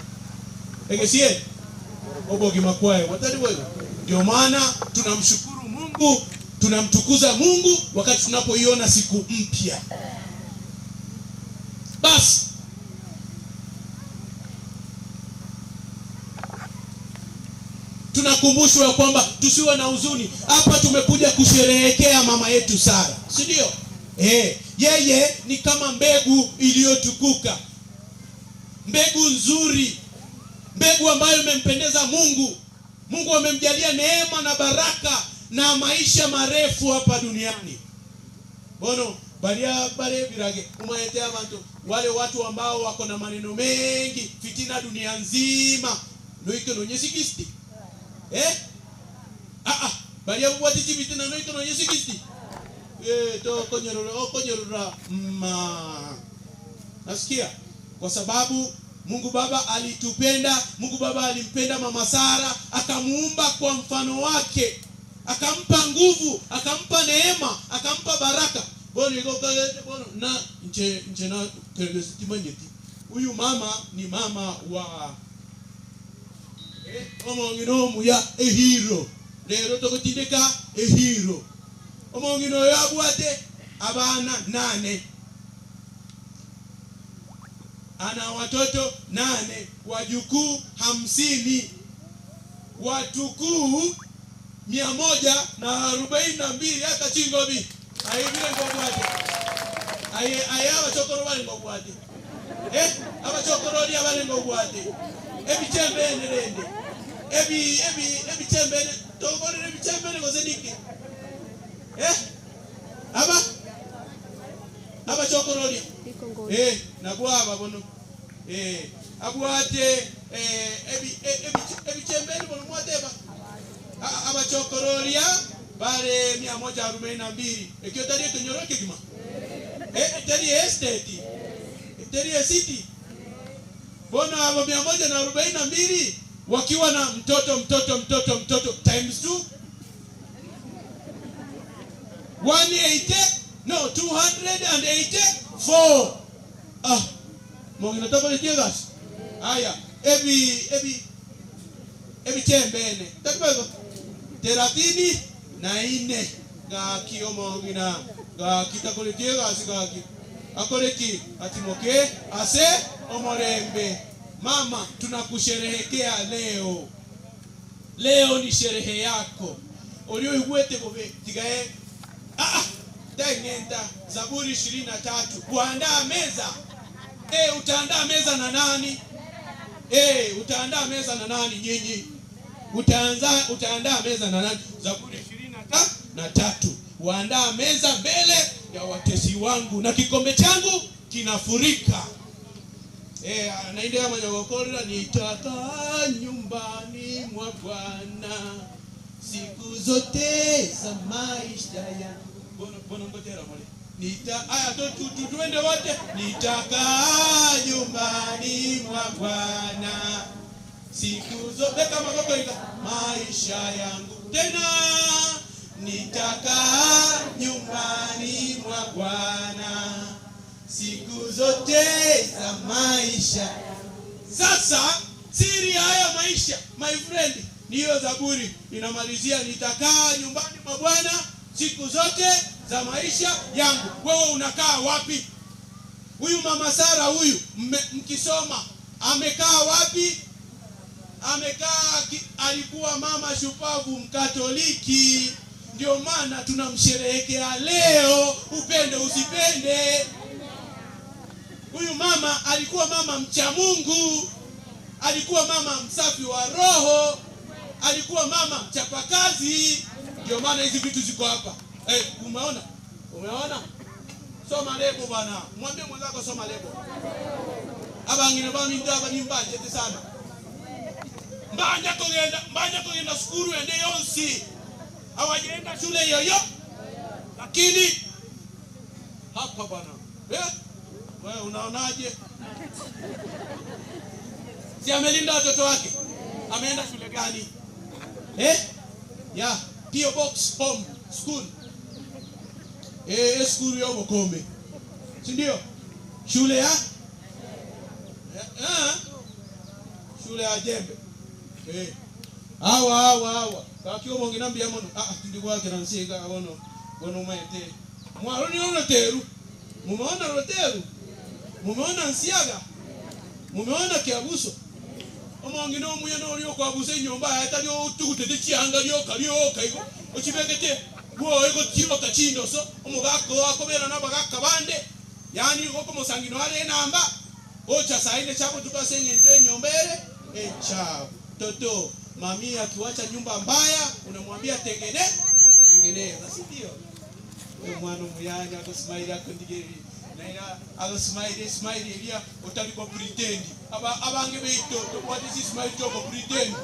egesie obogi makwae watari wewe. Ndio maana tunamshukuru Mungu, tunamtukuza Mungu wakati tunapoiona siku mpya. Basi tunakumbushwa kwamba tusiwe na huzuni. Hapa tumekuja kusherehekea mama yetu Sara, si ndio? Yeye ni kama mbegu iliyotukuka, mbegu nzuri, mbegu ambayo imempendeza Mungu. Mungu amemjalia neema na baraka na maisha marefu hapa duniani. Bono baria bare birage umaete abantu wale watu ambao wako na maneno mengi, fitina dunia nzima noike no Yesu Kristo. Baria bwati fitina noike no Yesu Kristo. To okonyorora ma. Nasikia? Kwa sababu Mungu Baba alitupenda, Mungu Baba alimpenda Mama Sara, akamuumba kwa mfano wake, akampa nguvu, akampa neema, akampa baraka. Bono bono na nche nche na kelesitimanyeti. Huyu mama ni mama wa omongino muya ehiro. Lero tokotindeka ehiro. Omongino yabwate abana 8. Ana watoto 8, wajukuu 50, watukuu 142 hata chingobi. Aibile ngobwate. Aye aba chokoro bali ngobwate. Aba chokoro ri abale ngobwate. Ebichembe nerende. Ebi ebichembe tokore ebichembe ngozenike. Aba aba chokoro ri. Nabwaba bono. Abwate ebichembe bono mwateba. Aba chokororia bare 142. Ekyo tari ekinyoro kima. Tari estate. Tari city. Bono abo 142 wakiwa na mtoto mtoto mtoto mtoto times 2 180 no 284. Ah, mwingine toka ni gas. Haya, ebi chembene. Takibego 34 gaki omongina gaki takoletie gasi gaki akoreki atimoke ase omorembe. Mama, tunakusherehekea leo. Leo ni sherehe yako. Olio igwete gobe tigae. Tengenda Zaburi 23 kuandaa meza. Utaandaa meza na nani? Utaandaa meza na nani nyinyi? Utaandaa meza na nani? Zaburi 23. Waandaa meza mbele ya watesi wangu na kikombe changu kinafurika. Anaendea manyogokorera nitakaa nyumbani mwa Bwana siku zote za maisha yangu. Bono ngotera mole. Nita aya tuende wote. Nitakaa nyumbani mwa Bwana siku zote kama gogo maisha yangu. Tena nitakaa nyumbani mwa Bwana siku zote za maisha. Sasa siri haya maisha, my friend, ni hiyo Zaburi inamalizia nitakaa nyumbani mwa Bwana siku zote za maisha yangu. Wewe unakaa wapi? Huyu Mama Sara huyu mkisoma amekaa wapi? Amekaa, alikuwa mama shupavu Mkatoliki. Ndio maana tunamsherehekea leo, upende usipende. Huyu mama alikuwa mama mcha Mungu, alikuwa mama msafi wa roho, alikuwa mama mchapakazi. Ndio maana hizi vitu ziko hapa. Umeona? Umeona? Soma lebo bana. Mwambie mwenzako soma lebo. Abangine baminda abanimbaje sana. Mbanja kugenda sukuru ende yonsi. Hawajaenda shule yoyo. Lakini hapa bana. Wewe unaonaje? Si amelinda watoto wake? Ameenda shule gani? Ya, P.O. Box home school. School ya Bokombe. Si ndio? Shule ya? Shule ya Jembe. Awa. Kakio mwingine mbia mono. Tindikuwa kiransiga wono. Wono mwete. Mwaroni ono teru. Mumeona roteru. Mumeona nsiaga. Mumeona kiabuso. Omongino omuyano olio kwabuse nyumba atali otugutete chianga lyoka lyoka igo. Ochibegete bwo ego chiroka chindo so omugako akobera nabagaka bande. Yani goko musangino ale namba. Ocha saine chako tukasenye nyombere. Chao. Toto, mami akiwacha nyumba mbaya unamwambia tengeneza, si ndio? Mwana muyanya akosmile akondigeri. Naina akosmile smile ilia utaliko pretend. Abange beito to what is smile to pretend.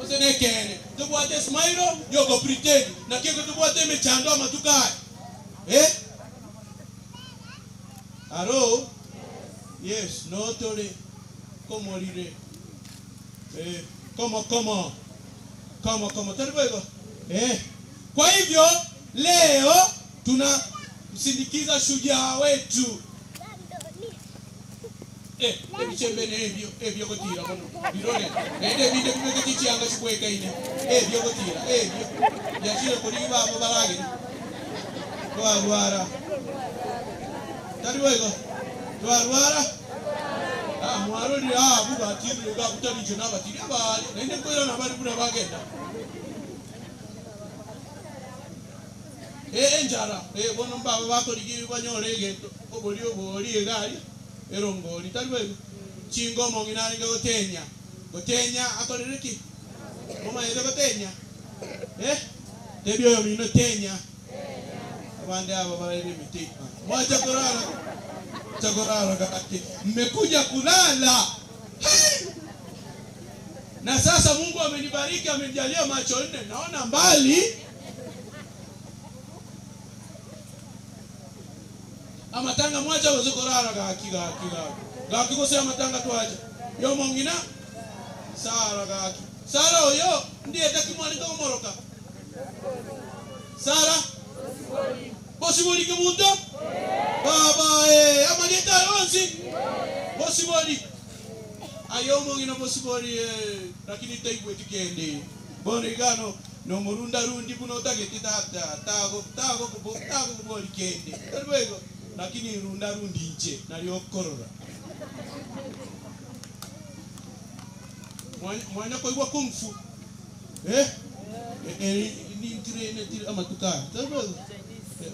Osenekene tubwate smile yoko pretend na kiko tubwate mechando amatuka eh aro yes no tole como lire como como como como taribu eh. Kwa hivyo leo tunamsindikiza shujaa wetu ebichembene ebyo ebyokotira kono birole ende binde bimeketichanga chikweka ine ebyokotira ebyo yachire kuri babo barage twarwara tariwego twarwara ah mwarori ah bubatiri ugakutanije nabatiri abali nende kwera nabali buna bagenda enjara bono mbaba bakorigi banyore egento obori obori egari erongori tariwego chingomo nginari gotenya gotenya akorereki omayeze gotenya tebyo yo mino tenya abande abo barere miti mwacha korara chakorara kati mmekuja kulala. Hey! Na sasa Mungu amenibariki amenijalia macho nne naona mbali. Amatanga mwacha bazokorara gaki gaki gaki gaki kose amatanga twacha yo mongina sara gaki sara oyo ndiye takimwanika omoroka sara bosiboli kimundo baba amaleta yonsi bosiboli ayo mongina bosiboli lakini taibwe tikende bonigano no murunda rundi buno tageti tata tago tago tago kuboli kende tarwego lakini runda rundi nje naliokorora mwana koigwa kung fu ni train tiri amatuka tarwego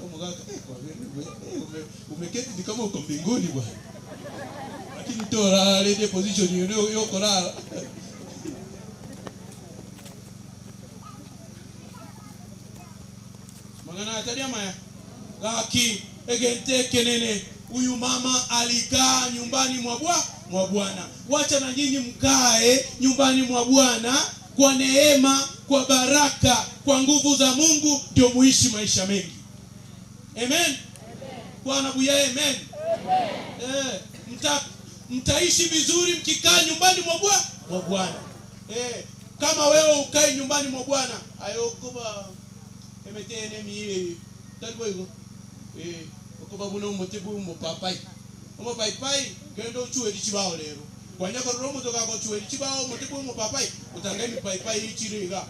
omugaka kwa umeketi ni kama uko mbinguni bwana lakini tora ile position yo korara mangana ataria maya gaki egente kenene huyu mama alikaa nyumbani mwa Bwana. Wacha na nyinyi mkae nyumbani mwa Bwana kwa neema, kwa baraka, kwa nguvu za Mungu ndio muishi maisha mengi. Amen. Bwana buya amen. Amen. Mtaishi vizuri mkikaa nyumbani mwa Bwana. Kama wewe ukae nyumbani mwa Bwana ayokuba emetene mi talibo higo okoba buno mutibu mupapai omupaipai gendo chuwe chibao lero kwanya kororo mutoka ko chuwe chibao mutibu mupapai utanga mipaipai ichiriga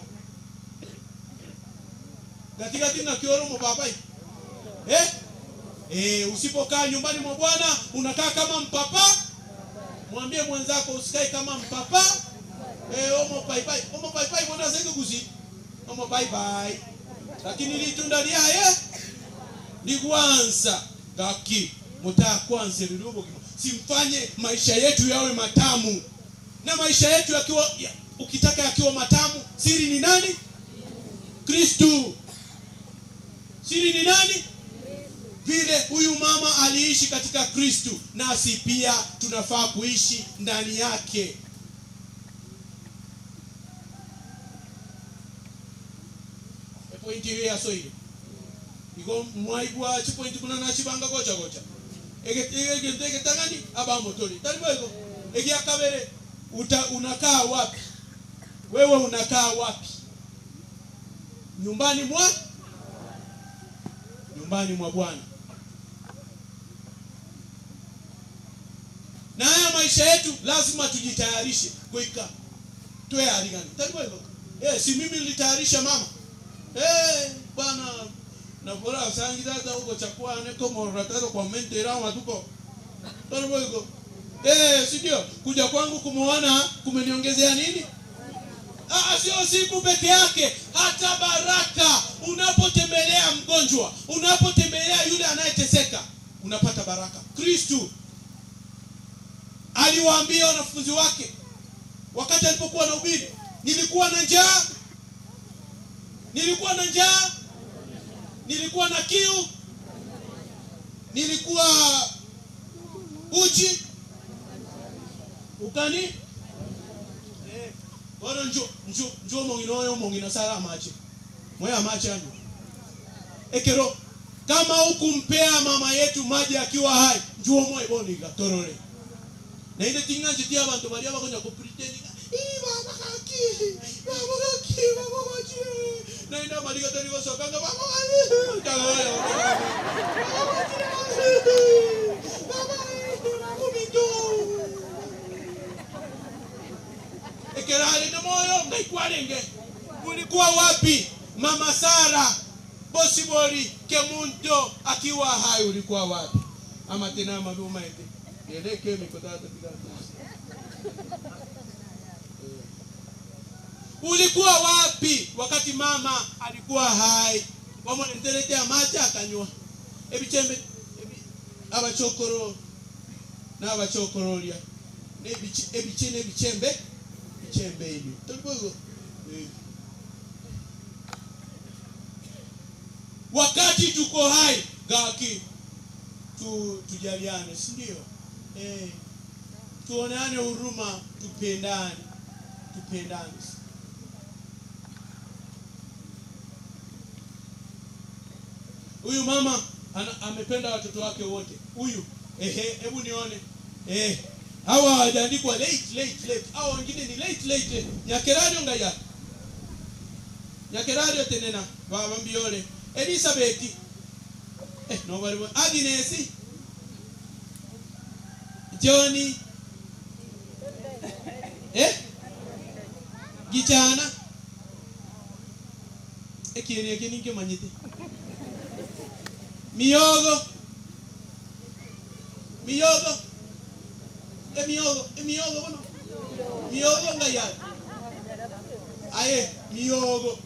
katika tina kioro mupapai usipokaa nyumbani mwa Bwana unakaa kama mpapa. Mwambie mwenzako usikae kama mpapa. Omupaipai omupaipai mbona zenge guzi omupaipai lakini litunda lyaye ligwanza gaki mutakwanze lirubo simfanye maisha yetu yawe matamu. Na maisha yetu yakiwa ukitaka yakiwa matamu siri ni nani? Kristo. Siri ni nani? Vile huyu mama aliishi katika Kristo, nasi pia tunafaa kuishi ndani yake. Pointi hiyo ya soile iko mwaigwa chipointi kuna na chibanga kocha kocha ege tangani aba motori talibo iko ege akabere unakaa wapi wewe? Unakaa wapi? Nyumbani mwa Bwana. Na haya maisha yetu lazima tujitayarishe kuika tuwe aligani talibo iko si mimi nilitayarisha mama. Bwana na bora sangi dada huko chakua neko moratado kwa mente rama tuko talibo iko si ndio kuja kwangu kumuona kumeniongezea nini? Sio siku peke yake, hata baraka. Unapotembelea mgonjwa, unapotembelea yule anayeteseka, unapata baraka. Kristo aliwaambia wanafunzi wake wakati alipokuwa anahubiri, nilikuwa na njaa, nilikuwa na njaa, nilikuwa na kiu, nilikuwa uchi, ukani Bono njo njo njo mongino oyo mongino sara amache. Moya amache anyu. Ekero kama hukumpea mama yetu maji akiwa hai, njo moyo boniga torore. Na ile tinga njitia abantu bali abakonya ko pretend. Ii baba kaki. Baba kaki, baba kaki. Na ina maliga tani ko sokanga baba kaki. Tagoya. Baba kaki. Baba kumito. Ekerale no moyo ngaikwarenge. Ulikuwa wapi Mama Sara Bosibori Kemunto akiwa hai ulikuwa wapi? Ama tena mabuma ete. Eleke mikotata pigana. Ulikuwa wapi wakati mama alikuwa hai? Wamonenteretea maji akanywa. Ebichembe abachokoro na abachokorolia. Ebichene ebichembe bichembe ibi. Tulipogo. Wakati tuko hai gaki tujaliane, si ndio? Tuoneane huruma, tupendane. Tupendane. Huyu mama amependa watoto wake wote. Huyu ehe, hebu nione. Hawa hawajaandikwa late late late. Hawa wengine ni late late. Nyakerario ngaya. Nyakerario tenena baba mbiole. Elizabeth. No bali Agnes. Johnny. Gichana. Ekieni ekieni nkemanyite. Miogo. Miogo. Miogo, miogo bueno. Miogo ngayal. Aye, miogo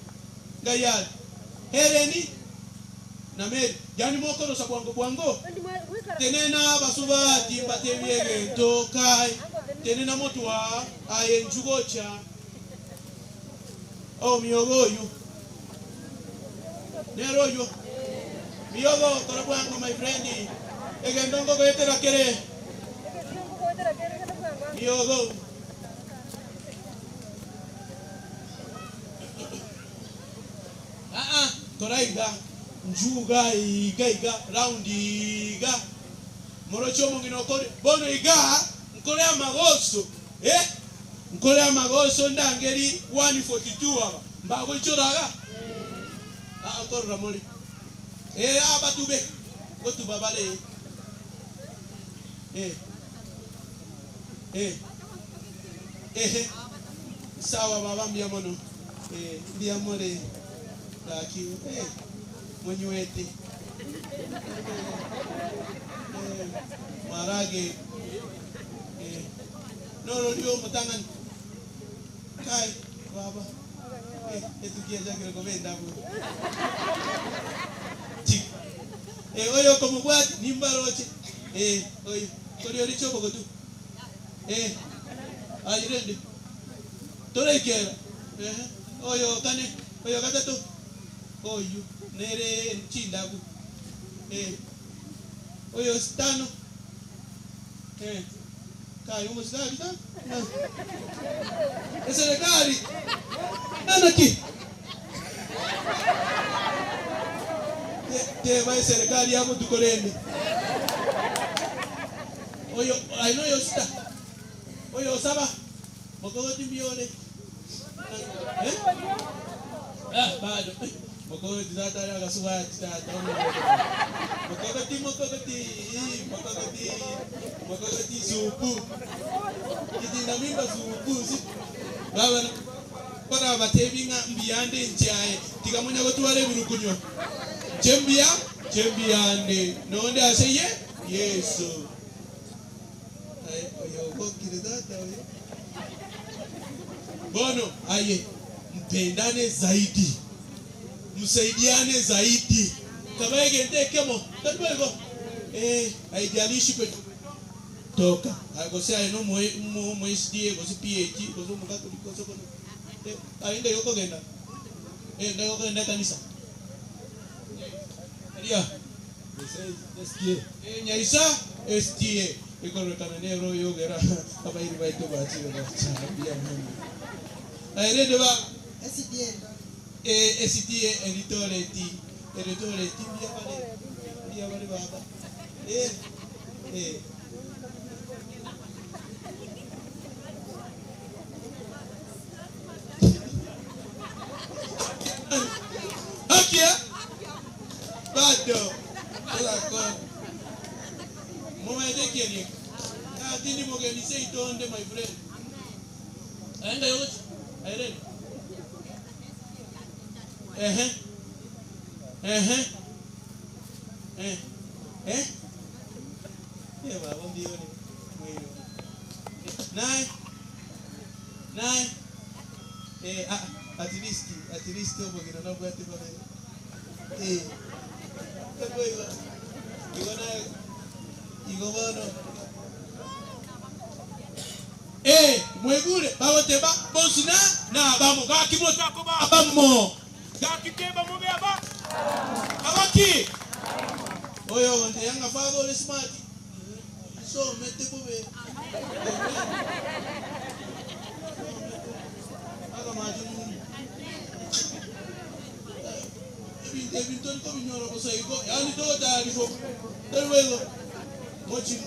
ngayal. Hereni na meri. Yani moko no sabwango bwango. Tenena basuba timbate biege tokai. Tenena motwa aye njugocha. Oh miogo yu. Nero yu. Miogo kora bwango my friend. Egendongo goetera kere. Miogo. Toraiga njuga iga iga round iga morocho mongino kore bono iga nkore amagoso nkore amagoso ndangeri 142 aba mbago ichoraga akorra mori abatube gotuba bale sawa baba mbia mono mbia more laki mwenywete marage no lio mutangani kai baba etukia jagire govenda bu tik oyo como what nimbaroche oyo kori oricho bogotu ayirende torekera oyo kane oyo katatu oyo nere chindagu oyo stano kai umo stano ta eserekari nanaki te vai serikali yako tukorende oyo I know yo sta oyo saba mokogoti mbiole bado mokogoti tata akasuba tata mokogoti mokogoti mokogoti mokogoti supu kitinda mimba supu si baba para batebinga mbiyande nchae tikamonya gotware burukunyo chembia chembiande nonde aseye Yesu ay oyo kokire tata oyo bono aye mpendane zaidi msaidiane zaidi kama egente kemo tadwego haijalishi pe toka agosea no mo mo SDA gosi PH gosi mukatolika gosi ainda yoko genda ndako genda kanisa Maria SDA nyaisa SDA ikorokana nero yogera abairi baito bachi bachambia mungu. Airede ba eh SDA editoreti editoreti bia bale baba eh eh Akia bado ala Mwe kene atindi mogenise itonde my friend. Aenda yote. Airene. Ehe. Ehe. Eh. Eh. Eh baba ndio ni mweyo. Nai. Nai. Eh ah at least obogina na bwate baba. Eh. Taboiwa. Igona igobano. Eh, mwegure bawoteba bosina na bamo gakimotako ba bamo. Gakiteba mobe aba. Abaki. Oyo wante yanga father ole smart. So mete bobe. Aga maji. Ebinto ko binyoro ko saigo. Yani do dari fo. Terwego. Mochi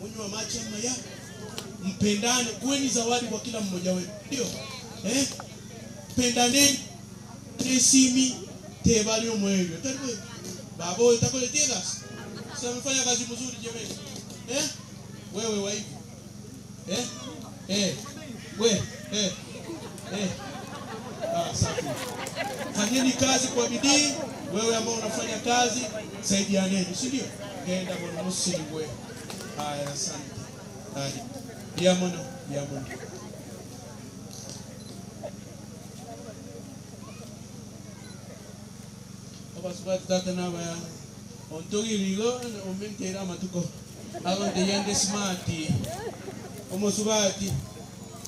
munywa machi maya. Mpendane, kuweni zawadi kwa kila mmoja wenu. Ndio. Eh? Pendaneni. Tresimi tebali omwelio. Terwego. Babo itakuletea gas. Sasa amefanya kazi mzuri jamani. Eh? Wewe wa hivi. Eh? Eh. We, eh. Eh. Ah, safi. Fanyeni kazi kwa bidii. Wewe ambao unafanya kazi, saidianeni, si ndio? Genda bwana msiwe. Haya, asante. Haya. Diamono, diamono. Obasubati tata na ba. Ontogi ligo omentera matuko. Agonte yande smart. Omosubati.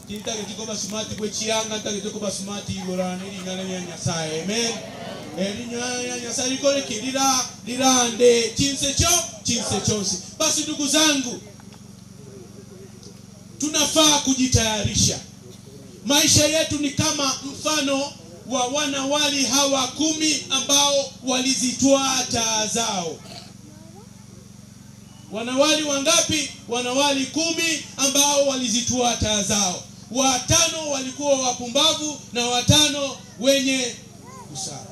Tinta ke tiko basmati kwe chianga nta ke tiko basmati igorane lingana ya Nyasaye. Amen. Elinya ya Nyasaye kole kilira lirande chinse cho chinse chonsi. Basi ndugu zangu, tunafaa kujitayarisha. Maisha yetu ni kama mfano wa wanawali hawa 10 ambao walizitwaa taa zao. Wanawali wangapi? Wanawali 10 ambao walizitwaa taa zao. 5 walikuwa wapumbavu na 5 wenye busara.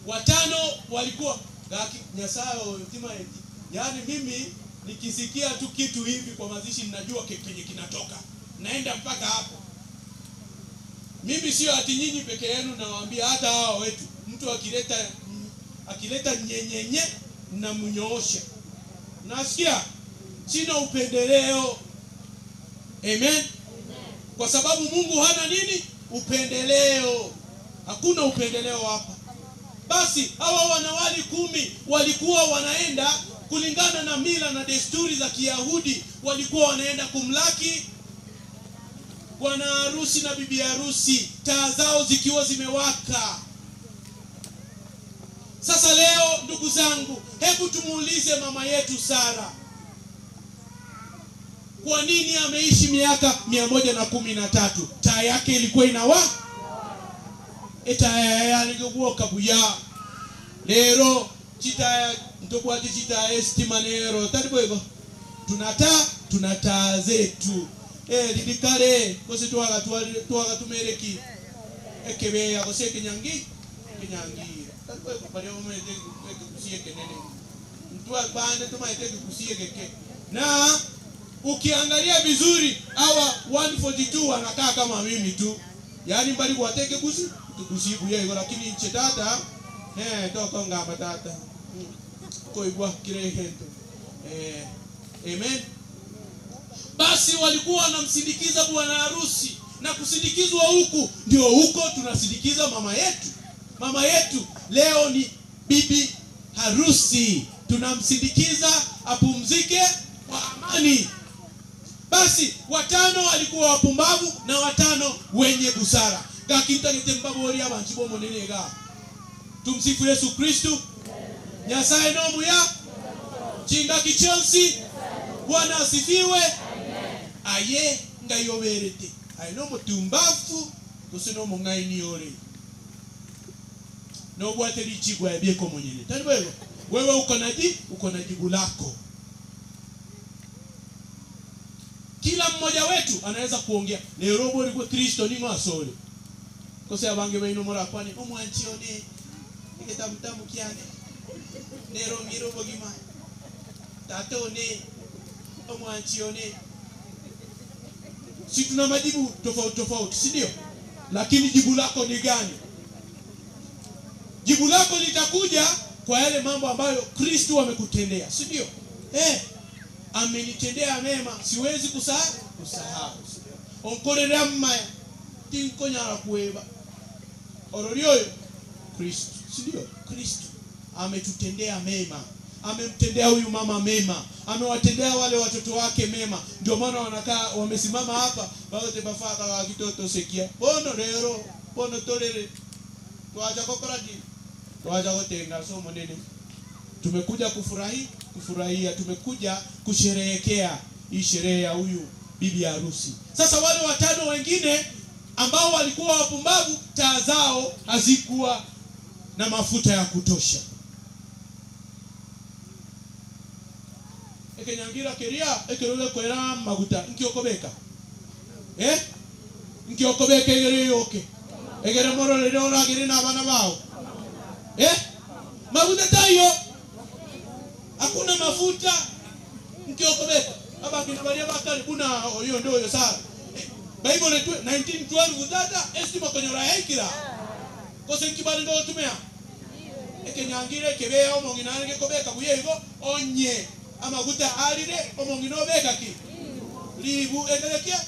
Watano walikuwa gaki Nyasaye ultimate. Yaani mimi nikisikia tu kitu hivi kwa mazishi ninajua kenye kinatoka. Naenda mpaka hapo. Mimi sio ati nyinyi peke yenu, nawaambia hata hao wetu. Mtu akileta nyenyenye na mnyoosha. Nasikia sina upendeleo. Amen. Kwa sababu Mungu hana nini? Upendeleo. Hakuna upendeleo hapa. Basi hawa wanawali 10 walikuwa wanaenda kulingana na mila na desturi za Kiyahudi, walikuwa wanaenda kumlaki bwana harusi na bibi harusi, taa zao zikiwa zimewaka. Sasa leo ndugu zangu, hebu tumuulize mama yetu Sara, kwa nini ameishi miaka 113? Taa yake ilikuwa inawa etaya nigekuwa buya lero chita ntokwati chita estima lero taribo tunata tunata zetu lidikare kose twaga tumereki ekebe akose kinyangi kinyangi taribo bari omete kusiye kenene mtu bande tumaite kusiye keke. Na ukiangalia vizuri hawa 142 wanakaa kama mimi tu, yaani mbali kuwateke kusi tukusibu yeye, lakini nche tata toko ngamba tata koigwa kile hento. Amen. Basi walikuwa wanamsindikiza bwana harusi, na kusindikizwa huku ndio huko tunasindikiza mama yetu. Mama yetu leo ni bibi harusi, tunamsindikiza apumzike kwa amani. Basi 5 walikuwa wapumbavu na 5 wenye busara. Gakinta getemba bori abanchi bomonene ga. Tumsifu Yesu Kristo. Nyasaye nomuya chinga kichonsi. Bwana asifiwe. Aye ngayoberete aye no mutumbafu gose no mung'aini ore nobwate lichigwa ebyeko mwenyene tani wewe uko na jibu lako. Kila mmoja wetu anaweza kuongea lero bori kwa Kristo ni ngasole kose abange baino mora kwani omwanchione ngetamtamu kiane nero ngiro bogima tato ne omwanchione. Si tuna majibu tofauti tofauti, si ndio? Lakini jibu lako ni gani? Jibu lako litakuja kwa yale mambo ambayo Kristo amekutendea, si ndio? Amenitendea mema, siwezi kusahau. Onkorera mmaya tinkonyara kueba. Ororioyo Kristo, si ndio? Kristo ametutendea mema. Amemtendea huyu mama mema, amewatendea wale watoto wake mema. Ndio maana wanakaa wamesimama hapa baote bafaka wa kitoto sekia. Bono rero, bono tolere. Twaja kokorati. Twaja kotenga somo nene. Tumekuja kufurahia, tumekuja kusherehekea hii sherehe ya huyu bibi harusi. Sasa wale watano wengine ambao walikuwa wapumbavu, taa zao hazikuwa na mafuta ya kutosha. Ekenyangira keria ekerole kwera maguta nkiokobeka nkiokobeka egere yoke egere morore oragire na abana bao maguta tayo hakuna mafuta nkiokobeka abakina baria bakari kuna oyo ndo oyo sara Bible 1912 dada estima konyora hekira kose nkibali ndo tumea ekenyangira ekebea omongina ngekobeka buyego onye amaguta alire omongino beka ki libu enderekia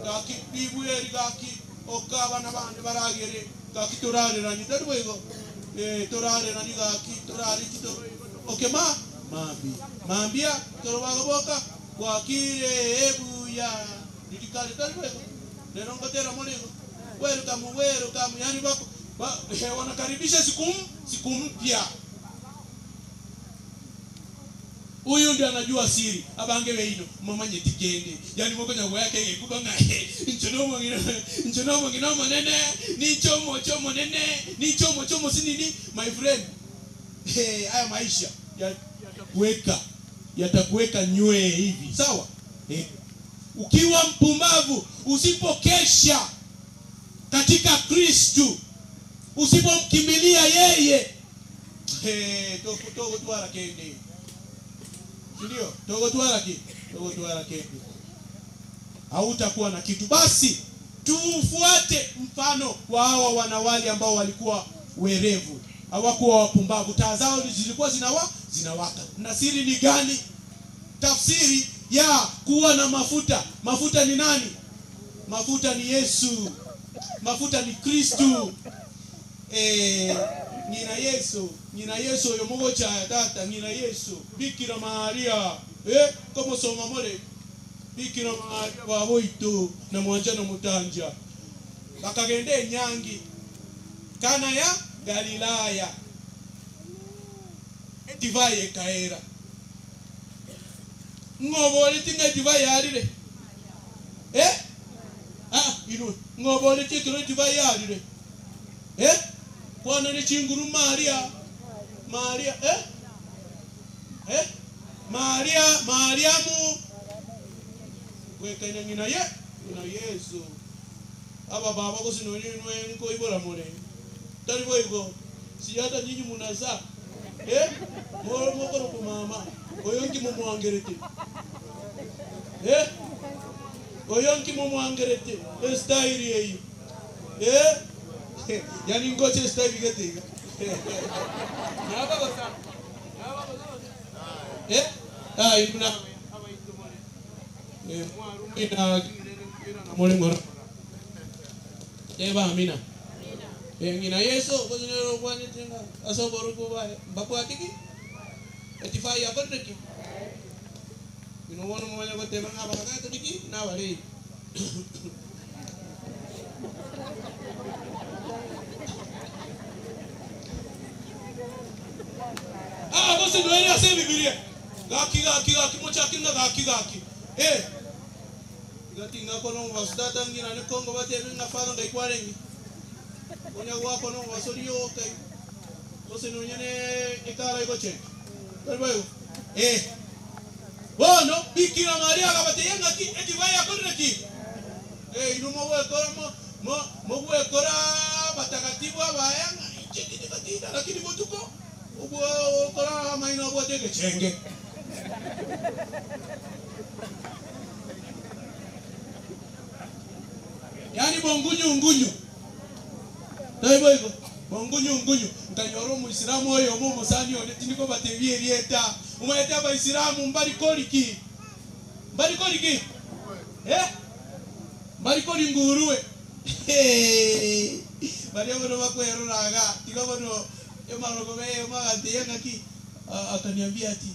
gaki libu eri gaki okaba nabandi baragere gaki torarera ni tarwego torarera ni gaki torari tito okema mambi mambia torobagoboka kwakire ebuya dikale tarwego nerongotera molego welcome yani bako wanakaribisha siku mpya. Huyu ndiye anajua siri abange weino mamanye tikende yani mokonya gwake kubanga nchono mwingine manene ni chomo chomo nene ni chomo chomo sinini my friend. Haya maisha yatakuweka nywe hivi sawa. Ukiwa mpumbavu, usipokesha katika Kristo, usipomkimbilia yeye, togotwara kende. Ndio, togotwara kende. Hautakuwa na kitu. Basi tufuate mfano wa hawa wanawali ambao walikuwa werevu, hawakuwa wapumbavu. Taa zao zilikuwa zinawaka. Na siri ni gani? Tafsiri ya kuwa na mafuta. Mafuta ni nani? Mafuta ni Yesu. Mafuta ni Kristo. Nina Yesu, nina Yesu yo mogocha tata, nina Yesu. Bikira Maria, como soma more. Bikira Maria baboito na mwanjano mutanja. Bakagende nyangi. Kana ya Galilaya. Divai ekaera. Ngobole tinga divai yarire. Inu ngobole tinga divai yarire. Kwana ni chinguru Maria. Maria, Maria, Mariamu. Weka ngina ye, ngina Yesu. Aba baba kusino ni nko ibola more. Tari boigo. Si hata nyinyi munazaa. Moro moko mama. Oyonki mumwangerete. Oyonki mumwangerete. Style yeyi. Yani ngoche style gete. Naba gosa. Ah ibna. Mwaru ina mole ngora. Eba amina. Ngina Yesu kozinero kwani tinga asoboru kuba bakwatiki. Etifai akoreki. Ino wono mwanya kote banga bakata tiki na wale. Gose noere ase Bibilia. Gaki gaki gaki mochakinga gaki gaki. Eh. Igatinga kono vasdata ngina ne Kongo bate binga falo ndaikwarengi. Onya wako no vasorio okay. Gose nonyene ekara igoche. Tarbayo. Eh. Bono Bikira Maria akabateyenga ki edivai akoreki. Eh inumo we kora mo we kora batakatifu abayanga ichekiti batita lakini botuko ubwo kora maina bwateke chenge. Yani bongunyu ngunyu. Taibo hivyo. Bongunyu ngunyu. Nkanyoro Muislamu oyo mo musani one tiniko batebie rieta. Umaete abaisilamu mbali koliki. Mbali koliki. Eh? Mbali koli nguruwe. Bali abono bakweruraga. Tikabono emarogo be magati yangaki akaniambia ati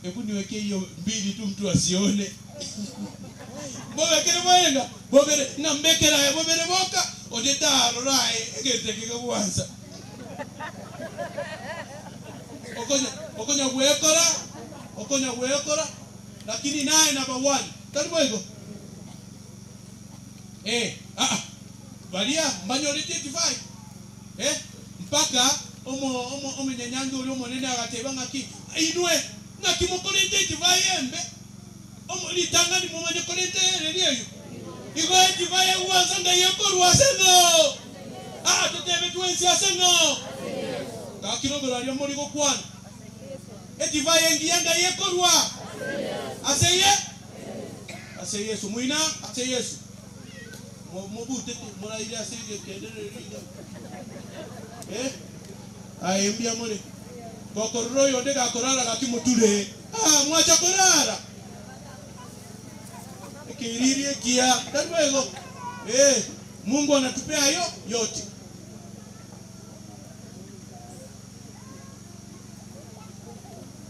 hebu niweke hiyo mbili tu mtu asione. Bobekere mwenga, bobere na mbekera bobere boka odeta rorae egeteke kuanza. Okonya gwekora lakini naye number 1. Karibu hivyo. Balia majority 85. Mpaka omo omenyanyange uli omonene agateba ngaki inwe ngaki mukorete 85 embe. Omo litanga ni mumanye korete reriyo. Igo 85 uanza ngayekorwa seno. Tutebe tuenzi aseno. Kakirogora lyo muri gokwana. Edivai engianga yekorwa. Aseye? Ase Yesu muina, ase Yesu. Mobute moraira ase kendere. Aembia more. Kokoroyo ndega korara gakimuture. Mwacha korara. Ekiririe kia. Tarwego. Mungu anatupea hiyo yote.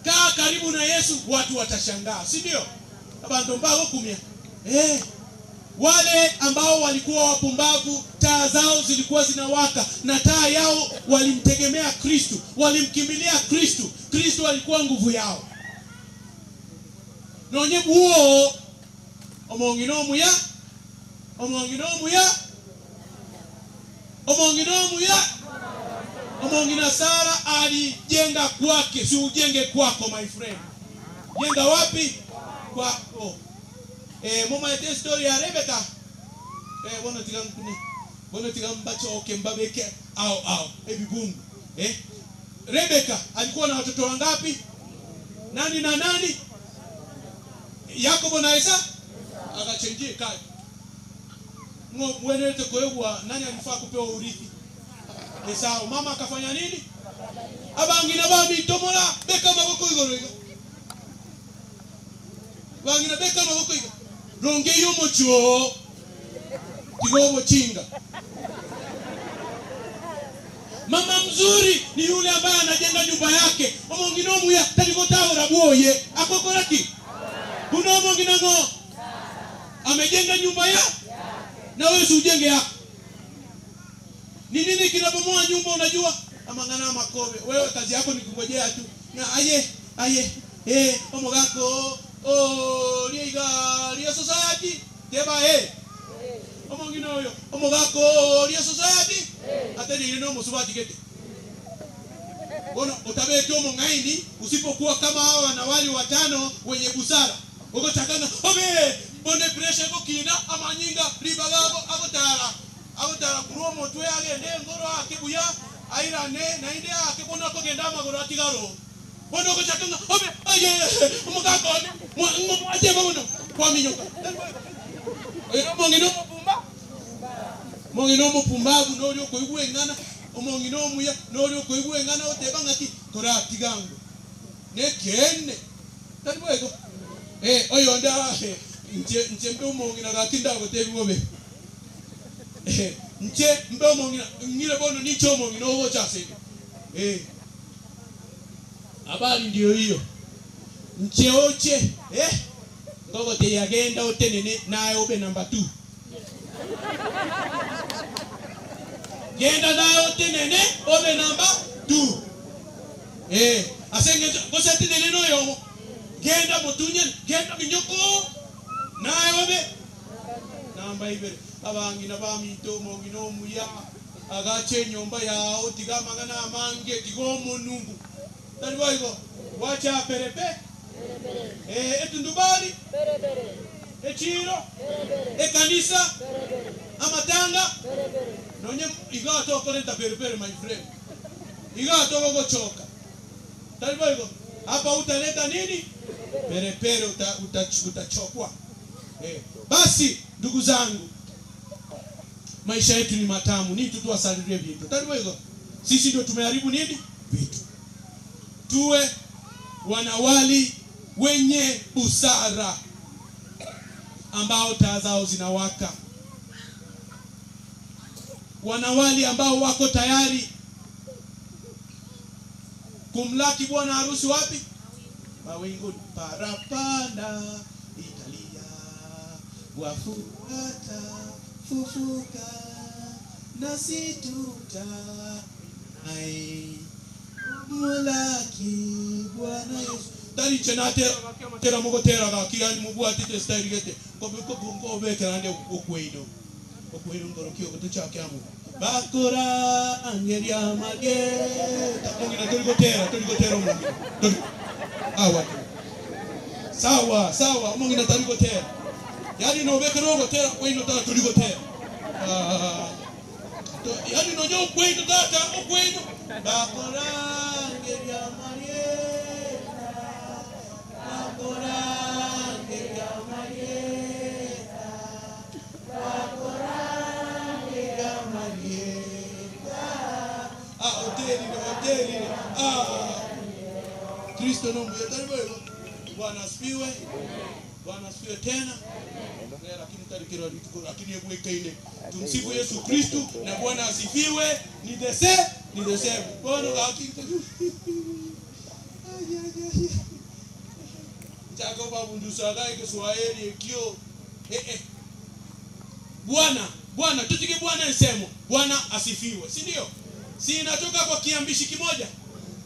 Kaa karibu na Yesu watu watashangaa, si ndio? Abantu mbao kumia. Wale ambao walikuwa wapumbavu, taa zao zilikuwa zinawaka na taa yao walimtegemea Kristo, walimkimbilia Kristo. Kristo alikuwa nguvu yao. Nonye buo omongino muya. Omongino muya. Omongino muya. Omongina Sara alijenga kwake, si ujenge kwako my friend. Jenga wapi? Kwako. Mama yete story ya Rebecca. Bono tiga nkuni. Bono tiga mbacho oke mbabeke au ebibungu. Rebecca alikuwa na watoto wangapi? Nani na nani? Yakobo na Esau. Akachenjie kadi. Mwenete koyegwa nani alifaa kupewa urithi? Esau. Mama akafanya nini? Abangina bami tomola beka maboko igoro iga. Bangina beka maboko iga. Ronge yomocho tigobo chinga. Mama mzuri ni yule ambaye anajenga nyumba yake. Omongino muya talikotawora bwoye akokoraki. Kuno omongino ngo amejenga nyumba ya na wewe usijenge yako. Ni nini kinabomoa nyumba unajua? Amangana makobe. Wewe kazi yako ni kungojea tu. Na aye omogako oh liga lia society teba omongino yo omogako lia society ateni no musubati kete. Bono utabeki omongaini usipokuwa kama hawa wanawali watano wenye busara. Ugochakana obe bonde pressure kokina amanyinga libagabo agotara. Agotara kuruo motwe agende ngoro akebuya airane nainde akebona kogenda amagoro atigaro. Bono gochakana obe aye omogako ne aje bono kwa minyoka. Omongino mupumba. Mongino mupumbavu nolyo koigwengana omongino muya nolyo koigwengana oteba ngati kora tigango. Nekene. Taribwego. Oyo nda nche mbe omongina gatinda gotebiwobe. Nche mbe omongina ngire bono nicho omongina ogocha sebe. Habari ndio hiyo. Nche oche ngogo te yagenda otenene naye obe number 2. Genda naye otenene obe number 2. Asenge gosete neno yo. Genda mutunye, genda minyoko. Naye obe. Namba ibere abangina bamito mongino muya agache nyomba yao tigamangana amange tigomo nungu. Tali boigo wacha perepe. Etundubali perebere. Echiro perebere. Ekanisa perebere. Amatanga perebere. Nonye igato kolenta perepere my friend. Igato gochoka. Tali boigo hapa utaleta nini? Perepere utachokwa. Basi ndugu zangu, maisha yetu ni matamu, ni tu tuasalirie vitu. Tali boigo sisi ndio tumeharibu nini? Vitu. Tuwe wanawali wenye busara ambao taa zao zinawaka. Wanawali ambao wako tayari kumlaki bwana harusi wapi? Mawinguni. Parapanda italia wafuata fufuka nasi tuta ai mulaki Bwana Yesu. Tari chenatera tera mugotera gakia mugwati te style gete ko bekera nde okweino okwino ngorokio gotochaka mu bakora angeria mage takongina toligotera mungina awa sawa sawa mungina toligotera yani no bekera gotera kwino ta toligotera yani no yo kwino tata okwino bakora angeria mage Kristo no muyatari. Bwana asifiwe. Bwana asifiwe tena. Lakini tarikira lakini ebwekaine. Tumsifu Yesu Kristo na Bwana asifiwe. Ni the same. Bwana hakika. Jacob abundusaga Kiswahili kio. Bwana, Bwana tutike Bwana nsemo. Bwana asifiwe. Si ndio? Si inatoka kwa kiambishi kimoja.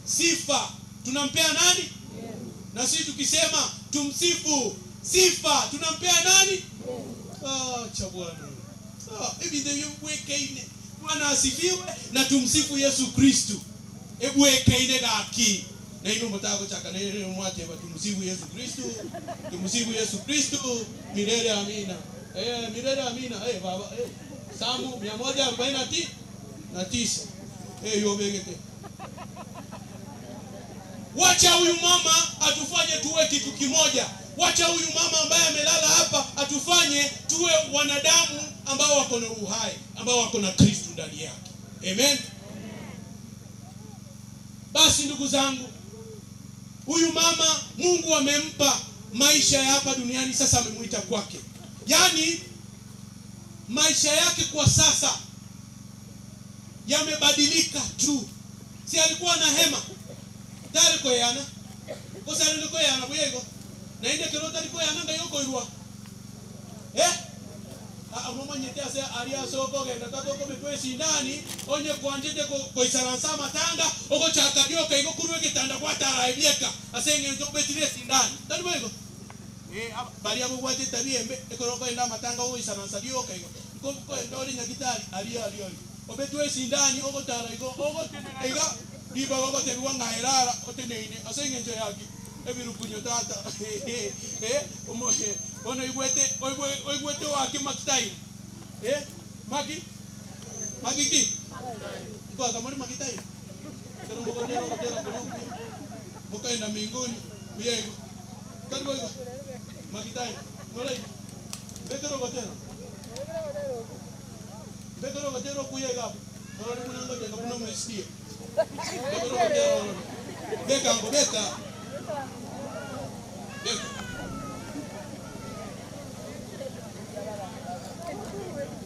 Sifa tunampea nani? Yeah. Na sisi tukisema tumsifu, sifa tunampea nani? Yeah. Ah, cha Bwana. Ah, hivi ndivyo weke. Bwana asifiwe na tumsifu Yesu Kristo. Ebu weke gaki. Na ino mtako chaka na ino mwate tumsifu Yesu Kristo. Tumsifu Yesu Kristo milele amina. Milele amina. Baba, Samu 149. Yobegete. Wacha huyu mama atufanye tuwe kitu kimoja. Wacha huyu mama ambaye amelala hapa atufanye tuwe wanadamu ambao wako na uhai, ambao wako na Kristo ndani yake. Amen. Basi ndugu zangu, huyu mama Mungu amempa maisha ya hapa duniani, sasa amemuita kwake. Yaani maisha yake kwa sasa yamebadilika tu. Si alikuwa na hema tari koyana kosa niko yana buyego na inde kero tari koyana ngayoko irwa mama nyete ase aria soko genda tatoko betwe sindani onye kwanjete ko koisaransa matanga oko chaka dioka iko kurwe kitanda kwa tara ebieka asenge nzo betire sindani tari buyego bari abo gwate tabia embe ekoro enda matanga o isaransa dioka iko ko ndo nyagitari aria aria obetwe sindani oko tara iko oko iga Diba wako tebiwa ngairara oteneine asenge njo yaki ebirukunyo tata ono igwete oigwete waki makitai maki makiki kwa kamori makitai kero moko nero tera kono mukaenda mbinguni yego karibu makitai ngolai bekero gotero kuyega ngolai kunango tenga kuno mesikie. Beka beka. Beka.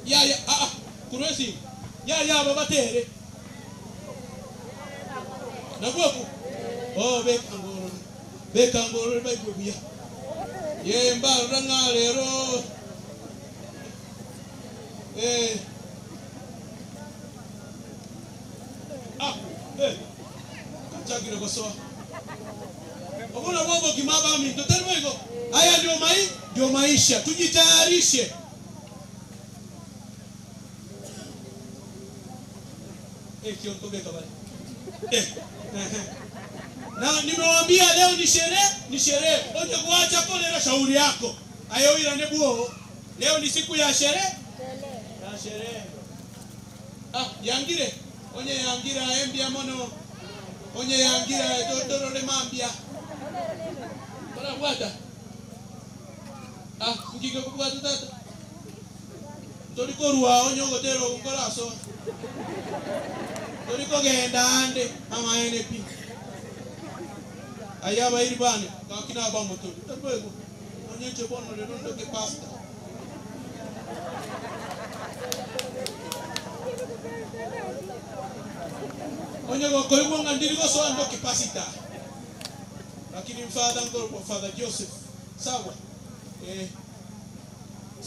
Ya ya kuresi. Ya ya baba tere. Nabuku. Oh beka ngoro. Beka ngoro baikuya. Ye mba ranga lero. Chagira gosoa. Obona bongo kimaba minto tari boigo. Haya ndio ndio maisha. Tujitayarishe. Kionto beka bale. Na nimewaambia leo ni sherehe, ni sherehe. Oje kuacha pole na shauri yako. Ayo ila nebuo. Leo ni siku ya sherehe. Ya sherehe. Ah, yangire. Onye yangira embia mono. Onye yangira dodoro le mambia. Bara bwata. Ah, ngike kubwata tata. Toriko ruwa onye ogotero ngora so. Toriko genda ande ama NP. Ayaba iribane kakina ba moto. Toriko onye chebono le rondo ke pasta. Onye gokoiwo ngandiri so ando ke pasita. Lakini mfadha ngoro Father Joseph. Sawa.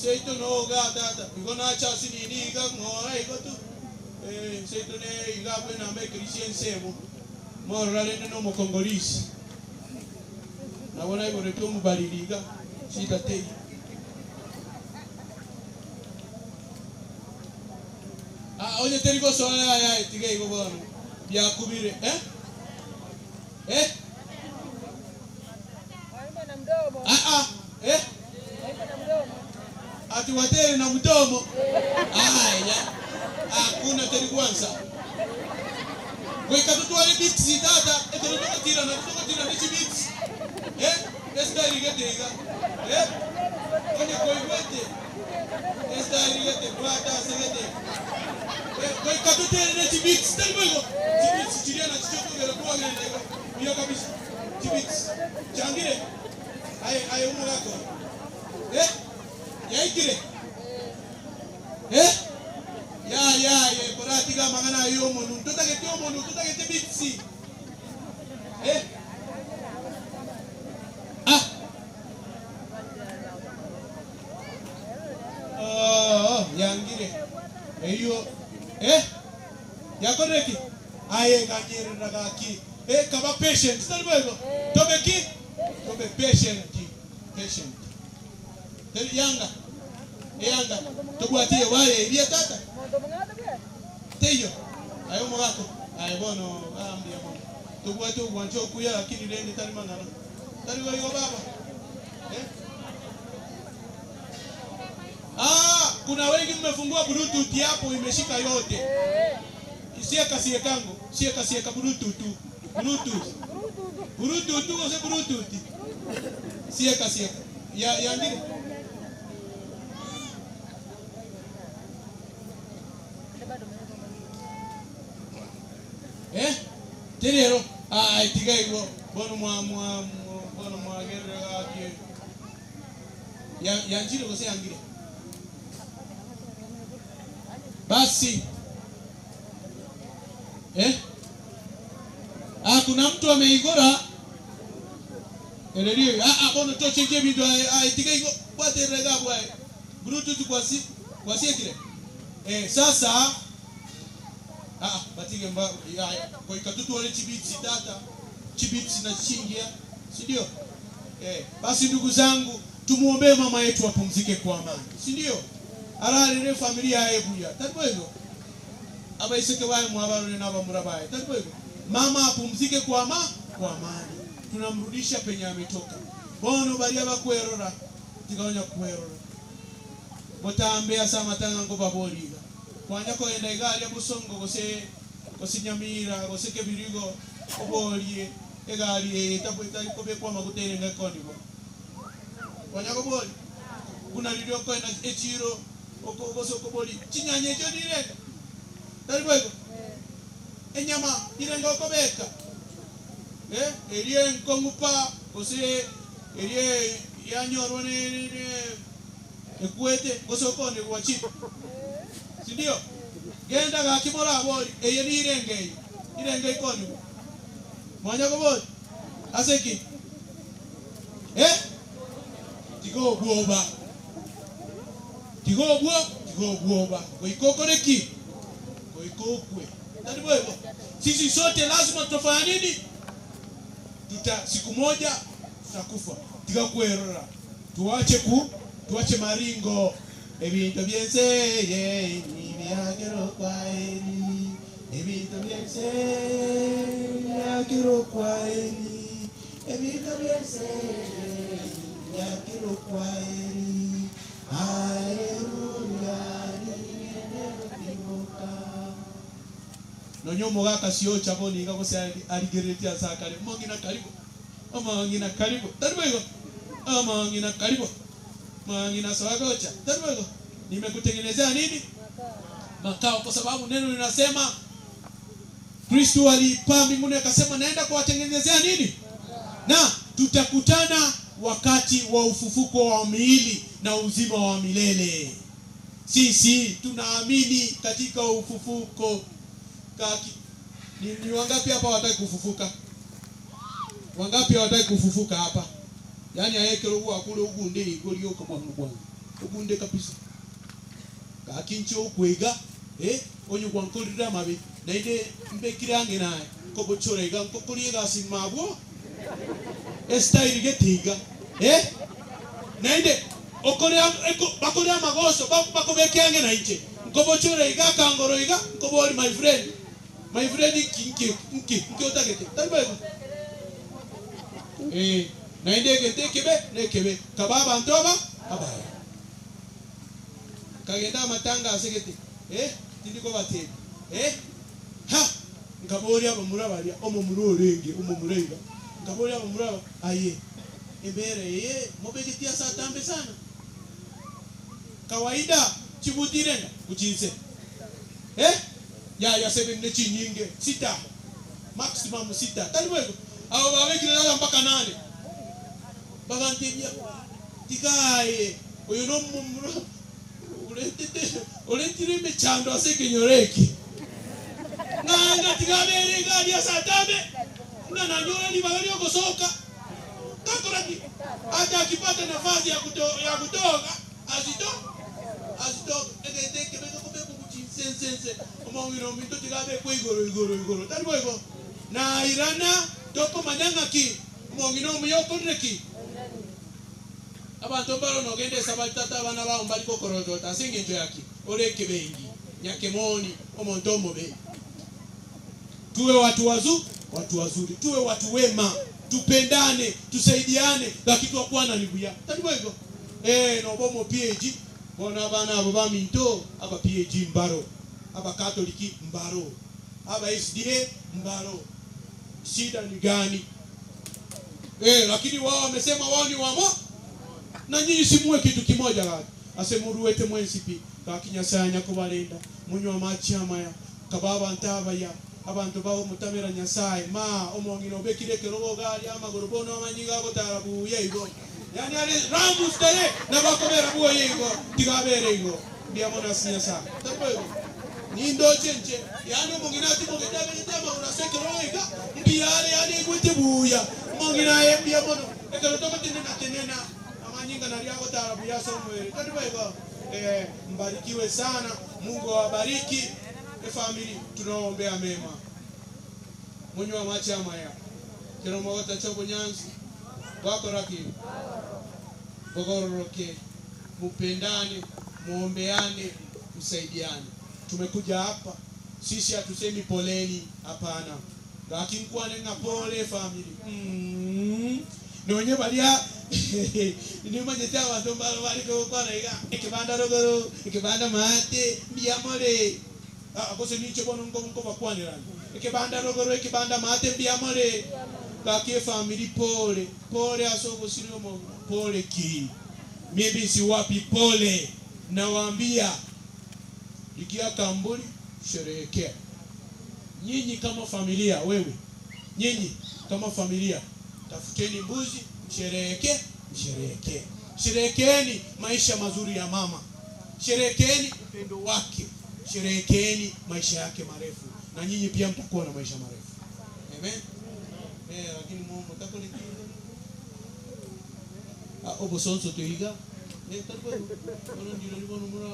Seito no ga tata. Igona acha sinini iga ngora igo tu. Seito ne iga bwena me Christian sebo. Morale no mo Congolese. Na bona ibo reto mubaliliga sita tei. Ah, onye teriko so ay tige igo bono. Byakubire eh? Eh? Ah ah, eh? Ati watere na mdomo. Aya. Hakuna teri kwanza. Weka tutwale beats tata, ekero tukatira na tukatira ni beats. Eh? Esta irigete iga. Eh? Onye koigwete. Esta irigete bwata segete. Weka tutere ni beats teri boigo. Beats chiria na chichoko ngera kwa ngera. Hiyo kabisa. Beats. Changire. Aye aye umurako. Eh? Yaikire. Eh? Ya ya ye koratiga mangana yo monu tutagete monu tutagete bitsi. Eh? Ah. Oh, yangire. Eyo eh? Yakoreki. Aye ganyere ragaki. Eh kaba patient. Tari boigo. Tobe ki? Tobe patient. Patient. Yanga. Yanga. Tobwatie waye iria tata. Teyo. Ayo mugako. Ayo bono ambia bono. Tobwatie ogwancho kuya lakini rende tari mangana. Tari boigo baba. Eh? Ah, kuna wengi mmefungua Bluetooth hapo imeshika yote. Sieka siekango, sieka sieka Bluetooth. Bluetooth. Bluetooth gose Bluetooth. Sieka sieka. Ya yangire. Eh? Terero, ah, tiga igo, bono mwa bono mwa gerra ki. Ya yangire gose yangire. Basi. Eh? Ah, kuna mtu ameigora. Elelio, ah bono toche je bido ah tiga igo bwate rega bwa. Bluetooth kwa si kwa siekire. Eh, sasa ah batige mba kwa ikatutu wale chibitsi tata chibitsi na chingia si ndio? Eh, basi ndugu zangu tumuombee mama yetu apumzike kwa amani, si ndio? Ararire familia yebuya taribo hivyo abaiseke wae mwabarone na abamurabaye taribo hivyo mama apumzike kwa amani, tunamrudisha penye ametoka. Bono baria bakwerora tigaonya kwerora botambe asa matanga ngo baboriga kwanya koenda igari busongo gose gosinyamira gose kebirigo obolie egari etapoita ikobekwa magutere ngakonibo kwanya koboli kuna lilio koenda echiro okogoso koboli chinyanye echo nirenga tari bwego enyama irenga okobeka eh erie nkongupa gose erie yanyorwa ne ekwete gose okone gwachi si ndio? Genda gakimora boli eye ni irenge irenge ikoni mwanya koboli aseki eh tigo bwoba tigo bwo tigo bwoba goikokoreki goikokwe tari bwego. Sisi sote lazima tutafanya nini? Tuta siku moja tutakufa. Tiga kuerora. Tuache maringo. Ebintu byense ye ni byagero kwa eri. Ebintu byense byagero kwa eri. Ebintu byense byagero kwa eri. Haleluya. Nonyo mogaka sio chaboni ngakose aligeretia sakare. Mongina karibu. Mongina karibu. Taribego. Mongina karibu. Mongina sawagocha. Taribego. Nimekutengenezea nini? Makao, kwa sababu neno linasema Kristo alipaa mbinguni akasema naenda kuwatengenezea nini? Na tutakutana wakati wa ufufuko wa miili na uzima wa milele. Sisi tunaamini katika ufufuko. Kaki. Ni wangapi hapa hawataki kufufuka? Wangapi hawataki kufufuka hapa? Yaani ayekero huwa kule ugunde igolio kama bwana. Ugunde kabisa. Kakincho ukwega onyu kwankolira mabe naide mbekirange naye kobochorega nkokoliega simabwo estyle getiga naide okorea bakorea magoso bakobekiange naiche nkobochorega kangoroiga nkobori my friend. My friend kinki nki otagete talibayo nainde gete kebe nekebe kababa ntoba abaya kagenda matanga asegete tindiko bate ha nkabori abamura balia omomuro orenge omomurenga nkabori abamura aye embere ye mobegetia satambe sana kawaida chibutirenga kuchinse ya 7 ne chinyinge 6 maximum 6 taliwego abo babekira mpaka 8 bagantebya tikaye oyo no mumuro uletire mechando asekenyoreki nanga tikabere gari asatame na nanyora libagali okosoka takorati hata akipata nafasi ya kutoka azito egete kebeko kubeko kuchinsensense omongiro minto tikabe kwigoro igoro igoro taliwego na irana toko manyanga ki omongiro muyokoreki abantu mbalo nogende sabatata bana bao mbali kokorota singenjo yaki oreke bengi nyakemoni omontomo be tuwe watu wazuri, tuwe watu wema, tupendane, tusaidiane, lakini tukwana ni buya talibo hivyo no bomo PAG bona bana abo baminto aba PAG mbaro aba Katoliki mbaro aba SDA mbaro shida ni gani? Lakini wao wamesema wao ni wamo na nyinyi simuwe kitu kimoja gani asemuruwete mwensipi kakinyasanya kubalenda munywa amachi amaya kababa ntabaya abantu bawo mutamera nyasaye ma omongino bekireke robo gali amaguru bono amanyiga gotarabuye igo yani ale ramus tere na bakomera buye igo tigabere igo ndiamona sinyasa tapo nindo chenche yani omongina ati mogenda betama unaseke robo iga ndiyale yani igwete buya omongina yembia bono ekero tokotenena tenena amanyinga na riago tarabuya somwere tapo igo mbarikiwe sana, Mungu awabariki family, tunaombea mema. Munywa machi amaya kero mogota chobo nyanzi wako raki bogororoke, mupendane, muombeane, msaidiane. Tumekuja hapa sisi hatusemi poleni, hapana, lakini kwa nena pole family. Nonye balia ni manyete abantu mbalo baliko kwa iga ekibanda rogoro ekibanda mate mbiyamore akose niche bono ngo bakwanirana ekibanda rogoro ekibanda mate mbiyamore kakie family pole pole asogo siriomo pole ki mimi si wapi pole nawaambia likia kamburi sherehekea nyinyi kama familia, wewe nyinyi kama familia tafuteni mbuzi, msherehekee, msherehekee. Sherehekeeni maisha mazuri ya mama. Sherehekeeni upendo wake. Sherehekeeni maisha yake marefu. Na nyinyi pia mtakuwa na maisha marefu. Amen. Lakini Mungu takole obosonso tuiga. Tarbo. Ono ndiro libono mura.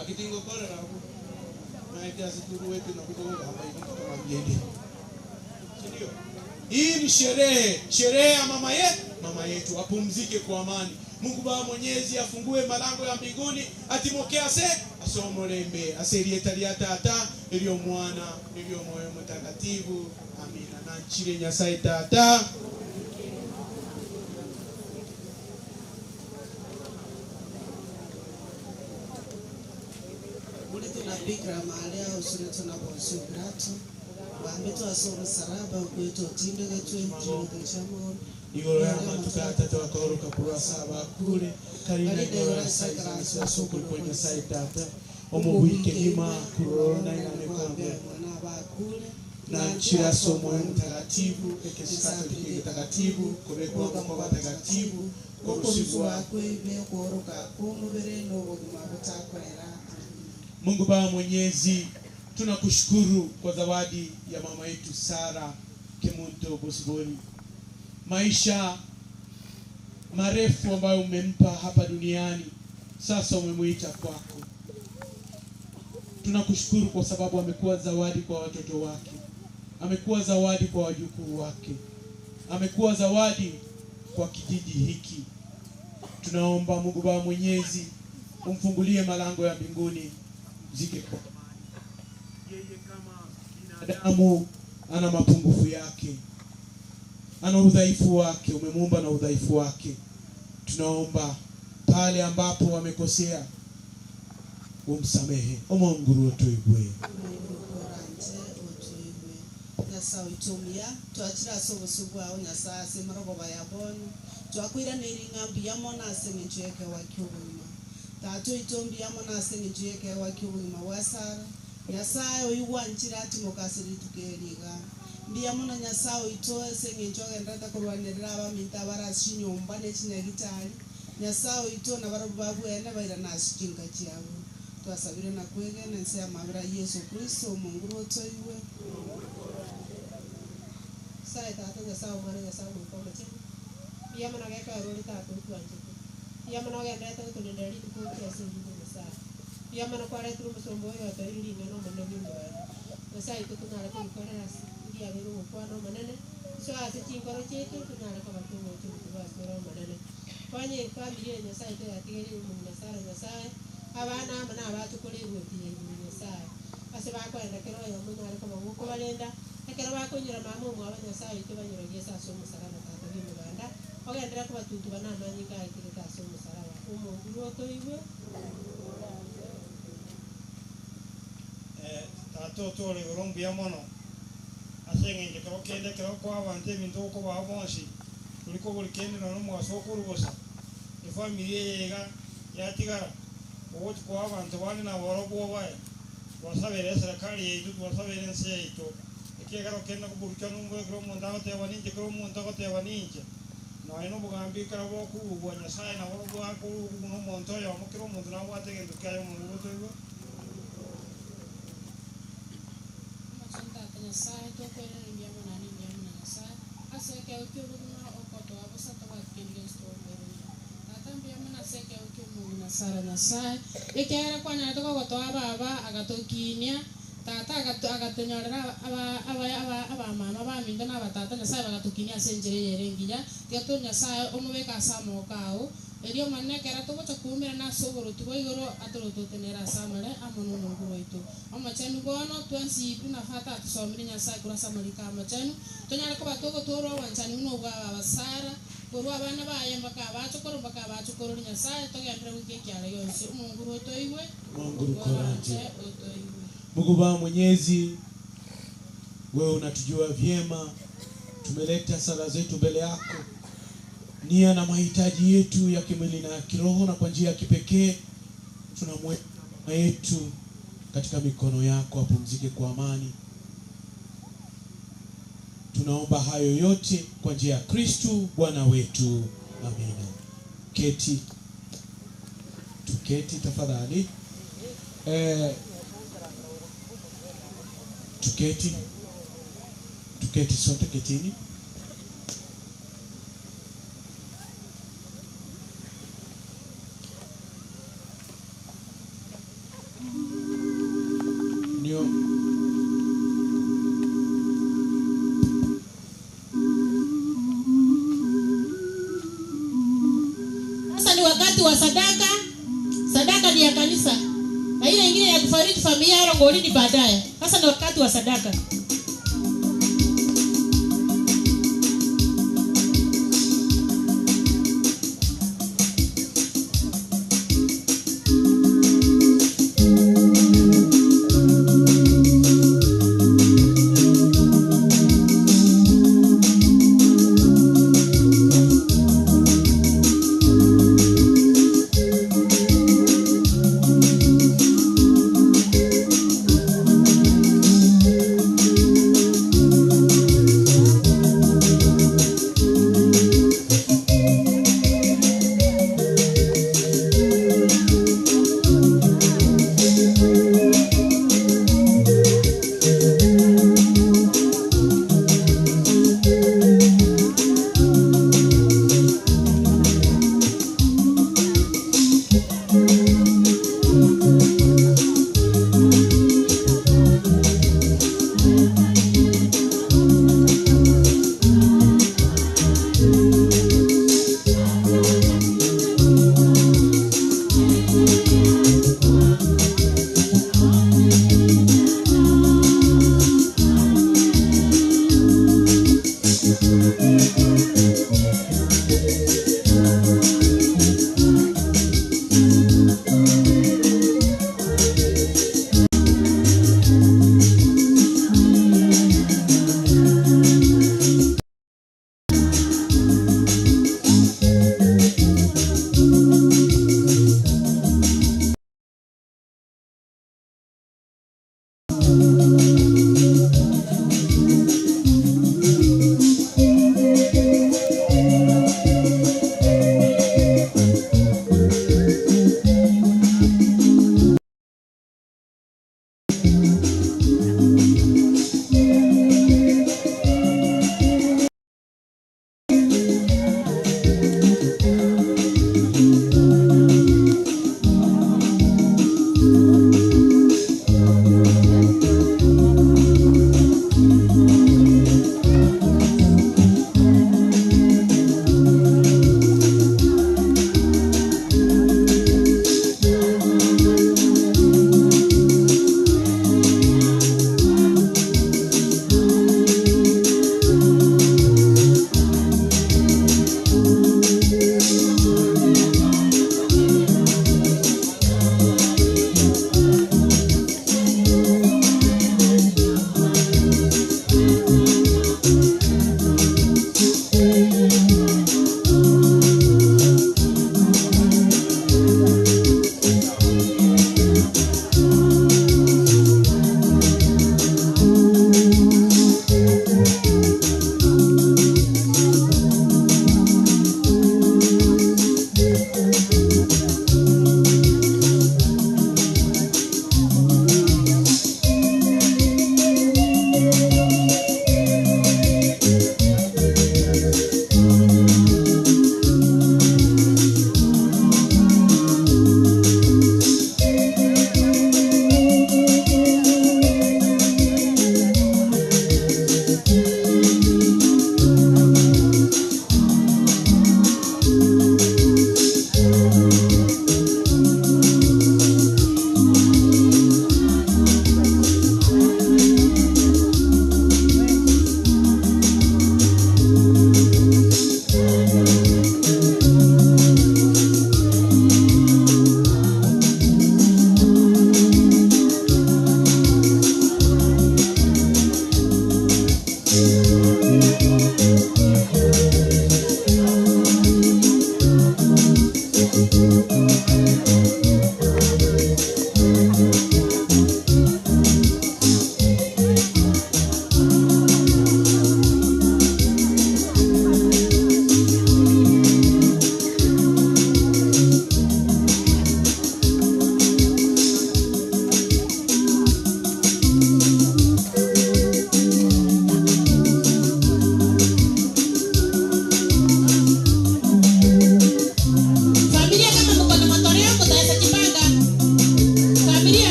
Akitingo kore rabu. Hii ni sherehe, sherehe ya mama yetu apumzike kwa amani. Mungu Baba Mwenyezi afungue malango ya mbinguni atimokea se asomolembe aserietalia tata iliyo mwana iliyo moyo mtakatifu. Amina. Na nchire Nyasaye tata. Bikira Maria usune tunabosi grato wambeto asoro saraba kwetu tindege twe igoro ya matukata twakoroka kurasa kule karina igoro sa sokul kwenye sai tata omuwike ima kurona inanekwambia mwana bakule na nchira somo mtakatifu ekesikato kitakatifu kubekwa kwa watakatifu kokusibwa kwebe koroka kumubere no bugima butakorera. Mungu Baba Mwenyezi, tunakushukuru kwa zawadi ya mama yetu Sara Kemunto Bosibori. Maisha marefu ambayo umempa hapa duniani, sasa umemuita kwako. Tunakushukuru kwa sababu amekuwa zawadi kwa watoto wake, amekuwa zawadi kwa wajukuu wake, amekuwa zawadi kwa kijiji hiki. Tunaomba Mungu Baba Mwenyezi umfungulie malango ya mbinguni zike kwa amani. Yeye kama binadamu ana mapungufu yake, ana udhaifu wake, umemuumba na udhaifu wake. Tunaomba pale ambapo wamekosea umsamehe. Omonguru otuigwe. Nyasaye itumia twachira sobo ao Nyasaye asemara baba yabonu twakwira neiringambi yamona asengenjeke wakyobuma tatu itombi yamona asengenjeke wakyobuma wasara Nyasaye oyuwanchira atimokasiri tukeriga mbiyamona Nyasaye itoe sengenjoke ndata kurwanirira abaminta barashinyomba nechinyagitari Nyasaye ito na barabu ene baira nashinga chiabo twasabire na kwegena nse amabira Yesu Kristo Mungu otoiwe. Sai tata Nyasaye mwana Nyasaye mukomete biyamona geka rori tatu twanjete biyamona gendete gutuninderi tukukia singi Nyasaye biyamona kwaretire omusombo oyo otoirire ing'ana omonene bw'omwana Nyasaye tutunyara kugikorera ndiya bero gukwana omonene so ase chinkoro chitu tunyara kobatunga ochibutu basore omonene kwanye family ya Nyasaye tuyatigeire omungu Nyasaye Nyasaye abana amo na abatukore egoti ya iguru Nyasaye ase bakwenda kero oyo monyare kobagukobarenda ekero bakonyora mama omwabo Nyasaye tubanyuragie ase omusaraba tata bw'emiganda ogendera kobatutu banamanyika aitirete ase omusaraba omonguru otoigwe. Tata otore igoro mbuya mono ase eng'encho kero kende kero kwabanto ebinto okobaa bonsi oriko buri kende nonya omogaso okorubosa efamiri eye iga yatigara ogochi kwa abantu bari nabo bwobaye twasabere eserikali yaitu twasabere ensi yaitu ekiagera okenda koburukia nombuya kero omonto agoteba ninche kero omonto agoteba ninche nonya nobogambi ekero bokobua Nyasaye nabo bwakorugwa na omonto oyomo kero omonto nabwate egento kiaye omonto otoigwe. Tata Nyasaye tokwerera mbiamona ni mbiamona Nyasaye ase ekeo kiobogima okotoa bosa tobwakikendia nsitoberania tata mbiamona ase ekeo kiomongu Nasara Nyasaye ekiagera kwanyarete kogotoa baba agatokinia tata agatonyorera abamama baminto na abatata Nyasaye bagatokinia ase enchera eyere engiya tiga tori Nyasaye omobeka ase amoko ao erio omonene ekero togocha kuumerana ase oborotu bwa igoro atorototenera ase amare amo na omongu bwaitu omochenu bono twensi buna fata atusomire Nyasaye korwa ase amariko amochenu tonyare koba togotworwa obwanchani buna obwa abasara korwa abana baye mpaka abachokoro mpaka abachokorori Nyasaye togendere goika ekiara gionsi omonguru otoigwe. Monguru koranje otoigwe. Mungu Baba Mwenyezi, wewe unatujua vyema, tumeleta sala zetu mbele yako, nia na mahitaji yetu ya kimwili na kiroho, na kwa njia ya kipekee tunamweka mama yetu katika mikono yako, apumzike kwa amani. Tunaomba hayo yote kwa njia ya Kristu Bwana wetu. Amina. Keti, tuketi tafadhali. Tuketi, tuketi sote, ketini. Sasa ni wakati wa sadaka. Sadaka ni ya kanisa na ile ingine ya kufariji familia ya Rongolini baadaye. Sasa ni wakati wa sadaka.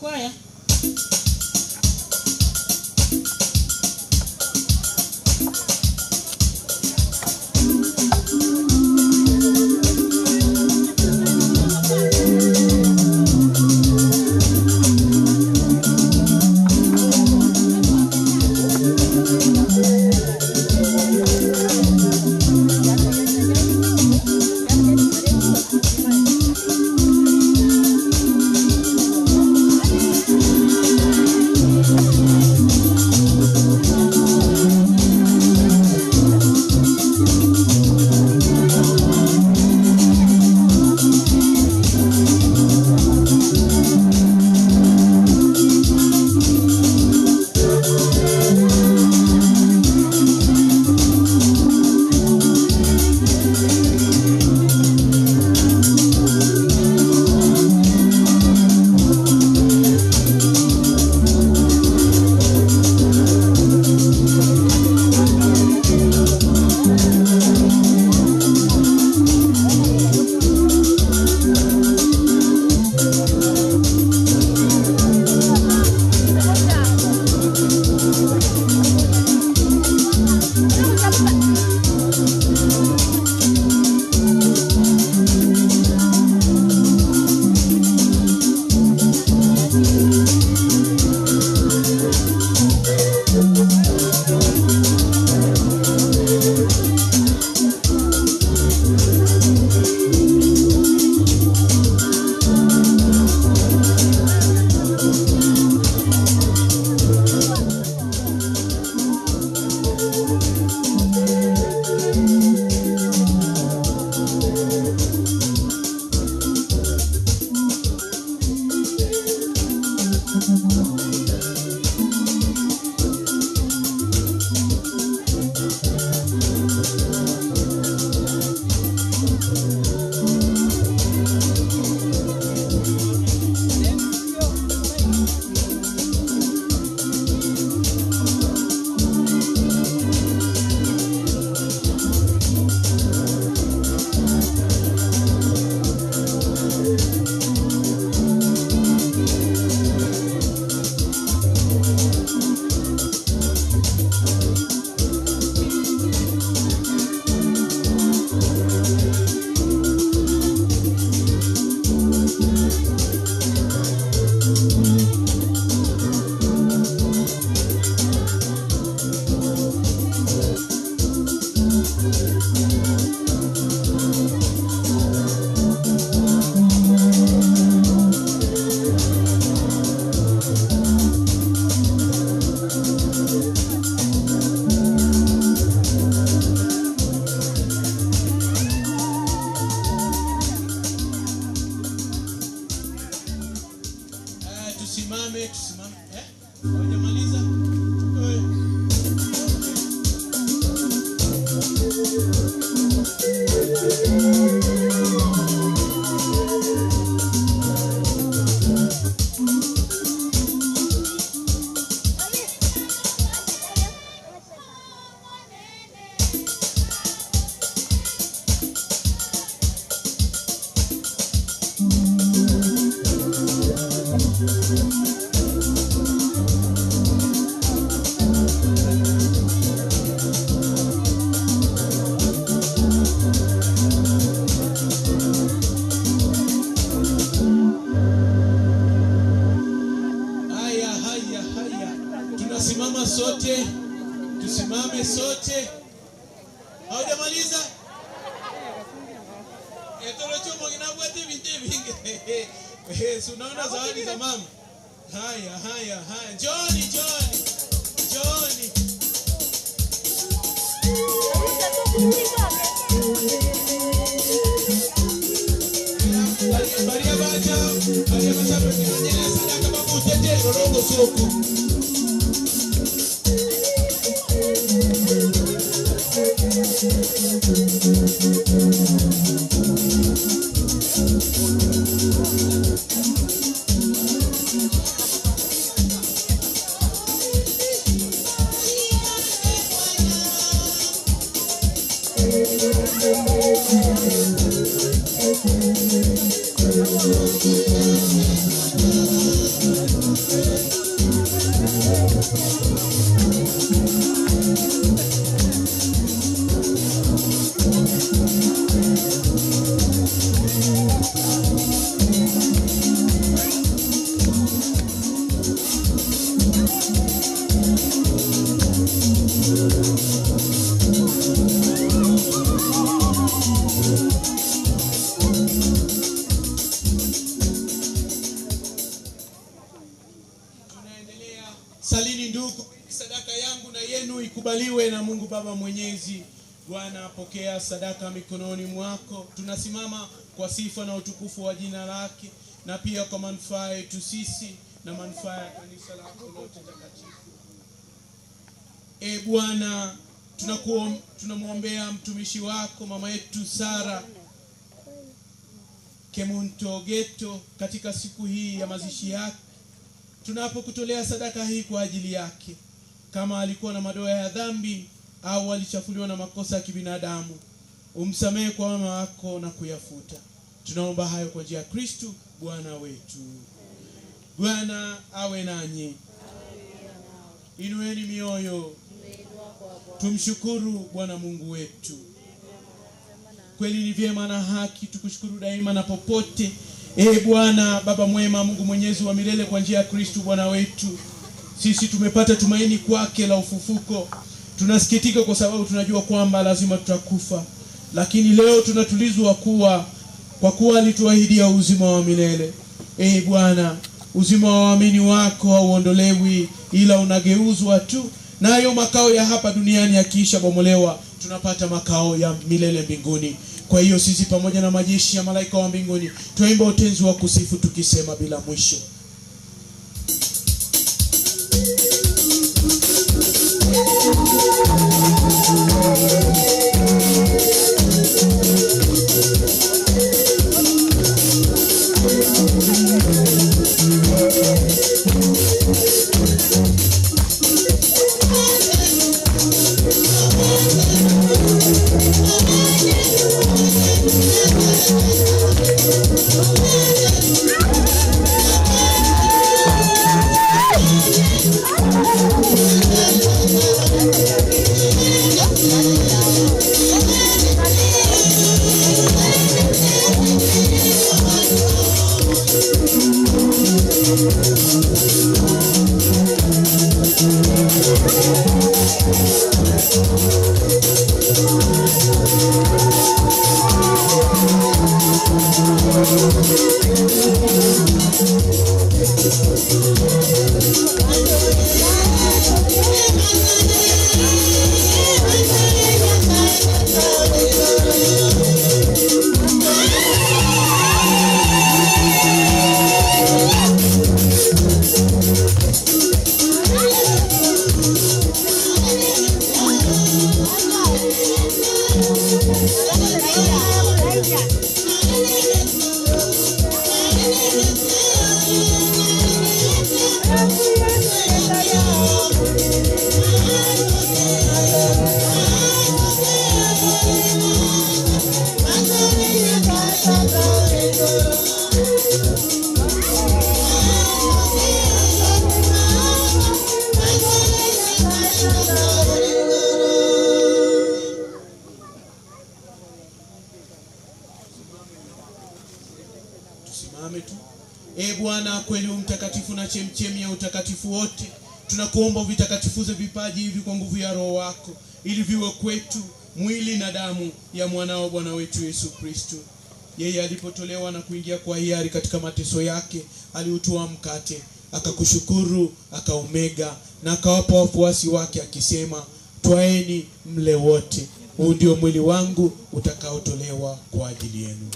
Kwaya. Tusimame, tusimame. Hawajamaliza? Haya, haya, haya. Tunasimama sote. Tusimame sote. Hawajamaliza? Etoro kinabwate vinte vingi. Unaona zawadi za mama. Haya, haya, haya. Johnny, Johnny. Johnny. Maria bacha, Maria bacha pekee sadaka babutete rorongo soku. Salini ndugu, sadaka yangu na yenu ikubaliwe na Mungu Baba Mwenyezi. Bwana, apokea sadaka mikononi mwako. Tunasimama kwa sifa na utukufu wa jina lake, na pia kwa manufaa yetu sisi na manufaa ya kanisa lako lote takatifu. E Bwana, tunamwombea mtumishi wako mama yetu Sara Kemunto Geto katika siku hii ya mazishi yake, tunapokutolea sadaka hii kwa ajili yake. Kama alikuwa na madoa ya dhambi au alichafuliwa na makosa ya kibinadamu, umsamehe kwa wema wako na kuyafuta. Tunaomba hayo kwa njia ya Kristo Bwana wetu. Bwana awe nanyi. Inueni mioyo, tumshukuru Bwana Mungu wetu. Kweli ni vyema na haki tukushukuru daima na popote, E Bwana Baba mwema, Mungu mwenyezi wa milele, kwa njia ya Kristo Bwana wetu. Sisi tumepata tumaini kwake la ufufuko. Tunasikitika kwa sababu tunajua kwamba lazima tutakufa, lakini leo tunatulizwa kuwa kwa kuwa alituahidia uzima wa milele. E Bwana, uzima wa waamini wako hauondolewi, ila unageuzwa tu, nayo makao ya hapa duniani yakiisha bomolewa, tunapata makao ya milele mbinguni. Kwa hiyo sisi pamoja na majeshi ya malaika wa mbinguni tuimba utenzi wa kusifu tukisema bila mwisho. Tusimame tu. E Bwana, kweli mtakatifu na chemchemi ya utakatifu wote, tunakuomba uvitakatifuze vipaji hivi kwa nguvu ya Roho wako, ili viwe kwetu mwili na damu ya mwanao Bwana wetu Yesu Kristo. Yeye alipotolewa na kuingia kwa hiari katika mateso yake, aliutoa mkate, akakushukuru, akaumega na akawapa wafuasi wake akisema, twaeni mle wote, huu ndio mwili wangu utakaotolewa kwa ajili yenu.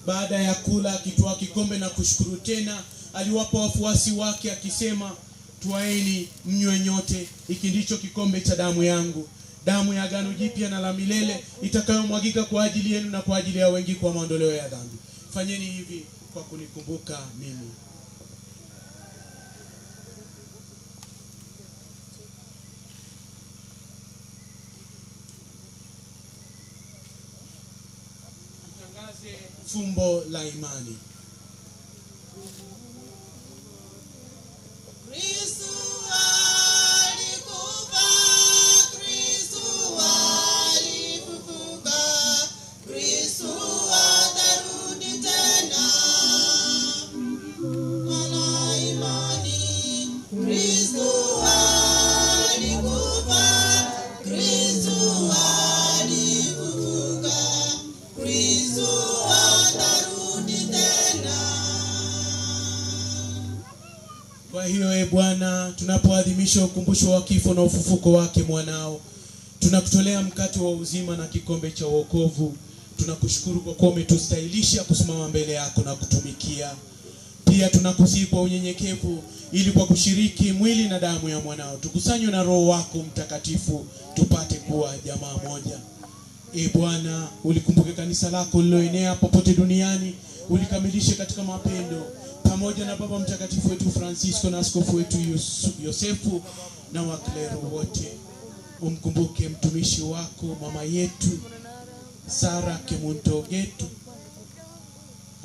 Baada ya kula, akitwaa kikombe na kushukuru tena, aliwapa wafuasi wake akisema, twaeni mnywe nyote, hiki ndicho kikombe cha damu yangu, damu ya agano jipya na la milele, itakayomwagika kwa ajili yenu na kwa ajili ya wengi kwa maondoleo ya dhambi. Fanyeni hivi kwa kunikumbuka mimi. Fumbo la imani. Kristo alikufa, Kristo alifufuka, Kristo atarudi tena. Kristo atarudi tena. Kwa hiyo e Bwana, tunapoadhimisha ukumbusho wa kifo na ufufuko wake mwanao, tunakutolea mkate wa uzima na kikombe cha wokovu. Tunakushukuru kwa kuwa umetustahilisha kusimama mbele yako na kutumikia. Pia tunakusihi kwa unyenyekevu, ili kwa kushiriki mwili na damu ya mwanao tukusanywe na Roho wako Mtakatifu, tupate kuwa jamaa moja. E Bwana, ulikumbuke kanisa lako lililoenea popote duniani, ulikamilishe katika mapendo, pamoja na Baba Mtakatifu wetu Francisco na askofu wetu Yosefu na waklero wote. Umkumbuke mtumishi wako mama yetu Sara Kemunto Getu,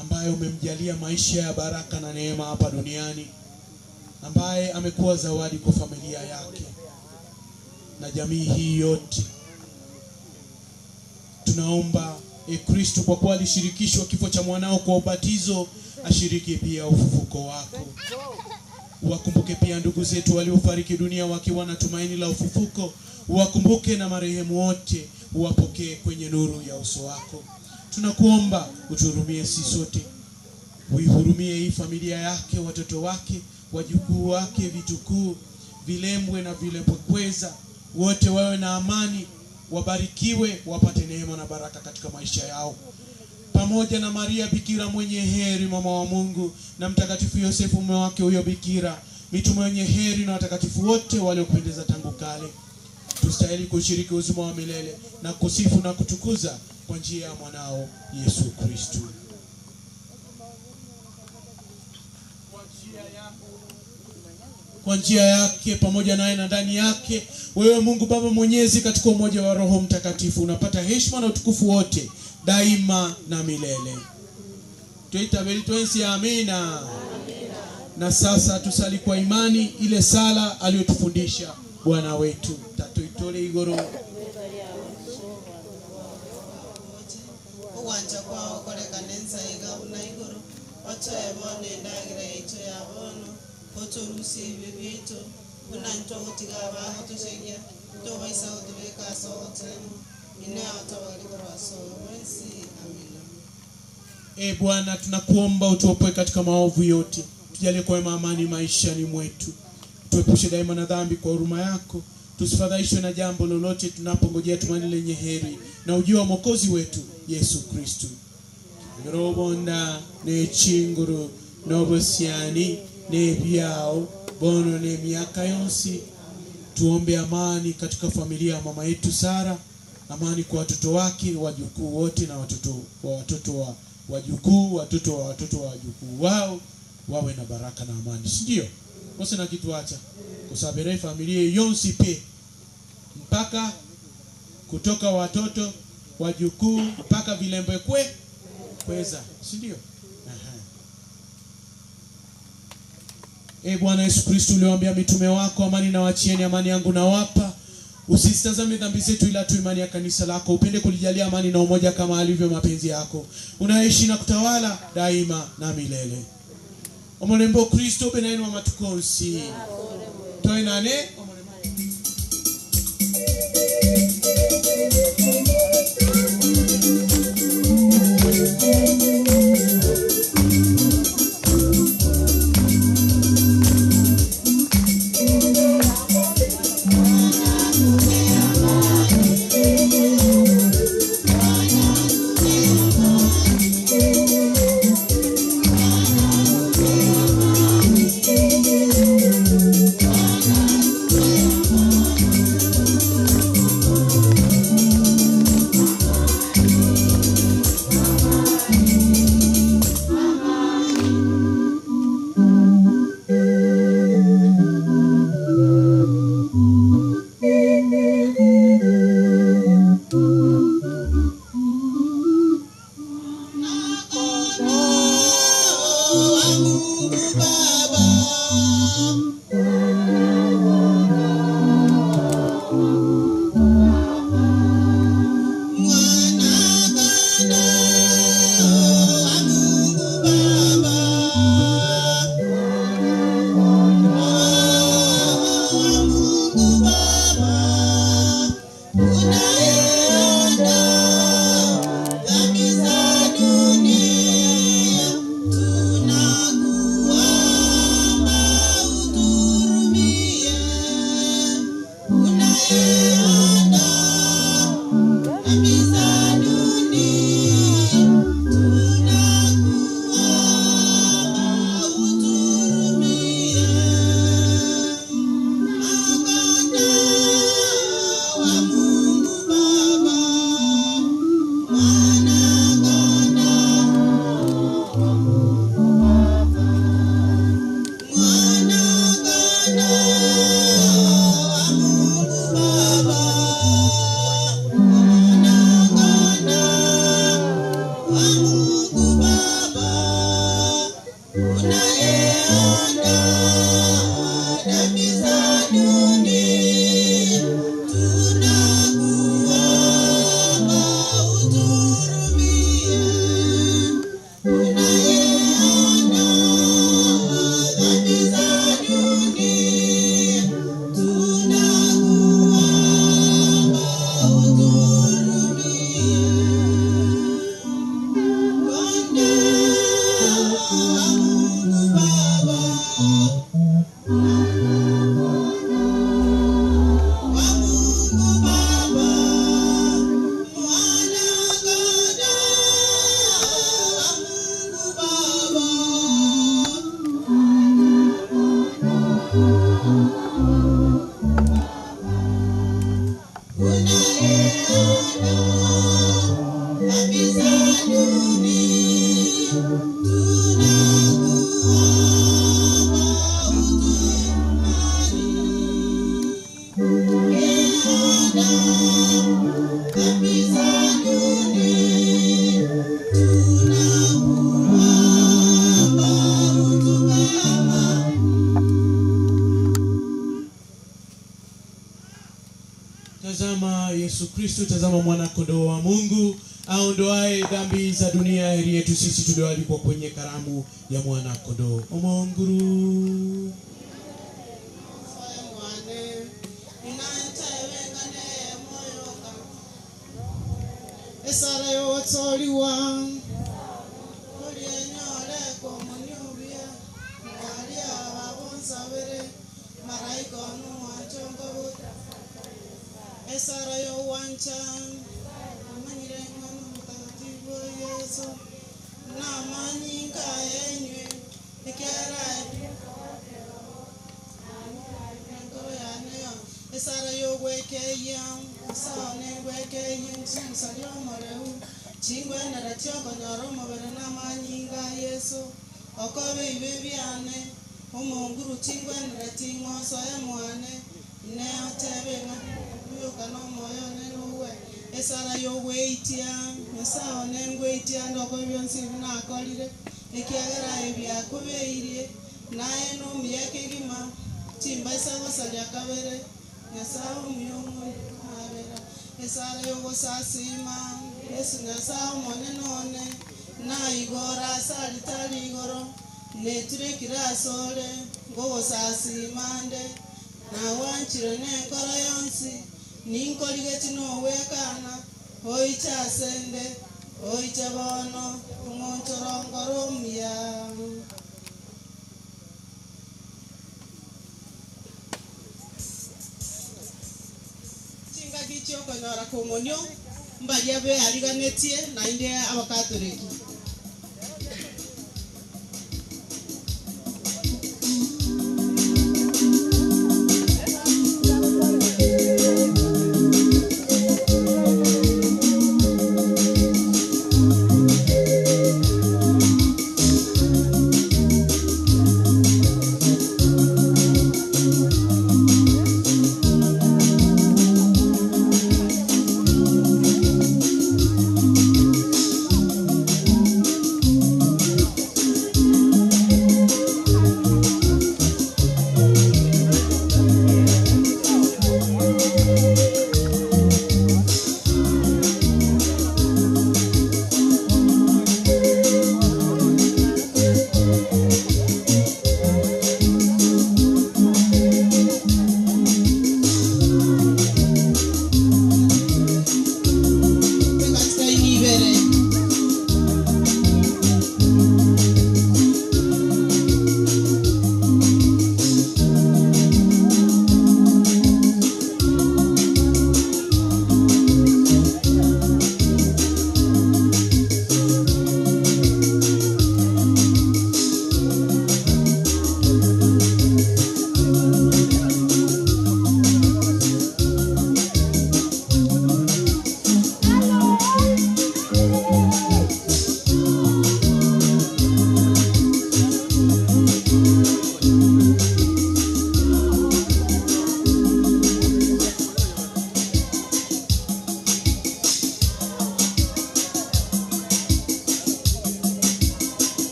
ambaye umemjalia maisha ya baraka na neema hapa duniani, ambaye amekuwa zawadi kwa familia yake na jamii hii yote. Tunaomba e Kristo, kwa kuwa alishirikishwa kifo cha mwanao kwa ubatizo, ashiriki pia ufufuko wako. Wakumbuke pia ndugu zetu waliofariki dunia wakiwa na tumaini la ufufuko. Wakumbuke na marehemu wote, uwapokee kwenye nuru ya uso wako. Tunakuomba utuhurumie sisi sote, uihurumie hii familia yake, watoto wake, wajukuu wake, vitukuu, vilembwe na vilembwekweza, wote wawe na amani, wabarikiwe, wapate neema na baraka katika maisha yao, pamoja na Maria Bikira mwenye heri, mama wa Mungu, na Mtakatifu Yosefu mume wake huyo Bikira, mitume wenye heri na watakatifu wote waliokupendeza tangu kale. Tustahili kushiriki uzima wa milele na kusifu na kutukuza kwa njia ya mwanao Yesu Kristo. Kwa njia yake, pamoja naye na ndani yake, wewe Mungu Baba Mwenyezi, katika umoja wa Roho Mtakatifu, unapata heshima na utukufu wote daima na milele. Tuitabiri twensi, amina. Na sasa tusali kwa imani ile sala aliyotufundisha Bwana wetu. Tatuitole igoro Ogwancha kwao korekana ensaiga buna igoro, ochoe bono endagira yaito ya bono, otorusie ebibe biaito, buna intwe ogotiga abagotochegia, tobaisa gotobeka ase ogoteremu, ine otobari korwa ase oyo bwensi. Amina. E Bwana, tunakuomba utuopoe katika maovu yote, tujalie kwa wema amani maishani mwetu, tuepushe daima na dhambi kwa huruma yako, tusifadhaishwe na jambo lolote tunapongojea tumaini lenye heri na ujio wa Mwokozi wetu Yesu Kristo. Robonda nechinguru nobosiani nebyao bono ne miaka yonsi. Tuombe amani katika familia ya mama yetu Sara, amani kwa watoto wake, wajukuu wote na watoto wa watoto wa wajukuu, watoto wa watoto wa wajukuu wao, wawe na baraka na amani, si ndio? Kose na kitu acha kusabere familia yonsi pe mpaka kutoka watoto wajukuu mpaka vilembe kwe kweza, si ndio? E Bwana Yesu Kristo, uliwaambia mitume wako, amani na wachieni, amani yangu nawapa, usisitazame dhambi zetu, ila tu imani ya kanisa lako. Upende kulijalia amani na umoja kama alivyo mapenzi yako, unaishi na kutawala daima na milele. Omulembe Kristo benainu wa matukonsi toenane. Unaenda dhambi. Tazama Yesu Kristo, tazama mwana kondoo wa Mungu aondoaye dhambi za dunia. Heri yetu sisi tulioalikwa kwenye karamu ya mwana kondoo. Omonguru. Esara yotsoliwa olienyole komuniubia mwalia babonsabere maraika onuwachongobuta esara yowancha amanyire ng'ano mtakatifu Yesu namanyinga enywe ekera enkoro yaneyo esara yogwekeya osane gwekeye nsali omoreu chingwenera chiokonyora omobere namanyinga Yesu okobe ibe biane omonguru chingwenera ting'osoe mwane neotebe ng'a nomoyo nenuwe esara yogweitia nyasaye nengweitia ndoko byonsi binakorire ekiagera ebyakubeirie naye nomiya kegima chimbaisa gosaria kabere nyasaye omuyomu abera esara yogosasima Yesu nyasaye omonene one naigora ase ritari igoro neturekire asore ngogosasima nde nawanchire nenkoro yonsi ninkorigeti nowekana oiche asende oiche bono ng'onchorongoro omuya. Chingaki chiokonyora komonio mbaria beariganetie nainde abakatoriki.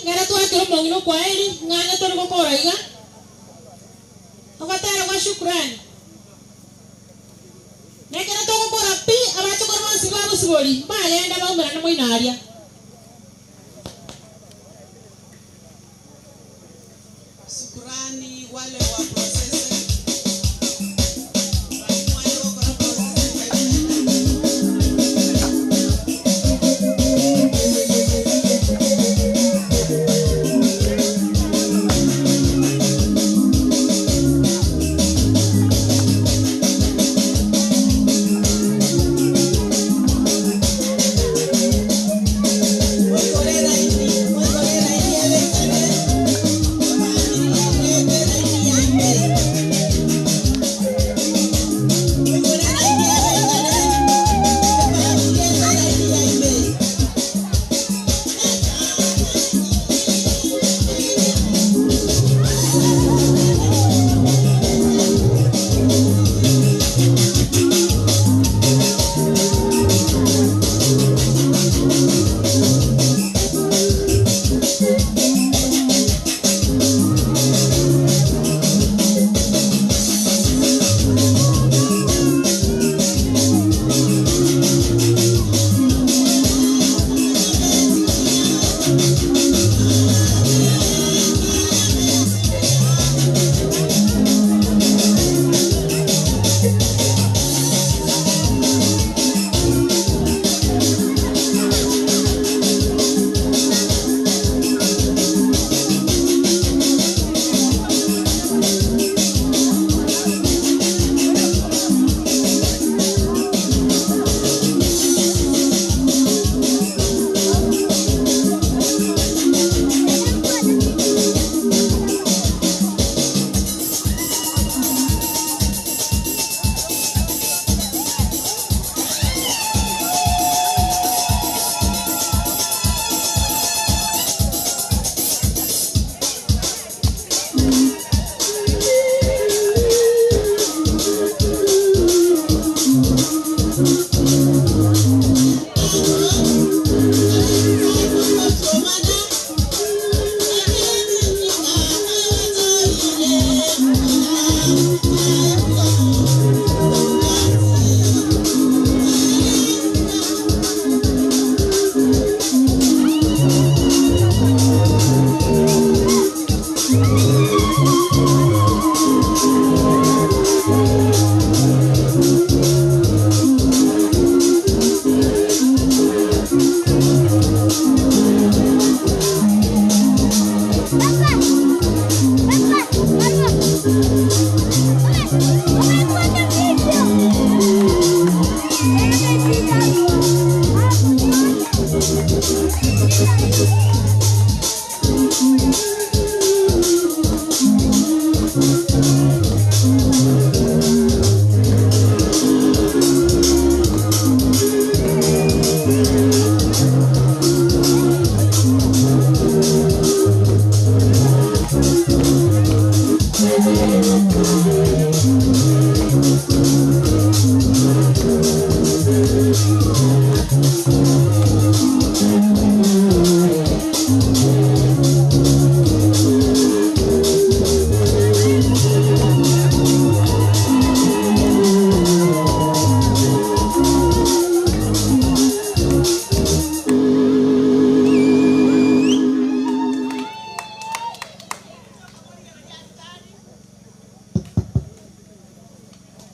ngera twakira omong'ina okwaeri ng'anya tori gokora iga ogatera gwa shukrani nekero togokora pi abachokoro bonsi babosibori bagenda baumerana moinaria. Shukrani wale wa process.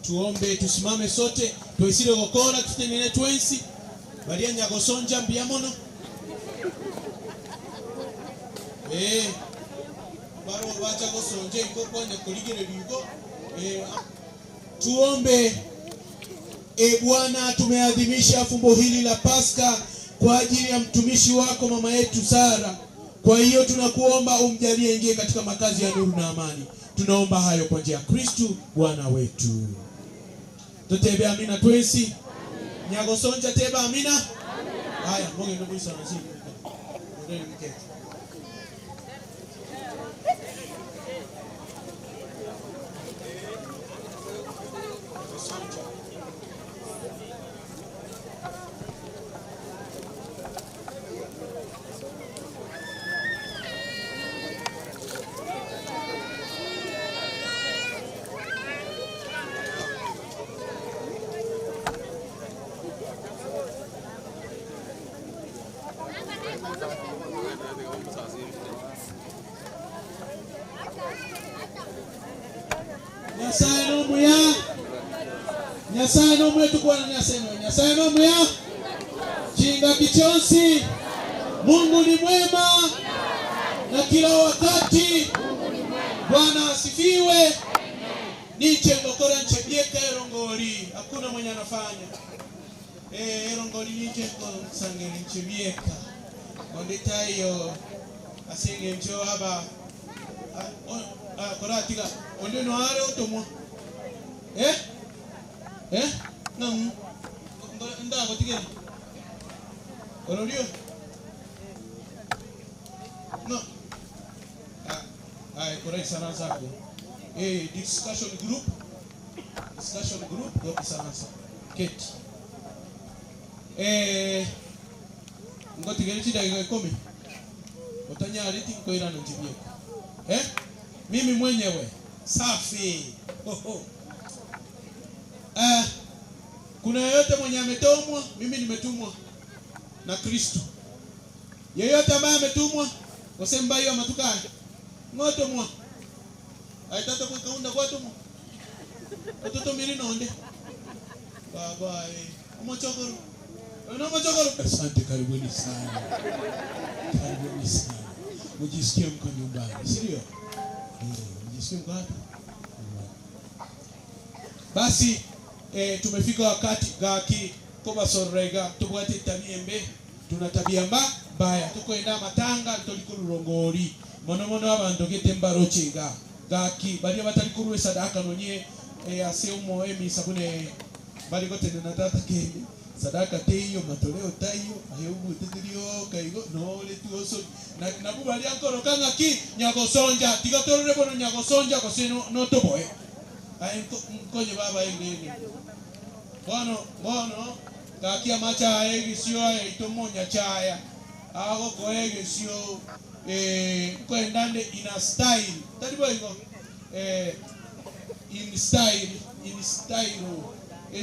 Tuombe, tusimame sote, tuisire gokora tutenene twensi baria nyagosonja mbuya mono baro bacha gosonja iko kwanya kuligere bigo. Tuombe. Bwana, tumeadhimisha fumbo hili la Pasaka kwa ajili ya mtumishi wako mama yetu Sara. Kwa hiyo tunakuomba umjalie ingie katika makazi ya nuru na amani. Tunaomba hayo kwa njia ya Kristu Bwana wetu. Tutebe amina twensi. Nyagosonja teba amina. Haya, mungu ndugu sana sisi. Ndio mketi. Nyasaye no muya. Nyasaye no mwetu kwa Nyasaye. Nyasaye no muya. Chinga kichonsi. Mungu ni mwema na kila wakati. Bwana asifiwe. Niche ngokora nchebieka erongori. Hakuna mwenye anafanya. Erongori niche ngosangere nchebieka. Ondita iyo asinge ncho haba. Koratika onde no are otomwa. Nang ndago tigeni. Olorio. No. Ai korai sana zako. Discussion group. Discussion group go sana sana. Keti. Ngotigeni chidakika 10. Otanyari tinkoirana njibieko. Mimi mwenyewe. Safi. Ho. Kuna yeyote mwenye ametumwa? Mimi nimetumwa na Kristo. Yeyote ambaye ametumwa, osemba hiyo matuka. Ngotomwa. Aitata kukaunda kwatumwa. Ototo miri nonde. Baba omochokoro. Ono mochokoro. Asante, karibuni sana. Karibuni sana. Mjisikie mko nyumbani, sio? Mjisikie mko wapi? Basi tumefika wakati gaki koba sorrega tubwate tabia mbe tuna tabia mbaya tukoenda matanga tolikuru rongori mono mono abantu gete mbarochiga gaki bali batalikuru sadaka nonye ase umo emi sabune bali gote na tata kende sadaka teyo matoleo tayo ayo tetilio kaigo no le tuoso na kubali ankoro kanga ki nyakosonja tigatorere bono nyakosonja kosino no toboe. Ai nkonye baba ingine. Bono bono kakia macha egisio itomonya chaya. Ago koegisio kwendande ina style. Talibo iko in style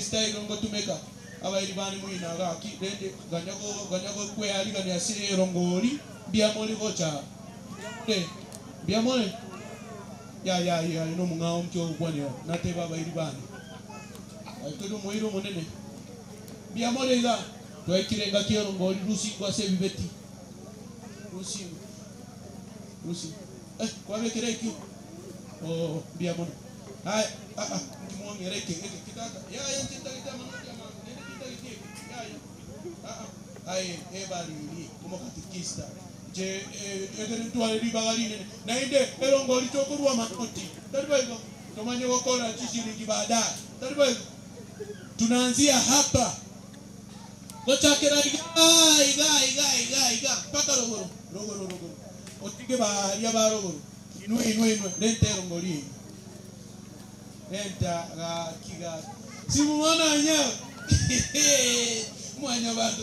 style ngotumeka. Abairi bani muina gaki rende ganyago kwe ali gani asire rongori biamoli gocha. Biamole ya no mungao mcho kwani nate baba iri bani. Aitodo moiro monene. Biamole ga twakirenga kioro ngori rusi kwa se bibeti. Rusi. Kwa bekere ki. Oh biamole. Ai kimwongere ki kitaka. Ya ntinta kitama no ya nene tinta kiti. Ya. Ai ebali ni como katekista. Je eventuale ribagarine na inde erongori tokurwa manoti taribo tomanye gokora chishiringi baadaye taribo tunaanzia hapa gochakera iga mpaka rogoro otige baria ba rogoro inwe rente erongori renta ga kiga simuona wenyewe mwanya bantu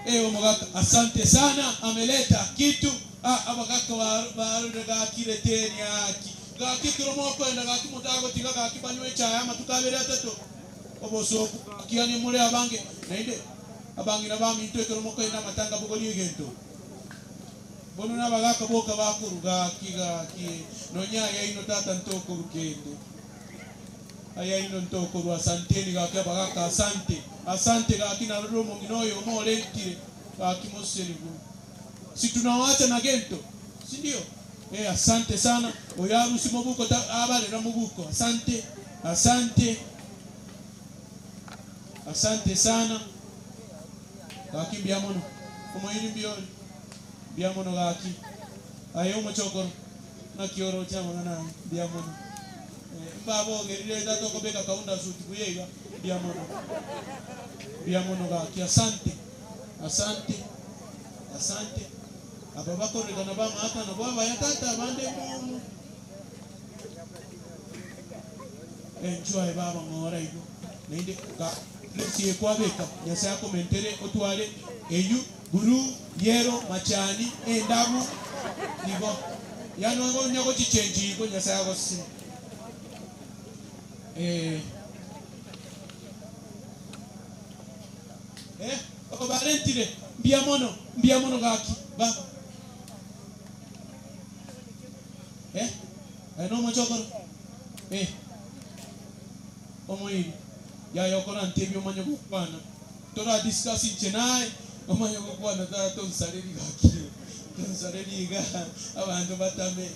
Mogaka, asante sana, ameleta kitu. Abagaka barudaga kireteni aki. Gaki kiromoko enda gaki mutago tiga gaki banywe chaya matukabere atatu. Oboso kiani mure abange. Nainde abangi na bami ntwe kiromoko enda matanga bugoli egento. Bono na bagaka boka bakuru gaki gaki. Nonya ya ino tata ntoko rukende. Aya ino ntoko ru asanteni gaki abagaka asante. Asante gaki na rumo nginoyo molentire gaki moserigu. Si tunawacha na gento, si ndio? Asante sana. Oyaru si mobuko abale na mobuko. Asante. Asante. Asante sana. Gaki biamono. Omoyini bioli. Biamono gaki. Ayo mochokoro. Na kioro chama na biamono. Babo ngerire tato kobeka kaunda suti kuyega biamono. Biamono gaki. Asante. Asante. Asante. Ababako regana ba mata na baba ya tata bande mumu. Enjoy baba ngora igo. Nende ka lesi ekwabeka nyasa komentere otwale eyu guru yero machani endabu igo. Yano ngo nyako chichenji igo nyasa yako si. Obarentire biamono gaki ba. Ano mochokoro. Eh. Omoyi. Ya yokora ntebyo manya gukwana. Tora discuss chenai omanya gukwana ta tonsareri gaki. Tonsareri ga abantu batame.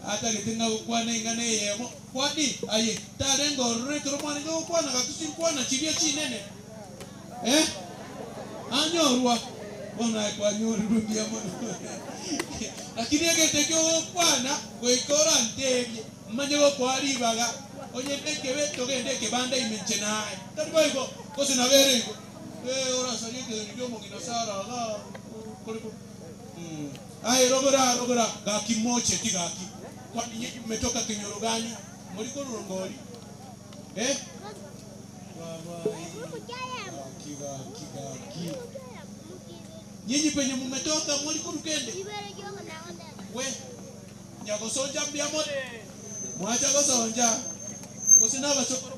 Ata getenga gukwana ingane yemo. Kwadi aye tarengo rekro mwana gukwana gatusinkwana chiria chinene. Eh? Anyorwa. Bona kwa nyoru ndia mono. Lakini egetekyo gukwana goikora ntebye manye gokwaribaga. Oye ndeke togende ke banda imenche nae. Tari boigo kose na berego. Ora sari ke ndio mongina sara la koliko. Ai rogora rogora gaki moche ti gaki. Kwani nyinyi mmetoka kinyoro gani? Muliko rongori. Eh? Baba. Gaki gaki gaki. Nyinyi penye mmetoka muliko rukende. We nyakosonja mbia mo. Mwacha kosonja. Kosina abachokoro.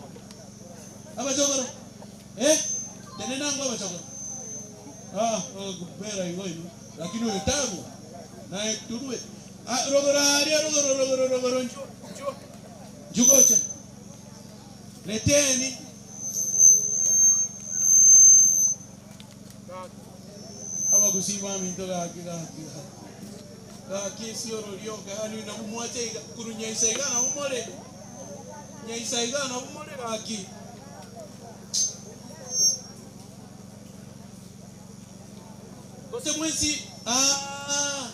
Abachokoro. Eh? Tene nango abachokoro. Ah, kubera igo ino. Lakini uyo tabu. Nae turwe. Ah, rogora aria rogoro rogoro rogoro njo. Njo. Njugocha. Leteni. Abagusiba minto gaki gaki. Gaki sioro gani na mwache kurunya isaiga na umore. Nyaisaiga na umore gaki. Kose mwezi ah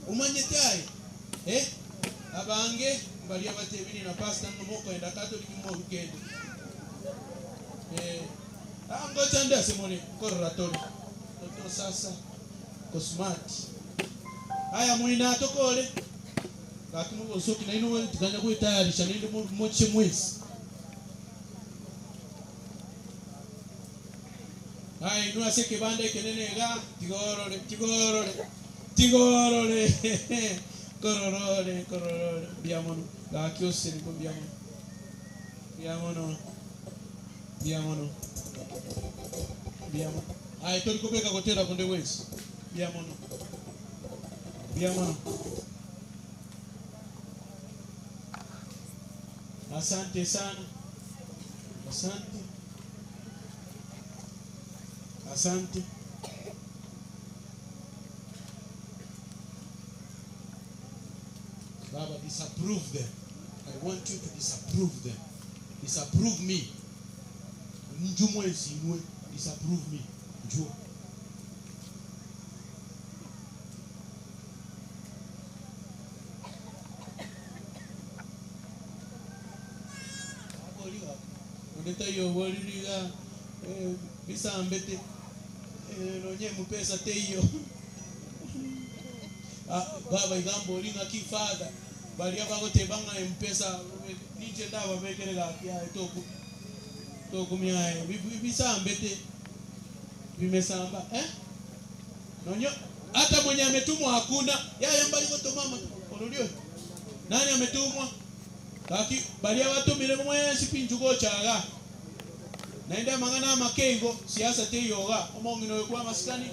umanyete ayi eh abange balia batebini na pastor nomoko enda Catholic mo weekend eh angoja nda simone korora tole toto sasa ko smart haya mwina tokole lakini usoki na ino tikanya kuitayarisha nende moche mwezi. Haya inua se kibanda kenene ga tigorore tigorore tigorore kororore kororore biamono gaki osiri ko biamono biamono biamono biamono. Haya tolikobeka kotera konde wezi biamono biamono. Asante sana. Asante. Asante. Baba, disapprove them. I want you to disapprove them. Disapprove me. Njumwe zinwe, disapprove me. Njua. Ndeta yo woliriga bisambete nonye mupesa teiyo. Ah, baba igambo linga kifada bali abagotebanga mpesa ninje ndaba bekerega ya toku toku myae bisambete vimesamba eh nonyo hata mwenye ametumwa hakuna yeye mbali kotomama olulio nani ametumwa kaki bali abatumire mwesi pinjugo chaga naenda mangana makengo siasa teyoga omongino kwa maskani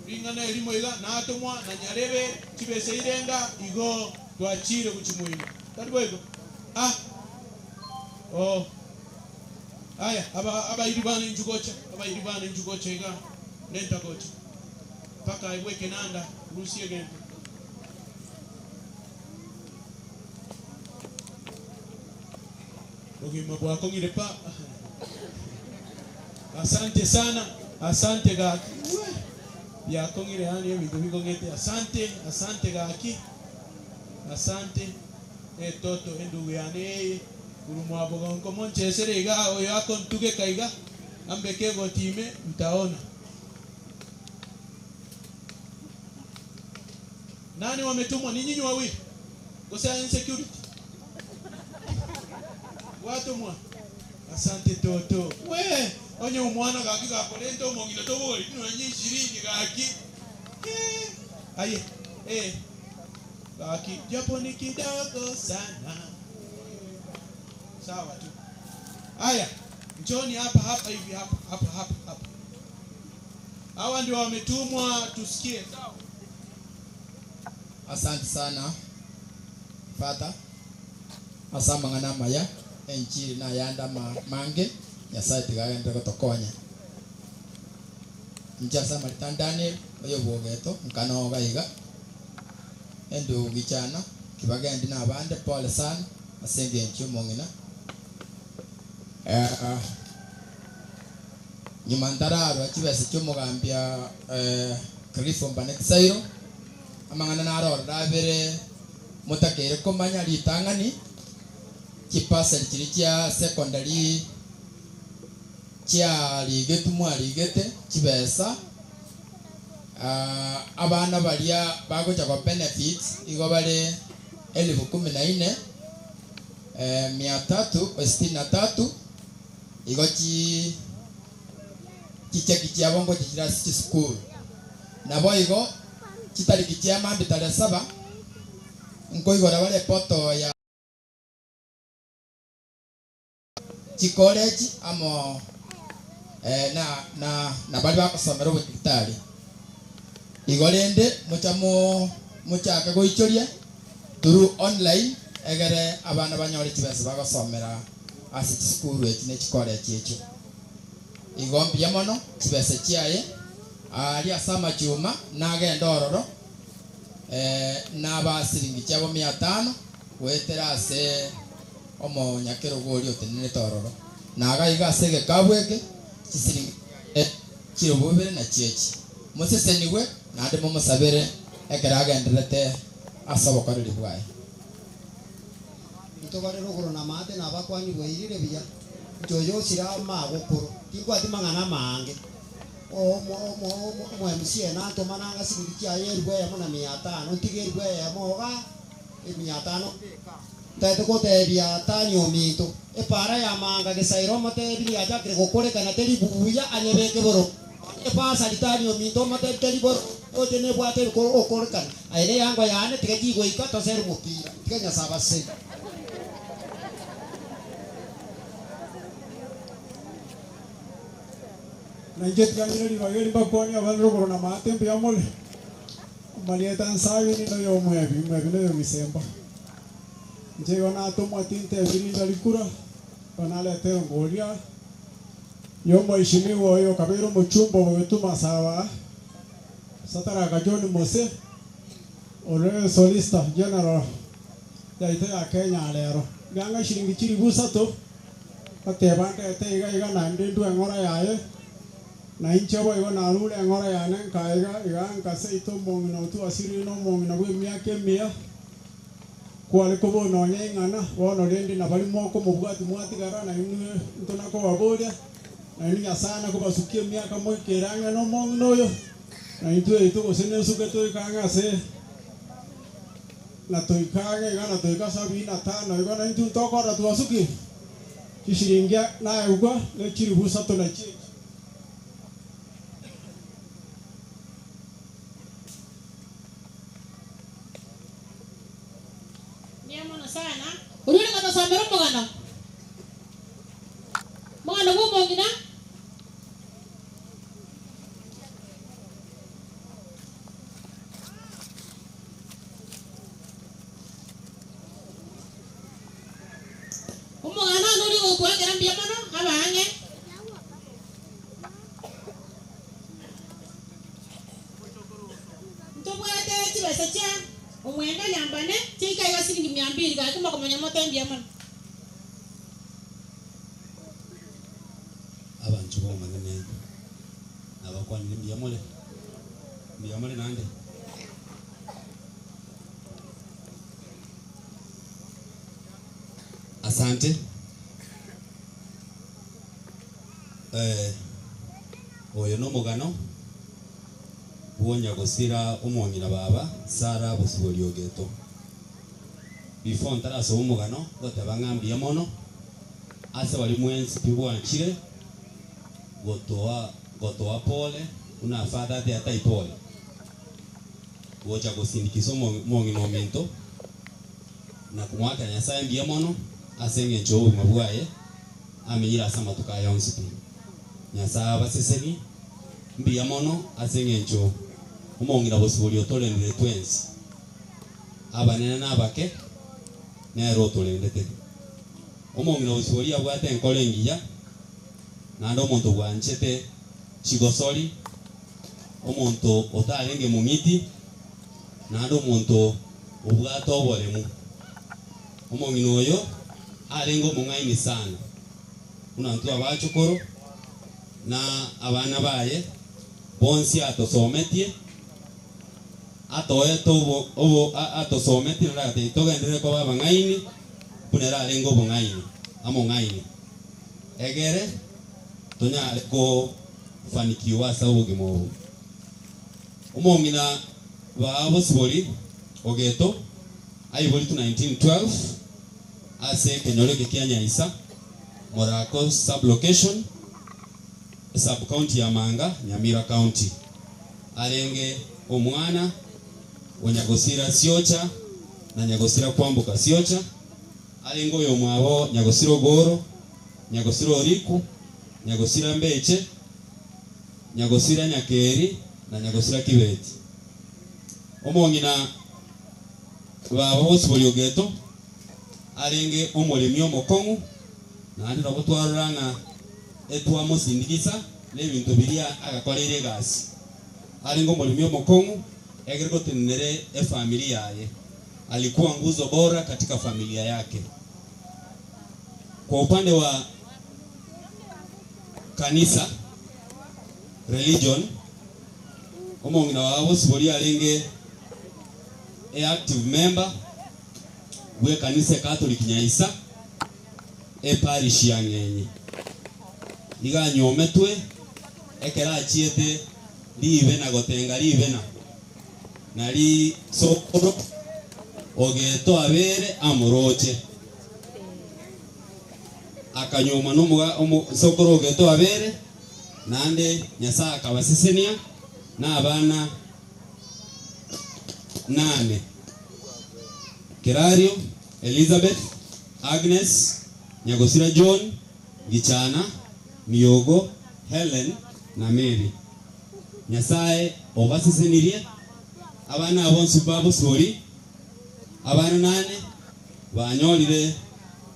ringana elimo iga natumwa na nyarebe chibese irenga igo twachire kuchimuino tari ah oh aya aba iribana injugocha aba iribana injugocha iga lenta gocha paka iweke nanda rusie gento ogima bwako ngirepa. Asante sana, asante gaki. Ya kongire hani ebintu bikongete. Asante, asante gaki. Asante. Toto endugu yane kurumwa bogonko monchesere iga oyo akontuge kaiga ambeke gotime mtaona. Nani wametumwa? Ni nyinyi wawili. Kosa insecurity. Watumwa. Asante toto. We onye umwana gaki gakolento omongino tobori no nyi 20 gaki. Aye. Eh. Gaki japo ni kidogo sana. Sawa tu. Aya, njoni hapa hapa hivi hapa hapa hapa hapa. Hawa ndio wametumwa tusikie. Sawa. Asante sana. Father asamang'ana maya enchiri na yanda mange Nyasaye tigagendere gotokonya nja Samaritan Daniel oyo bwogeto nkanoga iga endu gichana kibagendi na abande pole sana asenge encho mongina nyuma ndararwa chibese chomugambia Cliff Mbaneksairo amang'ana narora rabere mutakere komanya litang'ani chipasel chiri chia secondary chia ligetu mwaligete chibesa abana baria bagocha kwa benefits igo bare 14,363 igo chi chicheki chiabongo chichira school nabo igo chitariki chia mambi tarehe 7 nkoigora bare poto ya chikoleji amo na bali bakosomera obotitari igorende muchamo muchaka goichoria through online egere abana banyore chibesa bagosomera ase chisukuru echi ne chikoleji echo igombia mono chibesa chiaye ali asama chuma nagenda ororo nabasiringi chiabo 500 gwetera ase omonyakero gori otenene tororo naga iga ase gekabweke chisiringi chirobubere na chiechi museseniwe nande mumusabere ekeragenderete ase obokoreri bwaye ntobare ruguru na mate na bakwanyi bwairire buya njoyo sira magukuru tingwati mang'ana mange omo MC na tomananga siringi chiaye erwe yamo na 500 ntige erwe yamo ga 500 tete kotebia tanyo mito epara ya manga gesairo motebi ajakire gokorekana teri buya anyebeke boro epasa litanyo mito motebi teri boro otene bwate okorekana aire yango yane tige jigoika toseru mupira tige nyasaba se na inje tiganyira libageri bakwani abalrogoro na matembe yamole malieta nsayo ni no yo mwebi mwebi no yo misemba nje na tomwa tinte birinda likura banalete ngolia yo mheshimiwa yo kabiro muchumbo wetuma sawa satara John Mose ore solicitor general yaite ya Kenya lero ganga shiringi chiri busato atebande te iga iga nande ndu engora yaye na inchebo igo narure engora yane nkaiga iga nkase ito mong'ina tu asiri no mong'ina bwe miaka emia kwale kobono nyeng'ana bono rende na bali moko mubwati mwatigara na inwe ntonako baboria na inwe Nyasaye nakobasukia emiaka moikerang'a no mong'ina oyo na intwe itogose nesuke toikang'a ase na toikang'a iga na toika 75 igo na intwe ntokora twasuki chishiringia naegwa ne chiri busato na chi sana ururi ngata somero mugano mugano gumongina umugano nuri gokwengera mbia mono abange ntobwate chibesa chia omwenda nyambane chika iga shilingi 200 gakima komanya motembia mono abantu bomanene abakwanire mbiyamole mbiyamole nande asante oyo nomugano buonya gosira omong'ina baba Sara bosibori ogeto before ntaraso omugano goteba ng'ambia mono ase bari mwensi pibwanchire gotoa pole una fada de atai pole gocha gosindikiza omong'ina ominto na kumwaka Nyasaye mbia mono ase eng'encho obogima bwaye amenyire ase amatuko aya onsi pi Nyasaye abaseseni mbia mono ase eng'encho omong'ina bosibori otorendire twensi abanene na abake Nero tolendete omong'ina Bosibori abwate enkoro engiya naende omonto bwanchete chigosori omonto otarenge mong'iti naende omonto obwate oboremu omong'ina oyo arenge omong'aini sana buna ntwe abachokoro na abana baye bonsi atosometie atoete obo atosometie nagate togenderere koba abang'aini buna era arenge obong'aini among'aini egere tonyare kofanikiwa ase obogima obo omong'ina ba Bosibori Ogeto aiboritu 1912 ase ekenyoro eke kia Nyaisa Morako sub-location sub-county ya Manga Nyamira County arenge omwana wa Nyagosira Siocha na Nyagosira Kwamboka Siocha arenge oyo mwabo Nyagosira Ogoro Nyagosira Oriku Nyagosira Mbeche Nyagosira Nyakeri na Nyagosira Kibeti omong'ina baba Bosibori Ogeto arenge omoremi omokong'u naende nabo twarora ng'a etwamosindigisa na ebinto biria agakorire egasi arenge omoremi omokong'u egere gotenenere efamili yaye alikuwa nguzo bora katika familia yake. Kwa upande wa kanisa religion omong'ina wa Bosibori arenge a active member bwe kanisa Catholic Nyaisa e parish ya Ng'enye iga nyometwe ekera achiete ribena gotenga ribena nari sokoro Ogeto abere amoroche akanyoma nomuga sokoro Ogeto abere nande Nyasaye akabasesenia na abana 8 Kerario Elizabeth Agnes Nyagosira John Gichana Miogo Helen na Mary. Nyasaye obasesenirie abana abonsi ba Bosibori abana 8 banyorire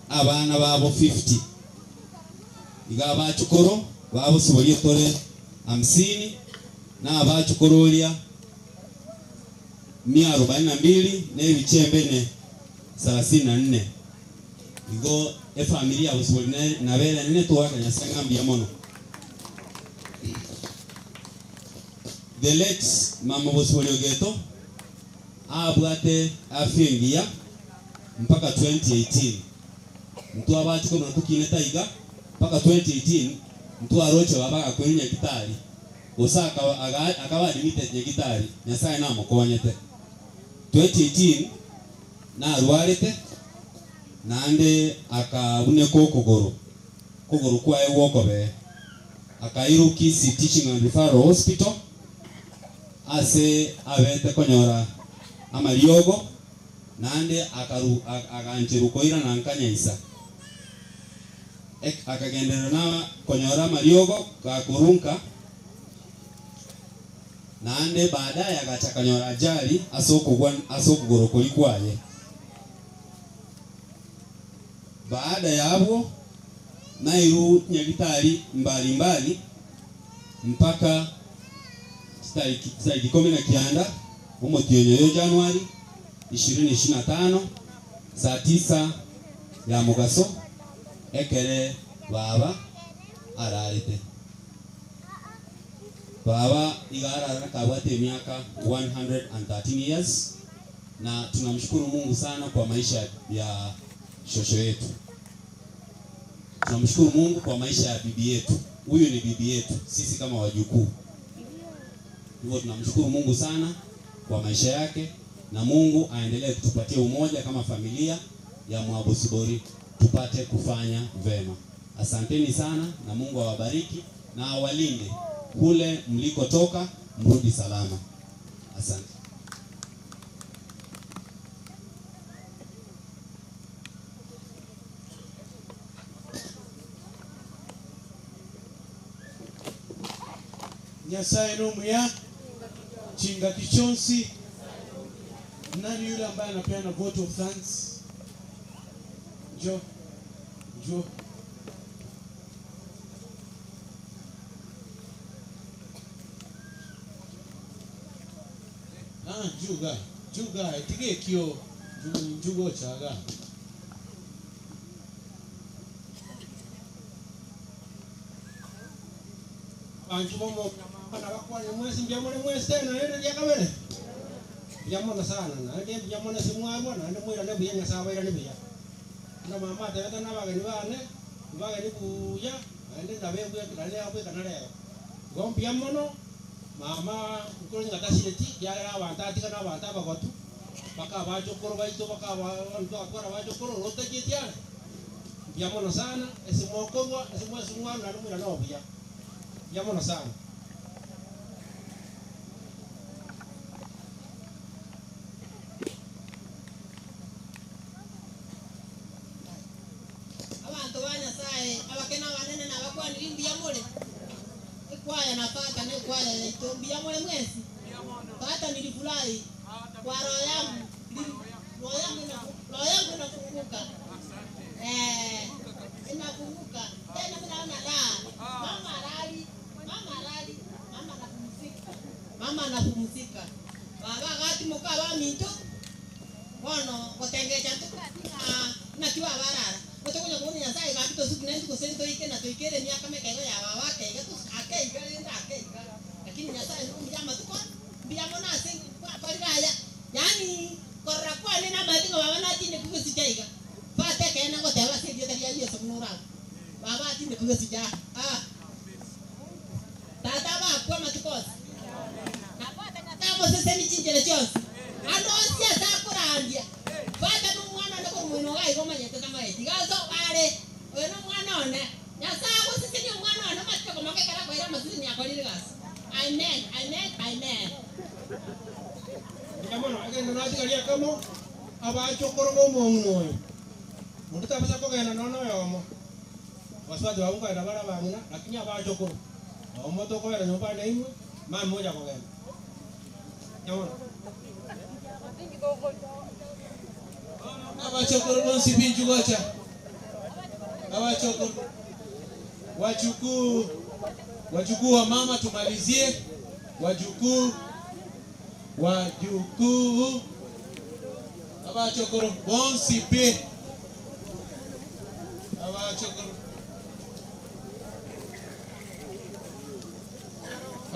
abana babo 50 iga abachukoro ba Bosibori tore 50 na abachukororia 142 na ebichembe 34 igo efamilia ya Bosibori nabera nene tuwaka Nyasaye ngambia mono. The late mama Bosibori Ogeto abwate afya engiya mpaka 2018 mtu abachuko natukine taiga mpaka 2018 mtu aroche babaga kwenu nyagitari gusa akaba admitted nyagitari Nyasaye namukonyete 2018 narwarete nande akabuneka okuguru kuguru kwaye gwokobe akairu Kisii Teaching and Referral Hospital ase abete konyora amariogo nande akaru agancheru koira nanka Nyaisa akagendera na konyora amariogo gakurunka nande baadaye agachakanyora ajali asokugoro kolikwaye. Baada ya hapo nairu nyagitari mbalimbali mpaka tariki 19 omotionyo Januari 2025 saa 9 ya mugaso ekere baba ararete. Baba igara kabwate miaka 113 years na tunamshukuru Mungu sana kwa maisha ya shosho yetu. Tunamshukuru Mungu kwa maisha ya bibi yetu. Huyu ni bibi yetu sisi kama wajukuu. Hivyo tunamshukuru Mungu sana kwa maisha yake na Mungu aendelee kutupatia umoja kama familia ya Mwabosibori tupate kufanya vema. Asanteni sana na Mungu awabariki na awalinde kule mlikotoka, mrudi salama. Asante. Nyasaye nomuya chinga kichonsi. Nani yule ambaye anapeana vote of thanks? Njoo. Njoo. Ah, juga. Juga tige kio njugo chaga. Bantu bomo bana bakwanya mwesi mbyamole mwesi tena nende lyakabere. Mbyamona sana na nende mbyamona simwarwa na nende mwira nebuya nyasaye ira nebuya. Na mama tata na bageni bane bageni buya nende ndabebwe ndale abwe kanale. Gombya mono mama ukuri ngatashireti yara abantu atika na abantu abagotu baka bajokoro baito baka abantu akora bajokoro rotakitiana. Mbyamona sana esimwokorwa esimwe na mwira nobuya. Mbyamona sana. Abantu ba Nyasaye abakena banene nabakwanira mbuya mule ikwaya napata nekwaya yaito mbuya mule mwesi pata nilifurahi kwa roho yangu roho yangu inafunguka inafunguka tena mimi naona raha. Mama halali mama anapumzika mama anapumzika baba gati mukaba minto bono gotengecha tukatina nakiwa barara otokonya kuona Nyasaye gakito suku nendu kusento ike na tuikere miaka mekego ya baba keiga tu akeiga renda akeiga lakini Nyasaye ndumjama tuko mbiyamona asengi kwa parigaya yani korra kwa nena madingo baba na tinde kugusichaiga fate kena goteba sedio taria Yesu kunura baba tinde kugusicha ah tata ba kwa matukosi na fate nyatamo sese michinjere chonse ando sia sakurandia fate numwana ndiko mwino gai gomanyete tamaeti gazo bare oyo no mwana one Nyasaye gusisini omwana one matiko makekara kwaira masisini akorire gasi. Amen, amen, amen. Ndikamona agenda natigaria kamo abachokoro bomong'ina oyo mundu tabasa kogenda nono yomo baswaji babungaira bara bang'ina lakini abachokoro omo tokobera nyomba naimwe mama moja kogenda nyamona Abachokoro bonsi binjugocha. Abachokoro wajukuu wajukuu wa mama tumalizie wajukuu wajukuu abachokoro bonsi pe abachokoro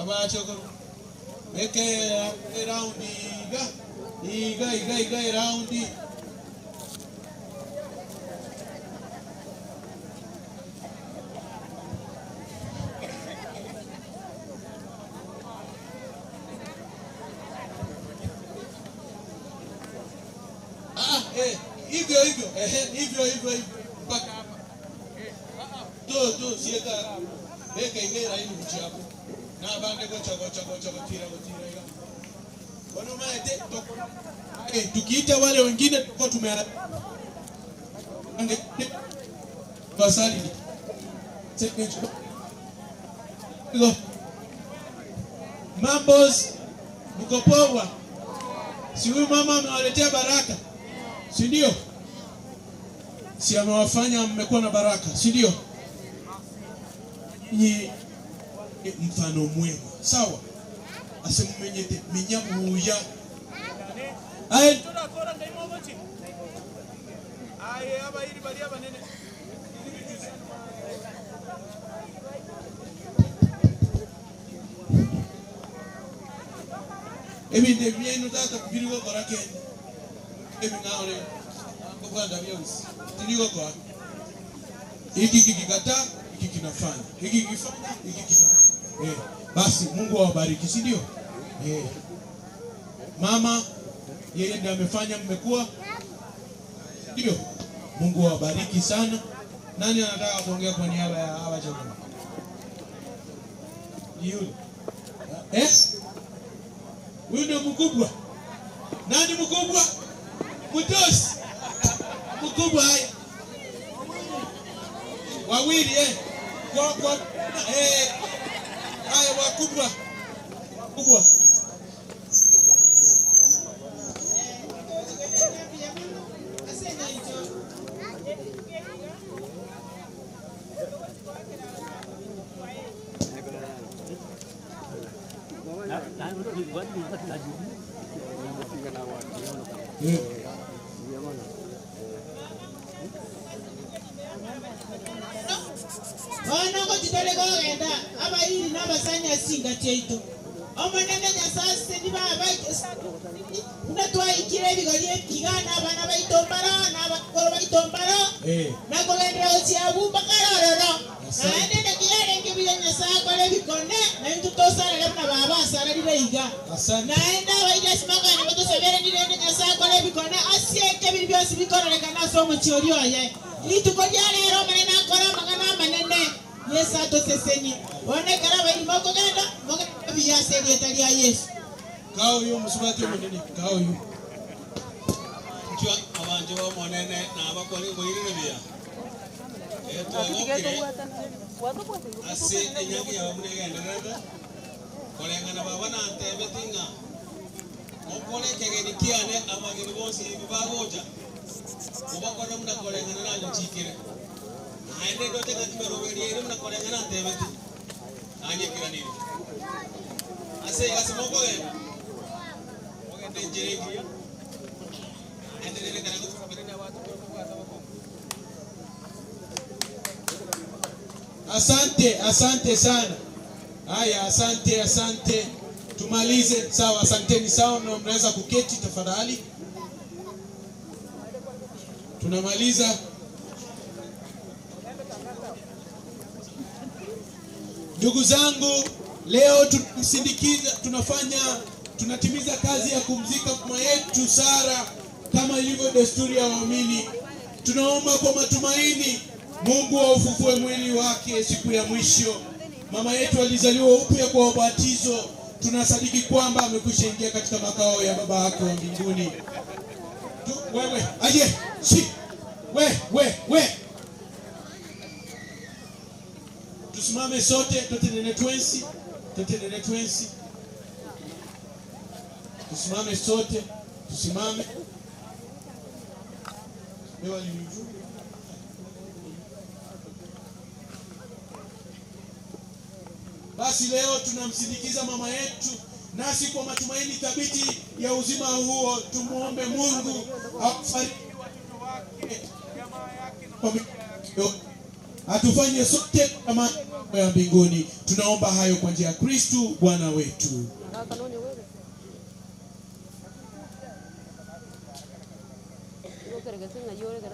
abachokoro eke round iga iga iga iga round. Hivyo hivyo hivyo hivyo mpaka hapa tu sieka beka ingera hii mchi hapo na bande gocha gocha gocha gotira gotira ila bono maete tukiita wale wengine tuko tume basali mambos mko poa? Si huyu mama amewaletea baraka, si ndio? Si amewafanya mmekuwa na baraka, si ndio? Ni mfano mwema, sawa? Asimumenyete minyabuya. Aye turakora ndaimobochi. Aye abayiri bali abanene. Ebinde byenu tata kubirigo kora kende. Ebingaore ngobanda byonse. Tirigo kwa. Hiki kikikataa, hiki kinafanya. Hiki kikifanya, hiki kinafanya. Basi Mungu awabariki, si ndio? Mama yeye ndiye amefanya mmekuwa. Ndio. Mungu awabariki sana. Nani anataka kuongea kwa niaba ya hawa jamaa? Ni yule. Huyu ndio mkubwa. Nani mkubwa? Mtosi. Mkubwa haya. Wawili kwa haya wakubwa. Kubwa. Ono gotitore gogenda abairi n'abasanya singa cheito omonene Nyasaye ni baba una twaikire ebigori ebigana abana baitombara n'abakoro baitombara nakogendera gochiabu mpaka rororo naende nekiyarenge bire Nyasaye akore ebikone naintu tosarare buna baba asararire iga naende abairi asimangane batosabere nirende Nyasaye akore ebikone asieke ebiri bionsi bikororekana ase omochi oria oye rituko ria rero omonene akore amang'ana amanene Yesu atosesenie onekera abairi mokogenda mogenda buya ase erieta ria Yesu. Kao yu musubati omonene kao yu nchwa abanje bomonene nabakore boirire buya etwagokire ase enyangi yawe munegendererete koreng'ana baba nantebeti ng'a mokore ekegeni kiane abageni bonsi ibi bagocha obakore muna koreng'ana nanyochikire naende ndoche ng'a chimeroberie muna koreng'ana nantebeti nanyekiranire ase ase mokogenda mogende enchera engiya naende nerekana gotubabere abantu bokobwata bokongo. Asante, asante sana. Haya, asante, asante. Tumalize sawa, asanteni sawa, na mnaweza kuketi tafadhali. Tunamaliza. Ndugu zangu, leo tunamsindikiza, tunatimiza kazi ya kumzika mama yetu Sara kama ilivyo desturi ya waumini. Tunaomba kwa matumaini Mungu aufufue mwili wake siku ya mwisho. Mama yetu alizaliwa upya kwa ubatizo. Tunasadiki kwamba amekwisha ingia katika makao ya Baba yake wa mbinguni. Wewe, aje, si. We. Tusimame sote, totenene twensi. Totenene twensi. Tusimame sote, tusimame. Wewe ni Basi leo tunamsindikiza mama yetu, nasi kwa matumaini thabiti ya uzima huo tumuombe Mungu awafariji watoto wake, jamaa yake na familia yake, atufanye sote kama ya mbinguni. Tunaomba hayo kwa njia ya Kristu Bwana wetu.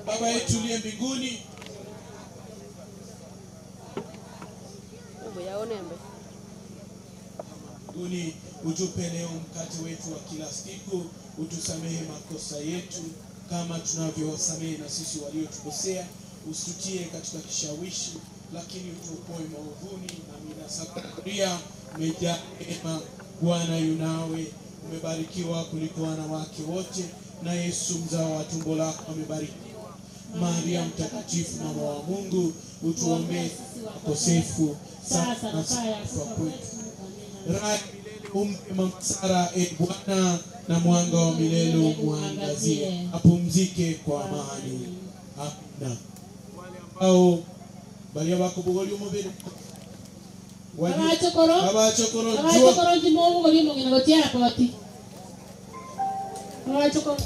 Baba yetu uliye mbinguni, utupe leo mkate wetu wa kila siku, utusamehe makosa yetu kama tunavyowasamehe na sisi waliotukosea, usitutie katika kishawishi, lakini utuokoe maovuni. Amina. Sakaria umejaa neema, Bwana yu nawe, umebarikiwa kuliko wanawake wote, na Yesu mzao wa tumbo lako amebarikiwa. Maria mtakatifu, mama wa Mungu, utuombee wakosefu sasa na saa ya kufa kwetu. Raha umpe mama Sara, e Bwana, na mwanga wa milele umwangazie, apumzike kwa amani. Amina. Wale ambao balia bakubugoli umubiri abachokoro abachokoro ndimo mugina gotiara poti abachokoro.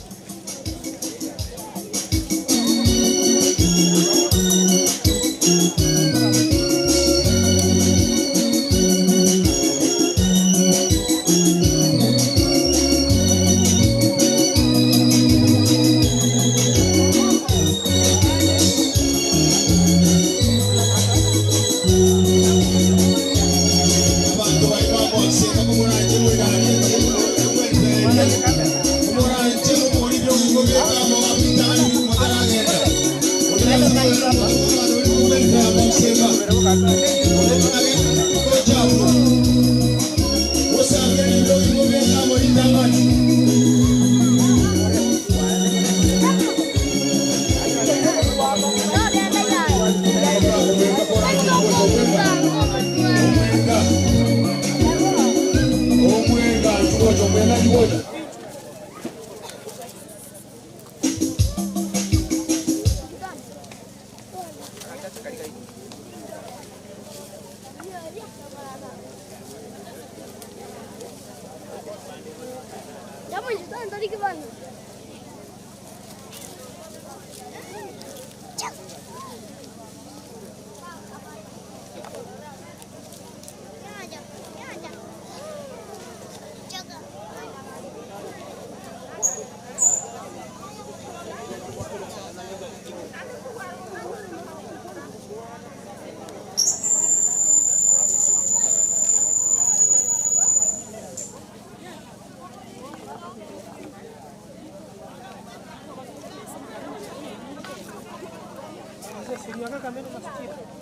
Thank you. Señora, camino más chido.